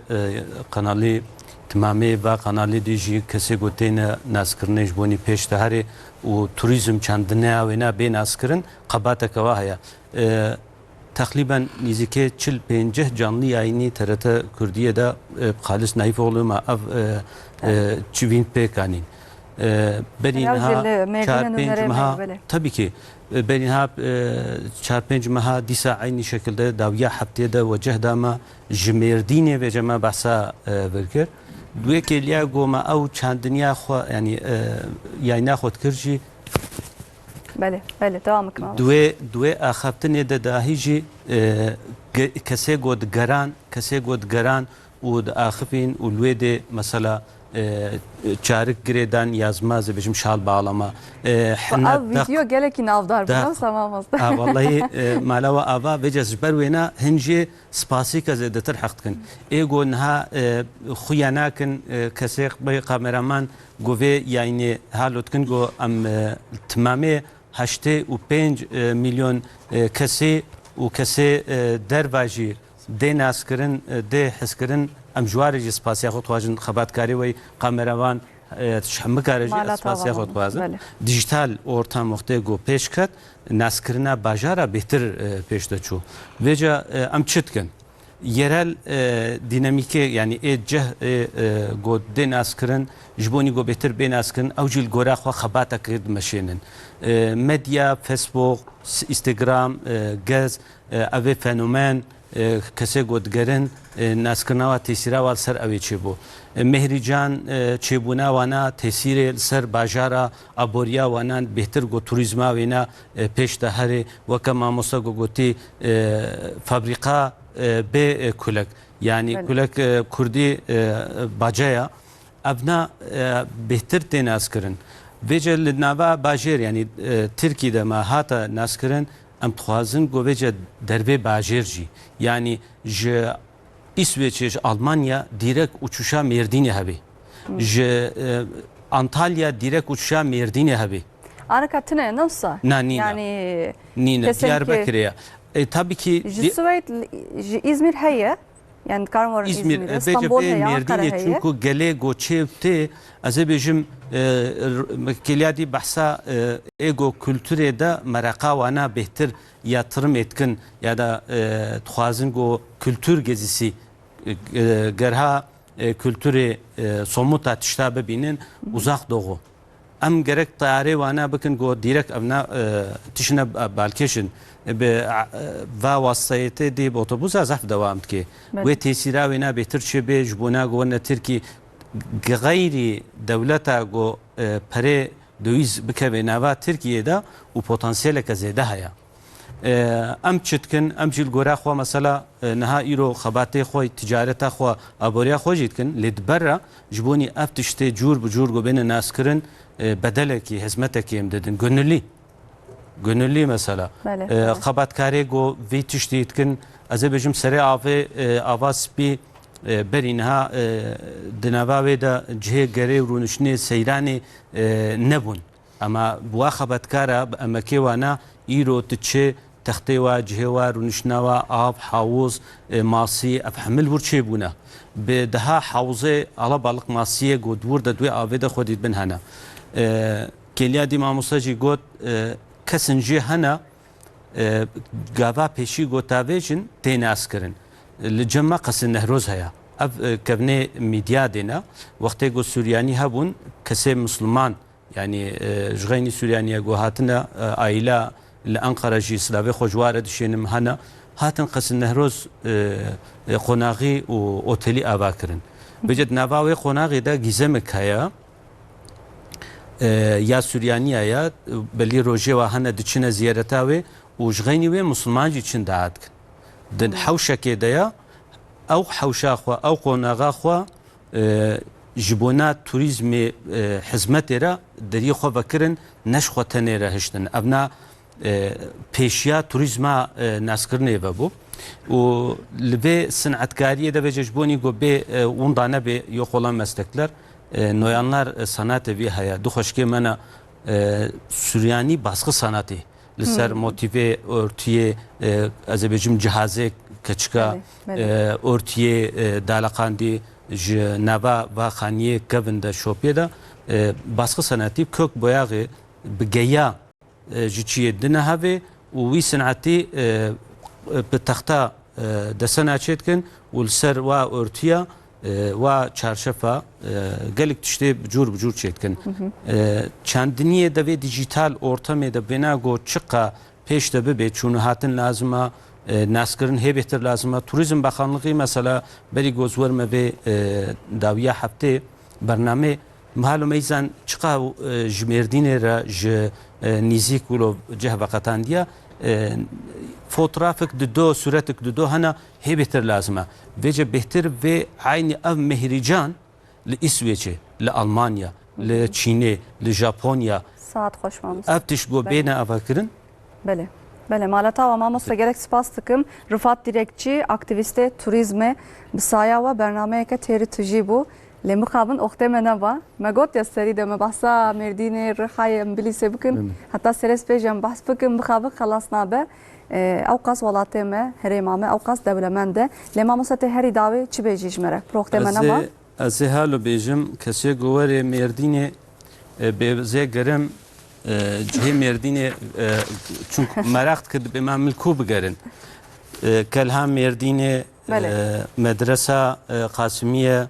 kanalî Timamê va kanalê dî jî kesê ku têne naskirinê ji bonî pêş de herê û turîzm çandine wêna bê naskirin, xebateke wa heye. E, Teqrîben nîzîkê çil pênceh canlı yayınî T R T Kurdiyê de, e, bi Xalis Nahîfoğlu me ev, e, e, çivîn pêk anîn. E, berî Ew jî niha li mêrînê çar pênc nûnerê meha, me, belê. Tabii ki, e, berî niha, e, çar pênc meha dîsa eynî şekilde dawiya heftê de weceh da me ji Mêrdînê vêce me behsa, e, vir kir. Duê kêliya ku me ew çandiniya xwe, yanî, e, yayna xwe dikir jî, Belê, belê, devam bikin. Di wê, di wê axaftinê de dahî jî, e, ge-, kesê ku digeran, kesê ku digeran û diaxifîn û li wê dê mesela, e, çarik girê dan ya zima, ez ê bêjim şal bağlama, e, hina Ev deq, vîdeo gelekî navdar bû, deq. Wisa mamoste. A, wallahî, e, mala we ava, vêca ji ber wêna hin jê spasî ke zêdetir heq dikin. Ê ku niha, e, xuya nakin, e, kesê bê kameraman ku vê yayînê halo dikin ku em, e, timamê heştê û pênc milyon, e, kesê û kesê, e, derva jî dê naskirin, e, dê hezkirin, em ji wa re jî spasiya xwe dixwazin, xebatkarê we yî, kameraman, e, ji hemika re jî Mala spasiya xwe tavan. Dixwazin. Belê. Dijîtal ortam wextê ku pêş ket, naskirina bajara bêhtir, e, pêş de çû. Vêca, e, em çi dikin? Yerel, e, dînamîkê, yanî ê cih, ê, e, ku dê naskirin, ji bo nî ku bêhtir bê naskirin, ew jî li gora xwe xebatekê dimeşênin. E, medya, Facebook, s-, Instagram, e, gez, e, ev ê fenomen, e, kesê ku digerin, e, naskirina wa, tesîra wa li ser ew ê çêbû. E, Mehrîcan, e, çêbûna wana tesîrê li ser bajara aboriya wanan bêhtir ku turîzma wêna, e, pêş de herê, weke mamoste ku gotî, e, fabrîka, e, bê, e, kulek. Yanî Belê. Kulek, e, kurdî, e, bace ya. Evna, e, bêhtir tê naskirin. Vêce li nava bajêr, yanî, e, Tirkî de me hate naskirin, em dixwazin ku vêce dervê bajêr jî. Yanî ji Îsveçê, ji Almanya direkt uçuşa Mêrdînê hebe. Ji, e, Antalya direkt uçuşa Mêrdînê hebe. Arika tune ne wisa? Na, nîne. Yanî Nîne, kesên Diyarbekirê ye. E, tabii ki Ji di- Swêd, ji Îzmîr heye. Yani dikarin werin Îzmîr, Îzmîrê, e, vêce Stenbol bê heye, Ankara Mêrdînê, heye. Çunku gelê ku çê tê, ez ê bêjim, e, r-, kêliya dî behsa, e, ê ku kulturê de mereqa wana bêhtir ya tirim êtkin ya da, e, dixwazin ku kultur gezisi, e, e, gerha, e, kulturê, e, somuta tişta bibînin, Uzak Doğu. Em gerek teyarê wana bikin ku direkt evna, e, tişine ba-, balkêş in. Bi, e, va wasiteyê tê dê bi otobûsa zehf dewam dike. Belê. Wê tesîra wêna bêhtir çê bê, ji bona ku werne Tirkî, geyrî dewleta ku, e, perê döwîz bikeve nava Tirkiyê de û potansiyeleke zêde heye. E, em çi dikin? Em jî li gora xwe mesela, e, niha îro xebatê xwe, ticareta xwe, aboriya xwe jî dikin. Lê di ber re ji bo nî ev tiştê cûr bi cûr ku bêne naskirin, e, bedelekî, hizmetekî em didin. Gönüllî. Gönüllî mesela. Belê, E, belê. Xebatkarê ku vî tiştî dikin, ez ê bêjim serê avê, e, ava spî, e, berî niha, e, di nava wê de cihê gerê û rûniştinê seyranê, e, nebûn. Ema bi wa xebatkara, bi emekê wana îro tu çi textê wa, cihê wa, rûniştina wa, av, hawuz, e, masî, ev hemil wir çêbûne. Bi deha hawuzê alabalık masiyê ku di wir de di wê avê de xwe dîtbin hene. E, kêliya dî mamoste jî got, e, kesin jî hene, e, gava pêşî gotavêjin tê naskirin. Li cem me Qesir Nehroz heye. Ev, e, kevnê mîdya dêne. Wextê ku Suryanî hebûn, kesê Misliman, yanî, e, ji xeynî Suryaniye ku hatine, e, aîla li Enqere jî silavê xwe ji wa re dişênim hene, hatin Qesir Nehroz, e, e, qonaxî û otelî ava kirin. Vêce di nava wê qonaxê de gîzemek heye, e, ya Suryaniya ya, belî rojê wa hene diçine ziyareta wê û ji xeynî wê Misliman jî çin dahat kin. Di Hmm. hewşekê de ya, ew hewşa xwe, ew qonaxa xwe, e, ji bona turîzmê, e, hizmetê re deriyê xwe vekirin, ne ji xwe tenê re hiştin. Evna, e, pêşiya turîzma, e, naskirinê vebû. Û li vê sinetkariyê de vêce ji bo nî ku bê, e, winda nebê, yo kolan meslekler, e, noyanlar, e, sanatê vî heye. Du xweşikê me ne, e, Suryanî baskı sanatê. Li ser Hmm. motîfê, ortiyê, e, ez ê bêjim cihazê keçika, Belê, belê. e, ortiyê, e, daleqandî, ji nava va xaniyê kevin de şopiyê de, e, baskı senetî kök boyaxê bi geya, e, ji çiyê dine hevê û wî senetî, e, bi texta, e, desena çêdikin û li ser wa örtüya, e, wa çarşefa, e, gelek tiştê bi cûr bi cûr çêdikin. E, çandiniyê de vê dijital ortamê de bêna got çiqa pêş de bibe, çûn û hatin lazim e, e, naskirin hê bêhtir lazim e. Turizm Bakanlığı mesela berî ku ez werime vê, e, dawiya heftê bernamê, mihal û meyzan çiqa, e, ji Mêrdînê re ji, e, nîzîk wilo cih veqetandiye, e, fotrafik dido, sûretik dido hene hê bêhtir lazim e. Vêce bêhtir vê eynî ev mehrîcan li Îswêçê, li Almanya, li Çînê, li Japonya. Saet xweş mamoste. Ev tişt ku bêne avakirin. Belê. Belê, mala te ava mamoste, gelek spas dikim. Rifat Dîrekçî, aktîvîstê turizmê, bi saya we bernameyeke têrî tijî bû. Lê mixabin oxtê me neba. Me got ya serî de me behsa Mêrdînê, Rihayê, em Bilîsê bikin. Heta serê spê jî em behs bikin, mixabin xelas nabe. E, ew qas welatê me, herêma me, ew qas dewlemend e. Lê mamoste tê herî dawî çi bêjî ji me re? Proxtê me nema. Ez ê halo bêjim, kesê ku werê Mêrdînê, e, bê zê gerim, e, cihê Mêrdînê, e, çunku meraq dikir dibê me milkû bigerin. E, Kelha Mêrdînê, Belê. E, medresa, e, Qasimiye,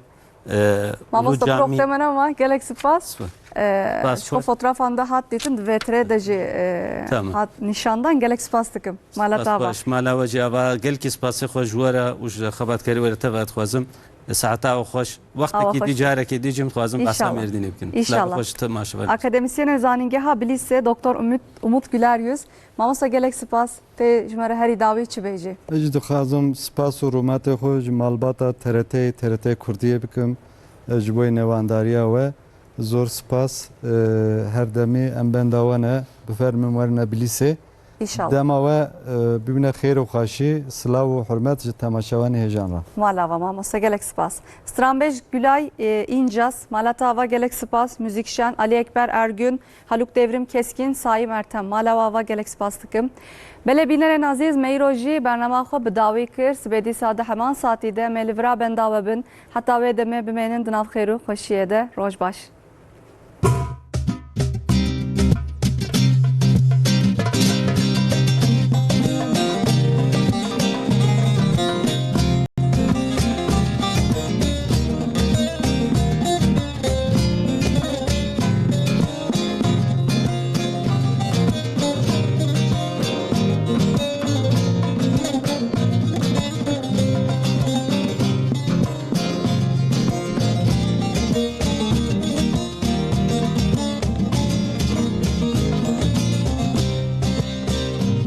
e, Mamoste, Ulu Camî. Proxtê me nema, gelek spas. Spas. E, Spas, ji xwe xweş. Fotrafan de hat dîtin, di vê tirê de jî, e, Tamam. Hat nîşandan, gelek spas dikim. Mala te ava. Spas, mala we jî ava. Gelkî spasê xwe ji we re û ji xebatkarê we re teva dixwazim. Saeta we xweş. Wextekî dî, carekê dî jî em dixwazim behsa Mêrdînê bikin. Silav xweş, temaşevan. Akademîsyenê Zanîngeha Bilîsê, Doktor Umut, Umut Güler Yüz. Mamoste, gelek spas. Tê ji me re herî dawî çi bêjî? Ez jî dixwazim spas û rûmetê xwe ji malbata T R T, T R T Kurdiyê bikim. Ez ji bo nêwandariya we zor spas. E, her demî em benda we ne. Bifermin werine Bilîsê. Înşallah. Dema we, e, bibîne xêr û xweşî, silav û hurmet ji temaşevanê hêjan re. Mala va mamoste, gelek spas. Stranbêj Gülay, e, Încas, mala te ava, gelek spas. Muzîkşen Ali Ekber Ergün, Haluk Devrim Keskin, Saim Ertem, mala we ava, gelek spas dikim. Belê bînerên azîz, me îro jî bernama xwe bi dawî kir. Sibê dîsa di heman saetî de me li vira benda we bin. Heta wê demê bimênin di nav xêr û xweşiyê de. Roj baş.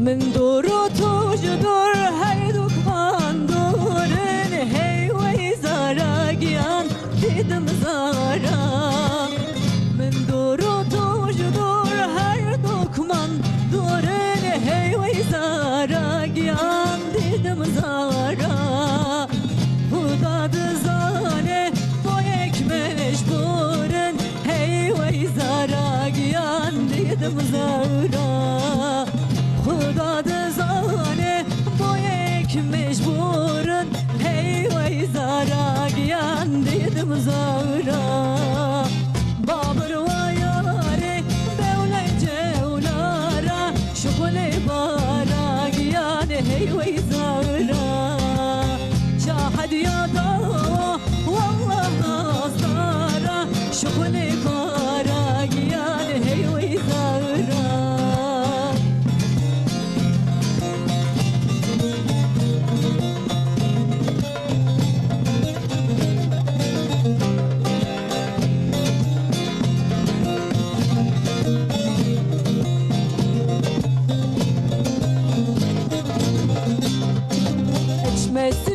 Min dor û tu ji dor, her dûkman dor in, hey wey zara giyan, dîdim zara. Min dor û tu ji dor, her dûkman dor in, hey wey zara giyan, dîdim zara. Xuda dizane, bo yek mecbûr in, hey wey zara giyan, dîdim zara. Xuda dizane, bo yek mecbûr in, hey wey zara giyan, dîdim zara. Babir wa yarê, bewle cewlara, şixulê bara giyanê, hey wey zara. Şahid ya dawa, wallah nazdara, şixulê bara giyanê, hey wey zara. Eşmesi